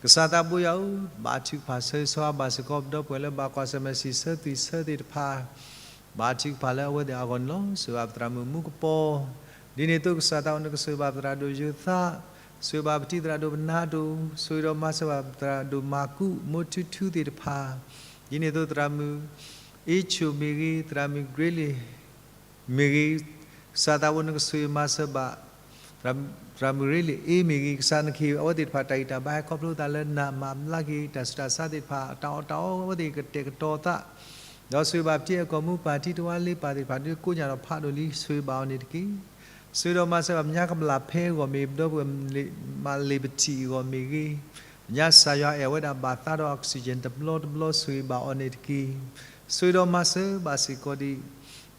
ကစၢ်သးဘိယွၤဧၢ, ဘါထုကဖၣ်ဆၢဂ့ၤဆၢဝါဘၣ်စ့ၢ်ကီး ပဒီပုၢ်ဝဲၢ်လၢဘၣ်ကွၢ်ဆၢၣ်မဲာ်ဆံးဆၢသွံၣ်ဆၢသ့ၣ်တဖၣ် ဘါထုကဖၣ်လၢအဝဲသ့ၣ်အဂီၢ်န့ၣ်လီၤ. ဆိၣ်ဂ့ၤဘၣ်ပသရၣ်မုၣ်မူကပီၤ, ဒ်န့ၣ်အသိးကစၢ်သးအိၣ် နကဆိၣ်ဂ့ၤဘၣ်ပသရၣ်ဒိၣ်ယိၤသး, ဆိၣ်ဂ့ၤဘၣ်ပတံၤသရၣ်ဒိၣ်ပနၢ်ဒိၣ်, ဆိၣ်ဂ့ၤဒီးမၤစၢၤဘၣ်ပသရၣ်ဒိၣ်မၤကူး မိၢ်ထူထူသ့ၣ်တဖၣ်, ဒ်န့ၣ်အသိးသရၣ်မုၣ် အ့ဆိၣ်မ့ၢ်ဂ့ၤ, သရၣ်မုၣ် Grace မ့ၢ်ဂ့ၤ, ကစၢ်သးအိၣ် နကဆိၣ်ဂ့ၤမၤစၢၤဘၣ် သရၣ်မုၣ်ရ့လ့ၣ်အ့မ့ၢ်ဂ့ၤ, ကစၢ်နကဟ့ၣ်အဝဲသ့ၣ်တဖၣ်တၢ်ဂံၢ်တၢ်ဘါ ခီဖျိသးလၢနၤ မၤဘျါက့ၤတၢ်ဆူးတၢ်ဆါသ့ၣ်တဖၣ် တၢ်အီၣ်တၢ်အီအဝဲသ့ၣ်ကတဲာ်ကတီၤသး, ဒီးဆိၣ်ဂ့ၤဘၣ်ပတံၤအကိာ်မူပၢ် တံၤတဝါလ့ပၢ်သ့ၣ်တဖၣ် ဒ်ကိးညါဒီးဖးဒိၣ်လံ ဆိၣ်ဂ့ၤဘၣ်အီၤန့ၣ်တက့ၢ်. ဆိၣ်ဂ့ၤဒီးမၤစၢၤဘၣ်ပညါကမျၢ်ဖဲအဂီၢ်မ့ၢ်ဂ့ၤ, ပဒီပုၢ်ဝဲၢ်မၤလ့ၤပထံၣ်အဂီၢ်မ့ၢ်ဂ့ၤ, ပညါစၢ်ယွၤအဲၣ်ဝဲဒၣ်ဘၣ်သးဒီး oxygen တဘျီတဘျီ ဆိၣ်ဂ့ၤဘၣ်အီၤန့ၣ်တက့ၢ်. ဆိၣ်ဂ့ၤဒီးမၤစၢၤဘၣ်စ့ၢ်ကီးဒံး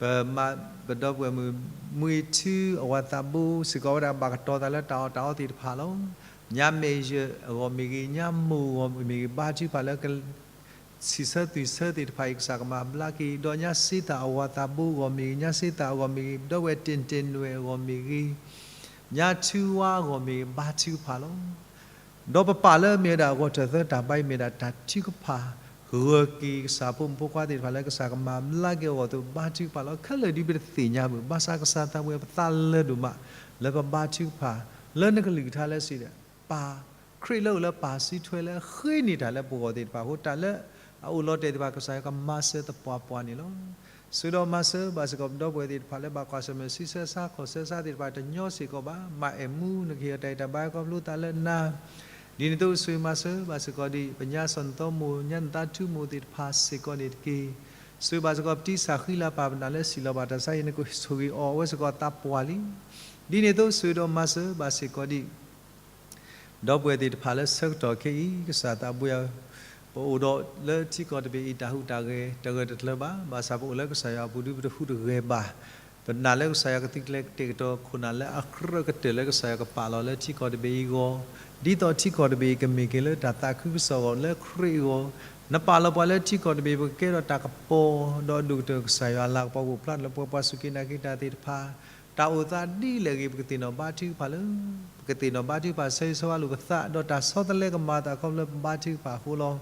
ပမၤ ပဒီပုၢ်ဝဲၢ်မုၣ် မွံထူ အဝၤသးဘိစ့ၢ်ကီး အဝဲဒၣ်ဘၣ်ကတီၤသးလၢတၢ်အီၣ်တၢ်အီသ့ၣ်တဖၣ်လီၤ. ညါမဲာ်ယၢၢ်အဂီၢ်မ့ၢ်ဂ့ၤ, ညါမိၢ်အဂီၢ်မ့ၢ်ဂ့ၤ, ဘါထုကဖၣ်လၢ ဆံးဆၢသွံၣ်ဆၢသ့ၣ်တဖၣ်အံၤ ကစၢ်ကမၤဘျါက့ၤ, ဒီးညါစ့သၣ်အဝၤသးဘိအဂီၢ်မ့ၢ်ဂ့ၤ, ညါစ့သၣ်အဂီၢ်မ့ၢ်ဂ့ၤ, ပဒီပုၢ်ဝဲၢ်တ့ၢ်တ့ၢ်နွဲၣ်အဂီၢ်မ့ၢ်ဂ့ၤ, ညါထူဝါအဂီၢ်မ့ၢ်ဂ့ၤ, ဘါထုကဖၣ်လီၤ. ဒီးပပာ်လၢအမ့ၢ်ဝဲဒၣ်အဂီၢ်ထၢၣ်သၢတၢ်ဘါအံၤ မ့ၢ်ဒၣ်တၢ်ထုကဖၣ် ဂၢၢ်က့ၤကစၢ်ဖိမုၣ်ဖိခွါသ့ၣ်တဖၣ်လၢကစၢ်ကမၤဘျါက့ၤအဂီၢ်အသိး ဘါထုကဖၣ်လီၤ. ခဲလၢာ်ဒ်ပတသ့ၣ်ညါဘၣ်, ဘၣ်ဆၣ်ကစၢ်သးဝဲပသးလၢဒိၣ်မး လၢပဘါထုကဖၣ် လၢနကလုၢ်ကထါလၢစံးဒီး ပၢ်ခရံာ်လၢအအိၣ်လၢပၢ်စုထွဲလၢအဃ့န့ၢ်တၢ်လၢပဂီၢ်သ့ၣ်တဖၣ် အဃိတၢ်လၢအအိၣ်လီၤတဲာ်သ့ၣ်တဖၣ် ကစၢ်ယွၤကမၤစၢၤသပှၢ်ပှၢ်န့ၣ်လီၤ. ဆိၣ်ဂ့ၤဒီးမၤစၢၤဘၣ်စ့ၢ်ကီးပဒီပုၢ်ဝဲၢ်သ့ၣ်တဖၣ်လၢဘၣ်ကွၢ်ဆၢၣ်မဲာ်ဆံးဆၢဆါခီၣ်ဆၢဆါသ့ၣ်တဖၣ်တညီစ့ၢ်ကီးဘၣ်, မၤအဲၣ်မူ နကဟ့ၣ်အီၤတၢ်ဂံၢ်တၢ်ဘါခီဖျိသးလၢနၤ, ဒ်န့ၣ်အသိးဆိၣ်ဂ့ၤမၤစၢၤဘၣ်စ့ၢ်ကီးဒံး ပညါစီၤနသီမိၢ် ညါနသးထူမိၢ်သ့ၣ်တဖၣ်စ့ၢ်ကီးန့ၣ်တက့ၢ်. ဆိၣ်ဂ့ၤဘၣ်စ့ၢ်ကီး ပတံစၢ်ဃံလၤပၢ် ပနာ်လၢစံၣ်လီၤဘၣ်တၢ်ဆါဟံၣ် နကဆိၣ်ဂ့ၤအီၣ်ဝဲစ့ၢ်ကီးသးပှၢ်လံ. ဒ်န့ၣ်အသိး ဆိၣ်ဂ့ၤဒီးမၤစၢၤဘၣ်စ့ၢ်ကီးဒံး ဒီပုၢ်ဝဲၢ်သ့ၣ်တဖၣ်လၢဆၢကတီၢ်ခဲအံၤ ကစၢ်သးဘိယွၤဧၢ, ပအိၣ်ဒီးလၢထံကီၢ်တဘ့ၣ်အံၤ တၢ်ဟူးတၢ်ဂဲၤတဂၢၢ်တကျၢၤဘၣ်. ဘၣ်ဆၣ်ပအိၣ်လၢကစၢ်ယွၤအပူၤဒု ပတဟူးတဂဲၤဘၣ်. ပနာ်လၢကစၢ်ယွၤကသုးကျဲၤကတဲာ်ကတီၤခိၣ်နၢ်လၢအကြၢးကတၢၢ်လၢကစၢ်ယွၤကပာ်လီၤလၢထံကီၢ်တဘ့ၣ်အံၤအဂီၢ်, ဒ်သိးထံကီၢ်တဘ့ၣ်အံၤကမ့ၢ်က့ၤလၢတၢ်သးခုကစီၣ်အဂီၢ်လၢခရံာ်အဂီၢ်, နပာ်လီၤပှၤလၢထံကီၢ်တဘ့ၣ် ပကကဲထီၣ်တၢ်ကပီၤ, ဒီးအဒိၣ်ကတၢၢ်ကစၢ်ယွၤအလၤကပီၤကအိၣ်ဖျါထီၣ်လၢပှၤ ပှၤစူၢ်က့ၤနာ်က့ၤတၢ်သ့ၣ်တဖၣ် တၢ်အိၣ်သးဒ်လဲၣ်ဂ့ၤ ပကသ့ၣ်နီၣ်ဘါထုကဖၣ်လၢ ပကသ့ၣ်နီၣ်ဘါထုကဖၣ်ဆၢဂ့ၤဆၢဝါလိာ်ပသး ဒီးတၢ်ဆီတလဲကမၤအသးခီဖျိလၢပဘါထုကဖၣ်အဃိလီၤ.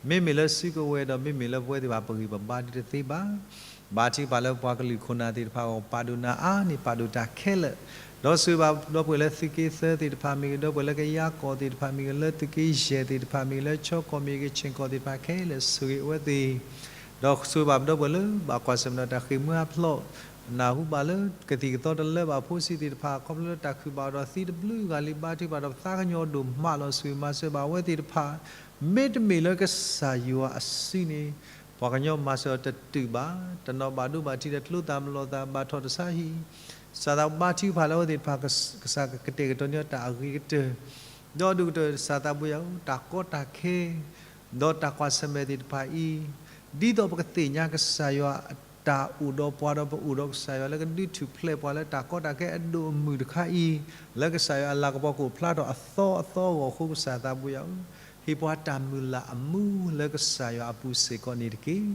မ့မ့ၢ်လၢစုကဝဲၤဒီး မ့မ့ၢ်လၢပဝဲသ့ၣ်တဖၣ်ပဂံၢ်ပဘါဒ်တသ့ဘၣ်. ဘါထုကဖၣ်လၢပှၤကလုာ်ခိၣ်နၢ်သ့ၣ်တဖၣ်အဂီၢ် ပာ်ဒိၣ်နၤအါန့ၢ် ပာ်ဒိၣ်တၢ်ခဲလၢာ်, ဒီးဆိၣ်ဂ့ၤဘၣ်ဒီပုၢ်ဝဲၢ်လၢသုးက့သၢသ့ၣ်တဖၣ်မ့ၢ်ဂ့ၤ, ဒီပုၢ်ဝဲၢ်လၢကယၤကီၢ်သ့ၣ်တဖၣ်မ့ၢ်ဂ့ၤ, လၢသုးက့ယဲၢ်သ့ၣ်တဖၣ်မ့ၢ်ဂ့ၤ, လၢခၠီကီၢ်မ့ၢ်ဂ့ၤ, ခၠ့ၣ်ကီၢ်သ့ၣ်တဖၣ်ခဲလၢာ် ဆိၣ်ဂ့ၤအဝဲသ့ၣ် ဒီးဆိၣ်ဂ့ၤဘၣ်ပဒီပုၢ်ဝဲၢ်လၢဘၣ်ကွၢ်ဆၢၣ်မဲာ်ဒီးတၢ်ဃ့ၢ်မှံဟးဖျိး, နၢ်ဟူဘၣ်လၢကသံၣ်ကသီတလၢဘၣ်အဖိဆံးသ့ၣ်တဖၣ် ခီဖျိလၢတၢ်ခုၣ်ဘၣ်အီၤဒီးသံတဘျုးဂၤလံ ဘါထုကဖၣ်ဒီးပသးကညီၤဒိၣ်မးလီၤ. ဆိၣ်ဂ့ၤမၤစၢၤဘၣ်အဝဲသ့ၣ်တဖၣ်, မ့တမ့ၢ်လၢကစၢ်ယွၤအစုန့ၣ် ပှၤကညီမၤစၢၤအီၤတတုာ်ဘၣ်, တနီၤဘၣ်ဒိဘၣ်ထံးဒီးကျိသၣ်မလီၤသၣ် ဘၣ်ထီၣ်တၢ်ဆါဟံၣ် ကစၢ်သးဘါထုကဖၣ်လၢအဝဲသ့ၣ်တဖၣ် ကစၢ်ကကတဲာ်ကတီၤန့ၢ်တၢ်အဂ့ၤကတၢၢ်, ဒီးဒိၣ်ကတၢၢ်ကစၢ်သးဘိယွၤဧၢ, တၢ်ကီတၢ်ခဲ ဒီးတၢ်ကွၢ်ဆၢၣ်မဲာ်သ့ၣ်တဖၣ်အံၤ, ဒ်သိးပကသ့ၣ်ညါကစၢ်ယွၤအတၢ်အိၣ်ဒီးပှၤဒီးပအိၣ်ဒီးကစၢ်ယွၤလၢကဒုးထူၣ်ဖျဲးပှၤလၢတၢ်ကီတၢ်ခဲအဒိၣ်အမုၢ်တခါအံၤ, လၢကစၢ်ယွၤအလၤကပီၤကအိၣ်ဖျါထီၣ်အသီအသီအဂီၢ်အဃိ ကစၢ်သးဘိယွၤဧၢ, ဟ့ၣ်ပှၤတၢ်မုၢ်လၢ်အမူလၢကစၢ်ယွၤအပူၤစ့ၢ်ကီးန့ၣ်တက့ၢ်.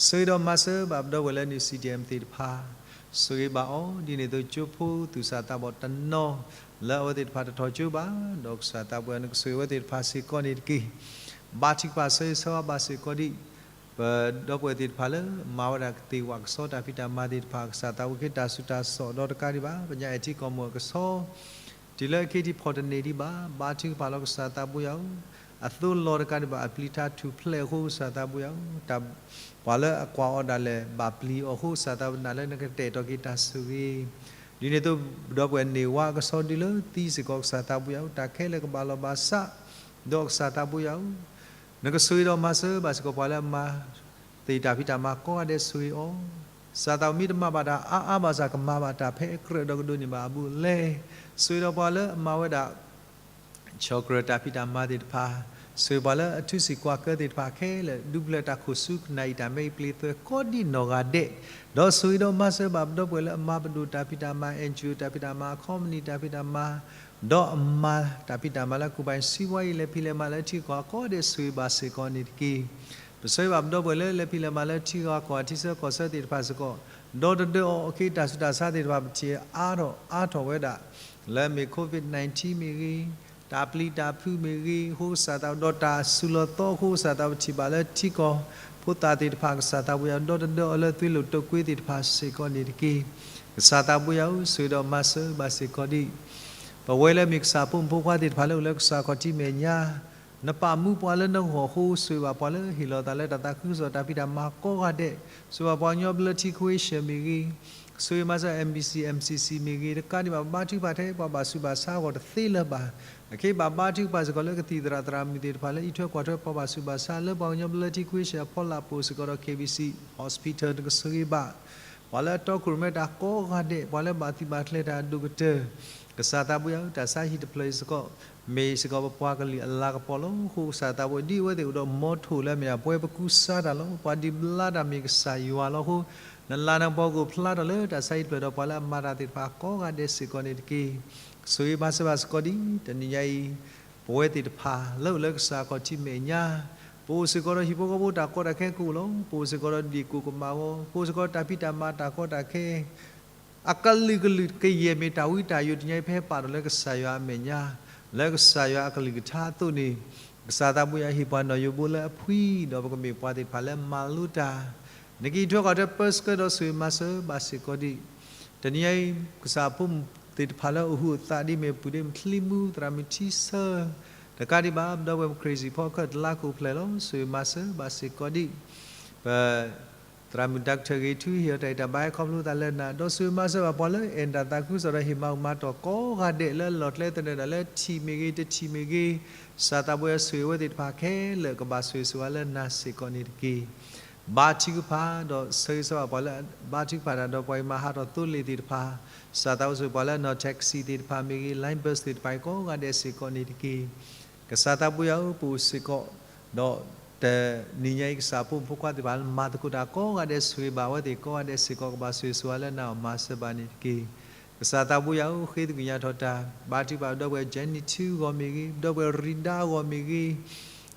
ဆိၣ်ဂ့ၤဒီးမၤစၢၤဘၣ်ပဒီပုၢ်ဝဲၢ်လၢ New C D M သ့ၣ်တဖၣ်, ဆိၣ်ဂ့ၤဘၣ်အီၤ, ဒ်န့ၣ်အသိး ကၠိဖိသူၣ်စၢ်သးဘီၣ်တနီၤ လၢအဝဲသ့ၣ်တဖၣ်တထီၣ်ကၠိဘၣ်, ဒီးကစၢ်သးဘိယွၤ နကဆိၣ်ဂ့ၤအဝဲသ့ၣ်တဖၣ်စ့ၢ်ကီးန့ၣ်တက့ၢ်. ဘါထုကဖၣ်ဆၢဂ့ၤဆၢဝါဘၣ်စ့ၢ်ကီးဒံး ပဒီပုၢ်ဝဲၢ်သ့ၣ်တဖၣ်လၢ မၤဝဲဒၣ်ကသ့ၣ်ဝးကဆီတၢ်ဖံးတၢ်မၤသ့ၣ်တဖၣ် ကစၢ်သးဘိယွၤ က့ၤတၢ်ဆူးတၢ်ဆါဒီးတကးဒံးဘၣ် ပညါအဲၣ်ထံကီၢ်မိၢ်အကဆီ တုၤလၢအက့ၤထံဖီၣ်တန့ၢ်ဒံးဘၣ်, ဘါထုကဖၣ်လီၤကစၢ်သးဘိယွၤဧၢ, အသိလီၤတကးဒံးဘၣ် အပျံၤထါထူၣ်ဖျဲးအဃိ ကစၢ်သးဘိယွၤဧၢ, ပှၤလၢအကွၢ်အီၤဒၣ်လဲာ်ဘၣ်ပျံၤအီၤအဃိ ကစၢ်သးဘိယွၤ နာ်လၢနကတဲာ်ကတီၤက့ၤတၢ်ဆိၣ်ဂ့ၤ, ဒ်န့ၣ်အသိး ပဒီပုၢ်ဝဲၢ်န့ၢ်ဝါအကဆီတုၤလၢသံစ့ၢ်ကီး ကစၢ်သးဘိယွၤဧၢ, တၢ်ခဲလၢာ်ကဘၣ်လီၤဘၣ်စး, ဒီးကစၢ်သးဘိယွၤဧၢ နကဆိၣ်ဂ့ၤဒီးမၤစၢၤဘၣ်စ့ၢ်ကီးပှၤလၢအမၤ သ့ၣ်တၢ်ဖံးတၢ်မၤကိးဂၤဒဲး ဆိၣ်ဂ့ၤအီၤ, ကစၢ်သးဘိယွၤ မ့ၢ်တမၤဘၣ်တၢ်အါအါဘၣ်ဆၣ် ကမၤဘၣ်တၢ်ဖဲအကြၢးဒီးကဒိးန့ၢ်ဘၣ်အဘူးအလဲ, ဆိၣ်ဂ့ၤဒီးပှၤလၢအမၤဝဲဒၣ် ဆီၣ်ကြၢၢ်တၢ်ဖံးတၢ်မၤသ့ၣ်တဖၣ်, ဆိၣ်ဂ့ၤပှၤလၢအထူစံၣ်ကွၢ်ကၢသ့ၣ်တဖၣ်ခဲလၢာ် ဒုးဖျဲးတၢ်ခိၣ်ဆူကနၣ်အံၤတၢ်မဲအံၤပျ့ၤသွဲကိးဒံးနီၢ်ဂၤဒဲး, ဒီးဆိၣ်ဂ့ၤဒီးမၤစၢၤဘၣ်ပဒီပုၢ်ဝဲၢ်လၢအမၤပဒိၣ်တၢ်ဖံးတၢ်မၤ NGO တၢ်ဖံးတၢ်မၤ အခီပနံၣ်တၢ်ဖံးတၢ်မၤ, ဒီးအမၤတၢ်ဖံးတၢ်မၤလၢ ကူပၤ စီးပွားရေး လဲၤဖံးလဲၤမၤလၢထံကီၢ်အကီၢ်ဒဲး ဆိၣ်ဂ့ၤဘၣ်စ့ၢ်ကီးန့ၣ်တက့ၢ်. ပဆိၣ်ဂ့ၤဘၣ်ပဒီပုၢ်ဝဲၢ်လၢလဲၤဖံးလဲၤမၤလၢထံဂၤကီၢ်ဂၤ ထံဆၢကီၢ်ဆၢသ့ၣ်တဖၣ်စ့ၢ်ကီး, ဒီးတဒၢအီၤအက့ၤတၢ်ဆူးတၢ်ဆါသ့ၣ်တဖၣ် ပထံၣ်အါထီၣ်အါထီၣ်ဝဲဒၣ် လၢအမ့ၢ် COVID nineteen မ့ၢ်ဂ့ၤ, တၢ်ပျံၤတၢ်ဖုးမ့ၢ်ဂ့ၤ, အဃိကစၢ်သးဘိယွၤ ဒီးတၢ်စူၤလီၤသီအဃိကစၢ်သးဘိယွၤ ပထံၣ်ဘၣ်လၢထံကီၢ်ဖိသၣ်သ့ၣ်တဖၣ် ကစၢ်သးဘိယွၤ ဒီးတဒၢအီၤလၢသွ့လိာ်တိာ်ကွ့သ့ၣ်တဖၣ်စ့ၢ်ကီးန့ၣ်တက့ၢ်. ကစၢ်သးဘိယွၤဧၢ, ဆိၣ်ဂ့ၤဒီးမၤစၢၤဘၣ်စ့ၢ်ကီးဒံး ပဝဲလၢမ့ၢ်ကစၢ်ဖိမုၣ်ဖိခွါသ့ၣ်တဖၣ်လၢအိၣ်လၢကစၢ်ခီၣ်ထံးမဲာ်ညါ, နပာ်မူပှၤလၢနဂီၢ်အဃိ ဆိၣ်ဂ့ၤဘၣ်ပှၤလၢဟ့ၣ်လီၤသးလၢတၢ်သးခုကစီၣ်တၢ်ဖံးတၢ်မၤကိးဂၤဒဲး, ဆိၣ်ဂ့ၤဘၣ်ပှၤကညီဘျၢထံ Christian မ့ၢ်ဂ့ၤ, ဆိၣ်ဂ့ၤမၤစၢၤ M B C M C C မ့ၢ်ဂ့ၤ, တကးဒံးဘၣ် ပဘါထုကဖၣ်ထဲ ပှၤဘၣ်ဆူးဘၣ်ဆါအဂီၢ်တသ့လၢၤဘၣ်. အခဲအံၤဘၣ်ဘါထုကဖၣ်စ့ၢ်ကီးလၢကသံၣ်သရၣ်သရၣ်မုၣ်သ့ၣ်တဖၣ်လၢအံးထွဲကွၢ်ထွဲ ပှၤဘၣ်ဆူးဘၣ်ဆါလၢပှၤကညီဘျၢထံ Christian အဖီလာ်ပအိၣ်စ့ၢ်ကီးဒီး K B C Hospital နကဆိၣ်ဂ့ၤဘၣ် ပှၤလၢအတီခိၣ်ရိၣ်မဲတၢ်ကိးဂၤဒဲး, ပှၤလၢဘၣ်သံဘၣ်ကျဲၤတၢ်အဒိၣ်ကတၢၢ်, ကစၢ်သးဘိယွၤဧၢ, တၢ်ဆါဟံၣ်တဖျၢၣ်အံၤစ့ၢ်ကီး မ့ၢ်စ့ၢ်ကီးပပှၤကလုာ်အလၤကပီၤလီၤ. အဃိကစၢ်သးဘိယွၤ ဒ်အဝဲသ့ၣ်အိၣ်ဒီးမီထိၣ်လၢအမ့ၢ်ဒၣ် ပဝဲပကူစါတၢ်လီၤ. ပှၤဒုးဘျါတၢ်မ့ၢ်ကစၢ်ယွၤလီၤ. အဃိ နလၤနကပီၤကအိၣ်ဖျါထီၣ်လၢတၢ်ဆါဟံၣ်တဖျၢၣ်ဒီး ပှၤလၢအမၤတၢ်သ့ၣ်တဖၣ်ကိးဂၤဒဲးစ့ၢ်ကီးန့ၣ်တက့ၢ်. ဆိၣ်ဂ့ၤမၤစၢၤဘၣ်စ့ၢ်ကီးဒံး တနံၤညါအံၤ ပဝဲသ့ၣ်တဖၣ်လၢအိၣ်လၢကစၢ်ခီၣ်ထံးမဲာ်ညါ, ပအိၣ်စ့ၢ်ကီးဒီးဟံၣ်ဖိဃီဖိတၢ်ကီတၢ်ခဲကအိၣ်လီၤ. ပအိၣ်စ့ၢ်ကီးဒီးဒ့ၣ်ကိၣ်ကမၣ်ဂီၤ, ပအိၣ်စ့ၢ်ကီးဒီးတၢ်ဖံးတၢ်မၤတၢ်ကီတၢ်ခဲ အကလုာ်ကလုာ်ကယဲၢ်မ့ၢ်တၢ်ဝံတၢ်ယိာ်တနံၤညါအံၤ ဖဲပာ်ထီၣ်လၢကစၢ်ယွၤအမဲာ်ညါ, လၢကစၢ်ယွၤအကလုၢ်ကထါအသိးန့ၣ်, ကစၢ်သးဘိယွၤဟ့ၣ်ပှၤနီၣ်ယိးဘိလၢအဖှံ, ဒီးပကမ့ၢ်ပှၤသ့ၣ်တဖၣ်လၢမၤလိတၢ်, နကအံးထွဲကွၢ်ထွဲပၢဆှၢဒီးဆိၣ်ဂ့ၤမၤစၢၤဘၣ်စ့ၢ်ကီးဒံး တနံၤညါအံၤ ကစၢ်ဖိမုၣ်သ့ၣ်တဖၣ်လၢအိၣ်ဟုၣ်အသးဒ်အမ့ၢ် ပုၢ်ဒ့မုၣ်ချံမူ သရၣ်မုၣ်ထံဆၢ, တကးဒံးဘၣ် ပဒီပုၢ်ဝဲၢ် Crazy ဖီအခၢၣ်တလါကအိၣ်ဖျဲၣ်လီၤ. ဆိၣ်ဂ့ၤမၤစၢၤဘၣ်စ့ၢ်ကီးဒံး ပ သရၣ်မုၣ် Doctor ဂ့ၤထူ ဟ့ၣ်အီၤတၢ်ဂံၢ်တၢ်ဘါဟဲခီဖျိသးလၢနၤ, ဒီးဆိၣ်ဂ့ၤမၤစၢၤဘၣ်ပှၤလၢအဲၣ်တၢ်သးခုကစီၣ်ဒီးဟ့ၣ်မၤအူမၤတီၢ်ကိးဂၤဒဲးလၢအလီၢ်ကျဲသနၢၣ်ဒၣ်လၢထံၣ်မ့ၢ်ဂ့ၤ တထံၣ်မ့ၢ်ဂ့ၤ, ကစၢ်သးဘိယွၤဆိၣ်ဂ့ၤအဝဲသ့ၣ်တဖၣ်ခဲလၢာ် ကဘၣ်ဆိၣ်ဂ့ၤဆိၣ်ဝါလၢနၤစ့ၢ်ကီးန့ၣ်တက့ၢ်. ဘါထုကဖၣ်ဒီးဆၢဂ့ၤဆၢဝါပှၤလၢ ဘါထုကဖၣ်တၢ်ဒီးပှၤအံၤမၤဟးထီၣ်သိလ့ၣ်သ့ၣ်တဖၣ်, ကစၢ်သးအိၣ်ဆိးပှၤလၢအနီၣ် taxi သ့ၣ်တဖၣ်မ့ၢ်ဂ့ၤ, line bus သ့ၣ်တဖၣ်ကိးဂၤဒဲးစ့ၢ်ကီးန့ၣ်တက့ၢ်. ကစၢ်သးဘိယွၤဧၢ ပအိၣ်စ့ၢ်ကီး, ဒီးတနံၤညါအံၤ ကစၢ်ဖိမုၣ်ဖိခွါသ့ၣ်တဖၣ်လၢမၤသကိးတၢ်ကိးဂၤဒဲး ဆိၣ်ဂ့ၤဘၣ်အဝဲသ့ၣ်ကိးဂၤဒဲးစ့ၢ်ကီး ကဘၣ်ဆိၣ်ဂ့ၤဆိၣ်ဝါလၢနအိၣ်မၤစၢၤဘၣ်န့ၣ်တက့ၢ်. ကစၢ်သးဘိယွၤဧၢ ဃ့သကွံာ်ညါထီၣ်တၢ်, ဘါထုကဖၣ်ပဒီပုၢ်ဝဲၢ် Jenny ထူအဂီၢ်မ့ၢ်ဂ့ၤ, ပဒီပုၢ်ဝဲၢ်ရံဒါအဂီၢ်မ့ၢ်ဂ့ၤ,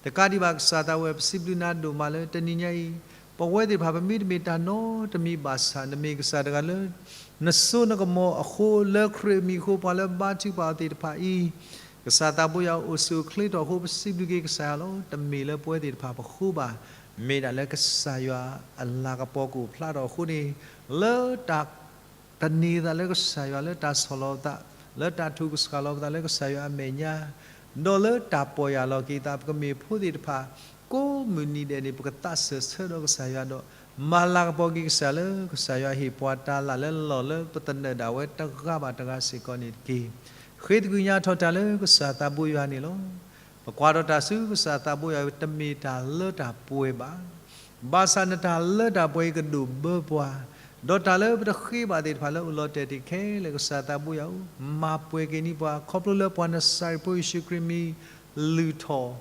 တကးဒံးဘၣ် ကစၢ်သးဘိယွၤ ပစံးဘျုးနၤဒိၣ်မးလၢတနံၤညါအံၤ, ပဝဲသ့ၣ်တဖၣ်ပမ့တမ့ၢ်တၢ်နီတမံၤဘၣ်ဆၣ် နမ့ၢ်ကစၢ်တဂၤလၢ နစိနကမီၤအဃိ လၢခရံာ်အမံၤအဃိ ပှၤလၢဘါထုကဖၣ်အီၤသ့ၣ်တဖၣ်အံၤ, ကစၢ်သးဘိယွၤအိၣ်ဆူၣ်အိၣ်ချ့ထီၣ်အဃိ ပစံးဘျုးက့ၤကစၢ်ယွၤလီၤ. တမ့ၢ်လၢပဝဲသ့ၣ်တဖၣ်ပဃိဘၣ်, မ့ၢ်ဒၣ်လၢကစၢ်ယွၤအလၤကပီၤကအိၣ်ဖျါထီၣ်အဃိန့ၣ်, လၢတၢ် သန့ၤသးလၢကစၢ်ယွၤ လၢတၢ်ဆီၣ်လီၤပသး, လၢတၢ်ထုးကဆှၣ်လီၤပသးလၢကစၢ်ယွၤအမဲာ်ညါ, ဒီးလၢတၢ်ပီၢ်ယၢ်လီၤက့ၤသး ပကမ့ၢ်ဖိသ့ၣ်တဖၣ်, ကိးမုၢ်နံၤဒဲးန့ၣ် ပကသးစၢၢ်ဆၢဒီးကစၢ်ယွၤဒီး မၤလၤကပီၤက့ၤကစၢ်လၢ ကစၢ်ယွၤဟ့ၣ်ပှၤတၢ်လၢလီၢ်လၢပသနၢၣ်ဒၣ်ဝဲတဂၤဘၣ်တဂၤစ့ၢ်ကီးန့ၣ်တက့ၢ်. ဃ့သကွံာ်ညါထီၣ်တၢ်လၢကစၢ်သးဘိယွၤန့ၣ်လီၤ. ပကွၢ်ထီၣ်တၢ်ဆူကစၢ်သးဘိယွၤ တမ့ၢ်တၢ်လၢတၢ်ပှဲၤဘၣ်. ဘၣ်ဆၣ်နတၢ်လၢတၢ်ပှဲၤအံၤကဒိၣ်ဘၢပှၤ, ဒီးတၢ်လၢပတဃ့ဘၣ်သ့ၣ်တဖၣ်လၢအိၣ်လီၤတဲာ်တ့ၢ်ခဲလၢာ် ကစၢ်သးဘိယွၤဧၢ, မၤပှဲၤက့ၤန့ၢ်ပှၤ ခီဖျိလၢပှၤနစၤရ့းဖိယ့ၣ်ၡူးခရံာ်အမံၤ လုၢ်ထီၣ်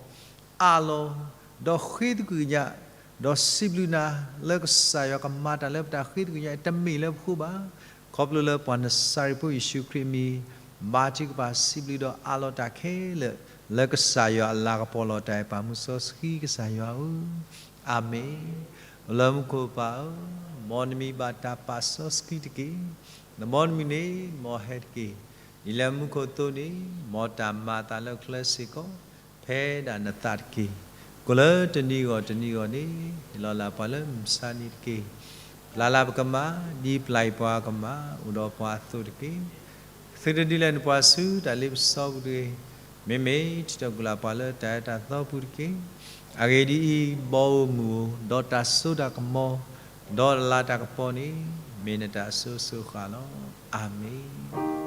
အးလီၤ, ဒီးဃ့သကွံာ်ညါ, ဒီးစံးဘျုးနၤလၢကစၢ်ယွၤကမၤတၢ်လၢပတၢ်ဃ့သကွံာ်ညါအံၤ တမ့ၢ်လၢပဃိဘၣ်. ခီဖျိလၢပှၤနစၤရ့းဖိယ့ၣ်ၡူးခရံာ်အမံၤ ဘါထုကဖၣ်စံးဘျုးဒီးအးလီၤတၢ်ခဲလၢာ် လၢကစၢ်ယွၤအလၤကပီၤလီၤတၢ်အံၤ ပၢ်မုၢ်စီဆှံကစၢ်ယွၤဧၢ, အၤမ့ၣ်. အိၣ်လၢမူခိၣ်ပၢ်ဧၢ, မ်နမံၤဘၣ်တၢ်ပာ်စီဆှံတက့ၢ်. မ်နမံၤန့ၣ် မ်ဟဲတက့ၢ်. ဒ်လၢမူခိၣ်အသိးန့ၣ်, မ်တၢ်မၤအသးလၢကျဲစ့ၢ်ကီး ဖဲဒၣ်နသးတက့ၢ်. ကိၣ်လၢတနံၤဂီၢ်တနံၤဂီၢ်န့ၣ် ဟ့ၣ်လီၤလၢ်ပှၤလၢမုၢ်မဆါနံၤတက့ၢ်. ပျၢ်လၢ်ပကမၣ်, ဒ်ပျၢ်အံၤပှၤကမၣ်, အိၣ်ဒီးပှၤအသိးတက့ၢ်. သုတဒုးလဲၤနပှၤဆူတၢ်လ့ပစီပူၤတဂ့ၤ. မ့မ့ၢ်ထုးထီၣ်ကွံာ်လၢ်ပှၤလၢတၢ်အၢတၢ်သီပူၤတက့ၢ်. အဂ့ၢ်ဒ်အံၤ, ဘီဧိၤမုၢ်ဧိၤ, ဒီးတၢ်စိတၢ်ကမီၤ, ဒီးတၢ်လၤတၢ်ကပီၤန့ၣ် မ့ၢ်နတၢ်အစိၤစိၤဃၣ်လီၤ. အၤမ့ၣ်.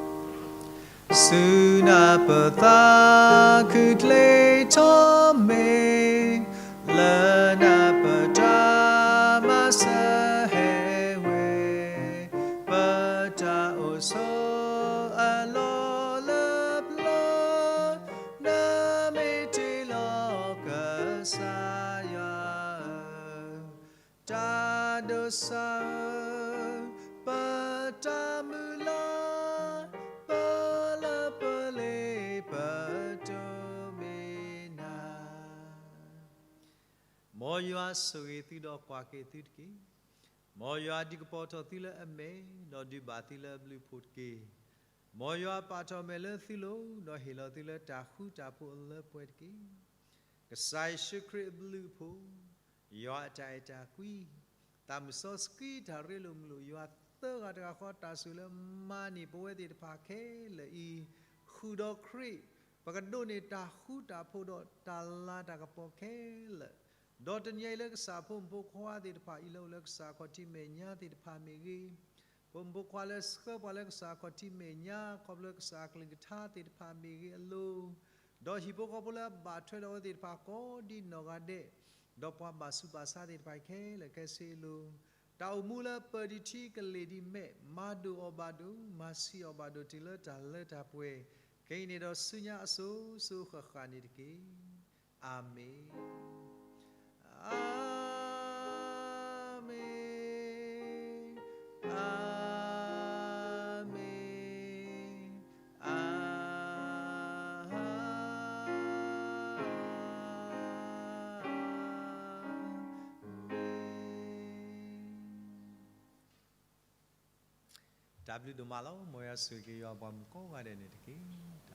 ဆူနၢ်ပၢၢ်သးခုချ့ထီၣ်မ့ၢ်, လၢနၢ်ပၢၢ်တၢ်မၤစၢၤဟဲဝဲ, ပတၢ်အိၣ်ဆိးအလီၢ်လၢပျၢၤ, နမ့ၢ်တ့ၢ်လီၤကစၢ်ယွၤဧၢ, တၢ်ဒိးစၢ်ဧၢ, ပတၢ်မုၢ်လၢ်, ပလၢပလ့ပတိၢ်မ့ၢ်နၤ. မ်ယွၤဆိၣ်ဂ့ၤသုဒီးကွၢ်က့ၤသုတက့ၢ်. မ်ယွၤဒုးကပီၤထီၣ်သုလၢအမဲာ်, ဒီးဒုးဘၣ်သုလၢအဘျုးအဖှိၣ်တက့ၢ်. မ်ယွၤပာ်ထီၣ်အမဲာ်လၢသုလိၤ, ဒီးဟ့ၣ်လီၤသုလၢတၢ်ဃူတၢ်ဖိးအလၢပှဲၤတက့ၢ်. ကစၢ်ယ့ၣ်ၡူးခရံာ်အဘျုးအဖှိၣ်, ယွၤအတၢ်အဲၣ်တၢ်ကွံ, သးမုၢ်စီဆှံတၢ်ရ့လိာ်မုာ်လိာ်, ယွၤသၢဂၤတဂၤဃီတၢ်ဆိၣ်ဂ့ၤလၢမၤန့ၢ်ပဝဲသ့ၣ်တဖၣ်ခဲလၢာ်အံၤ, ဃုာ်ဒီးခရံာ်, ပကဒိးန့ၢ်တၢ်ဃူတၢ်ဖိးဒီးတၢ်လၤတၢ်ကပီၤခဲလၢာ်, ဒီးတနံၤအံၤလၢကစၢ်ဖိမုၣ်ဖိခွါသ့ၣ်တဖၣ်အံၤလၢအိၣ်လၢကစၢ်ခီၣ်ထံးမဲာ်ညါသ့ၣ်တဖၣ်မ့ၢ်ဂ့ၤ, ဖိမုၣ်ဖိခွါလၢဆှၢပှၤလၢကစၢ်ခီၣ်ထံးမဲာ်ညါ ခီဖျိကစၢ်အကလုၢ်ကထါသ့ၣ်တဖၣ်မ့ၢ်ဂ့ၤအလိၤ, ဒီးဟံၣ်ဖိဃီဖိလၢအဘၣ်ထွဲဒီးအဝဲသ့ၣ်တဖၣ်ကိးဒ်နီၢ်ဂၤဒဲး, ဒီးပှၤဘၣ်ဆူးဘၣ်ဆါသ့ၣ်တဖၣ်ခဲလၢာ်ခဲဆ့အလိၤ, တၢ်အိၣ်မူလၢပၢၢ်ဒံးထံကလ့ၢ်ဒံးမဲာ်, မၤဒိၣ်အီၤဘၣ်ဒိၣ်, မၤဆံးအီၤဘၣ်ဒိၣ်တုၤလၢတၢ်လၢတၢ်ပှဲၤ, ခဲအံၤန့ၣ်ဒီးဆူညါအစိၤစိၤဃၣ်ဃၣ်န့ၣ်တက့ၢ်. အၤမ့ၣ်. အၤမ့ၣ်, အၤမ့ၣ်, အၤမ့ၣ်. တၢ်ဘျုးဒိၣ်မးလီၤ. မ်ယွၤဆိၣ်ဂ့ၤက့ၤယွၤပှၤမုၣ်ကိးဂၤဒဲးန့ၣ်တက့ၢ်.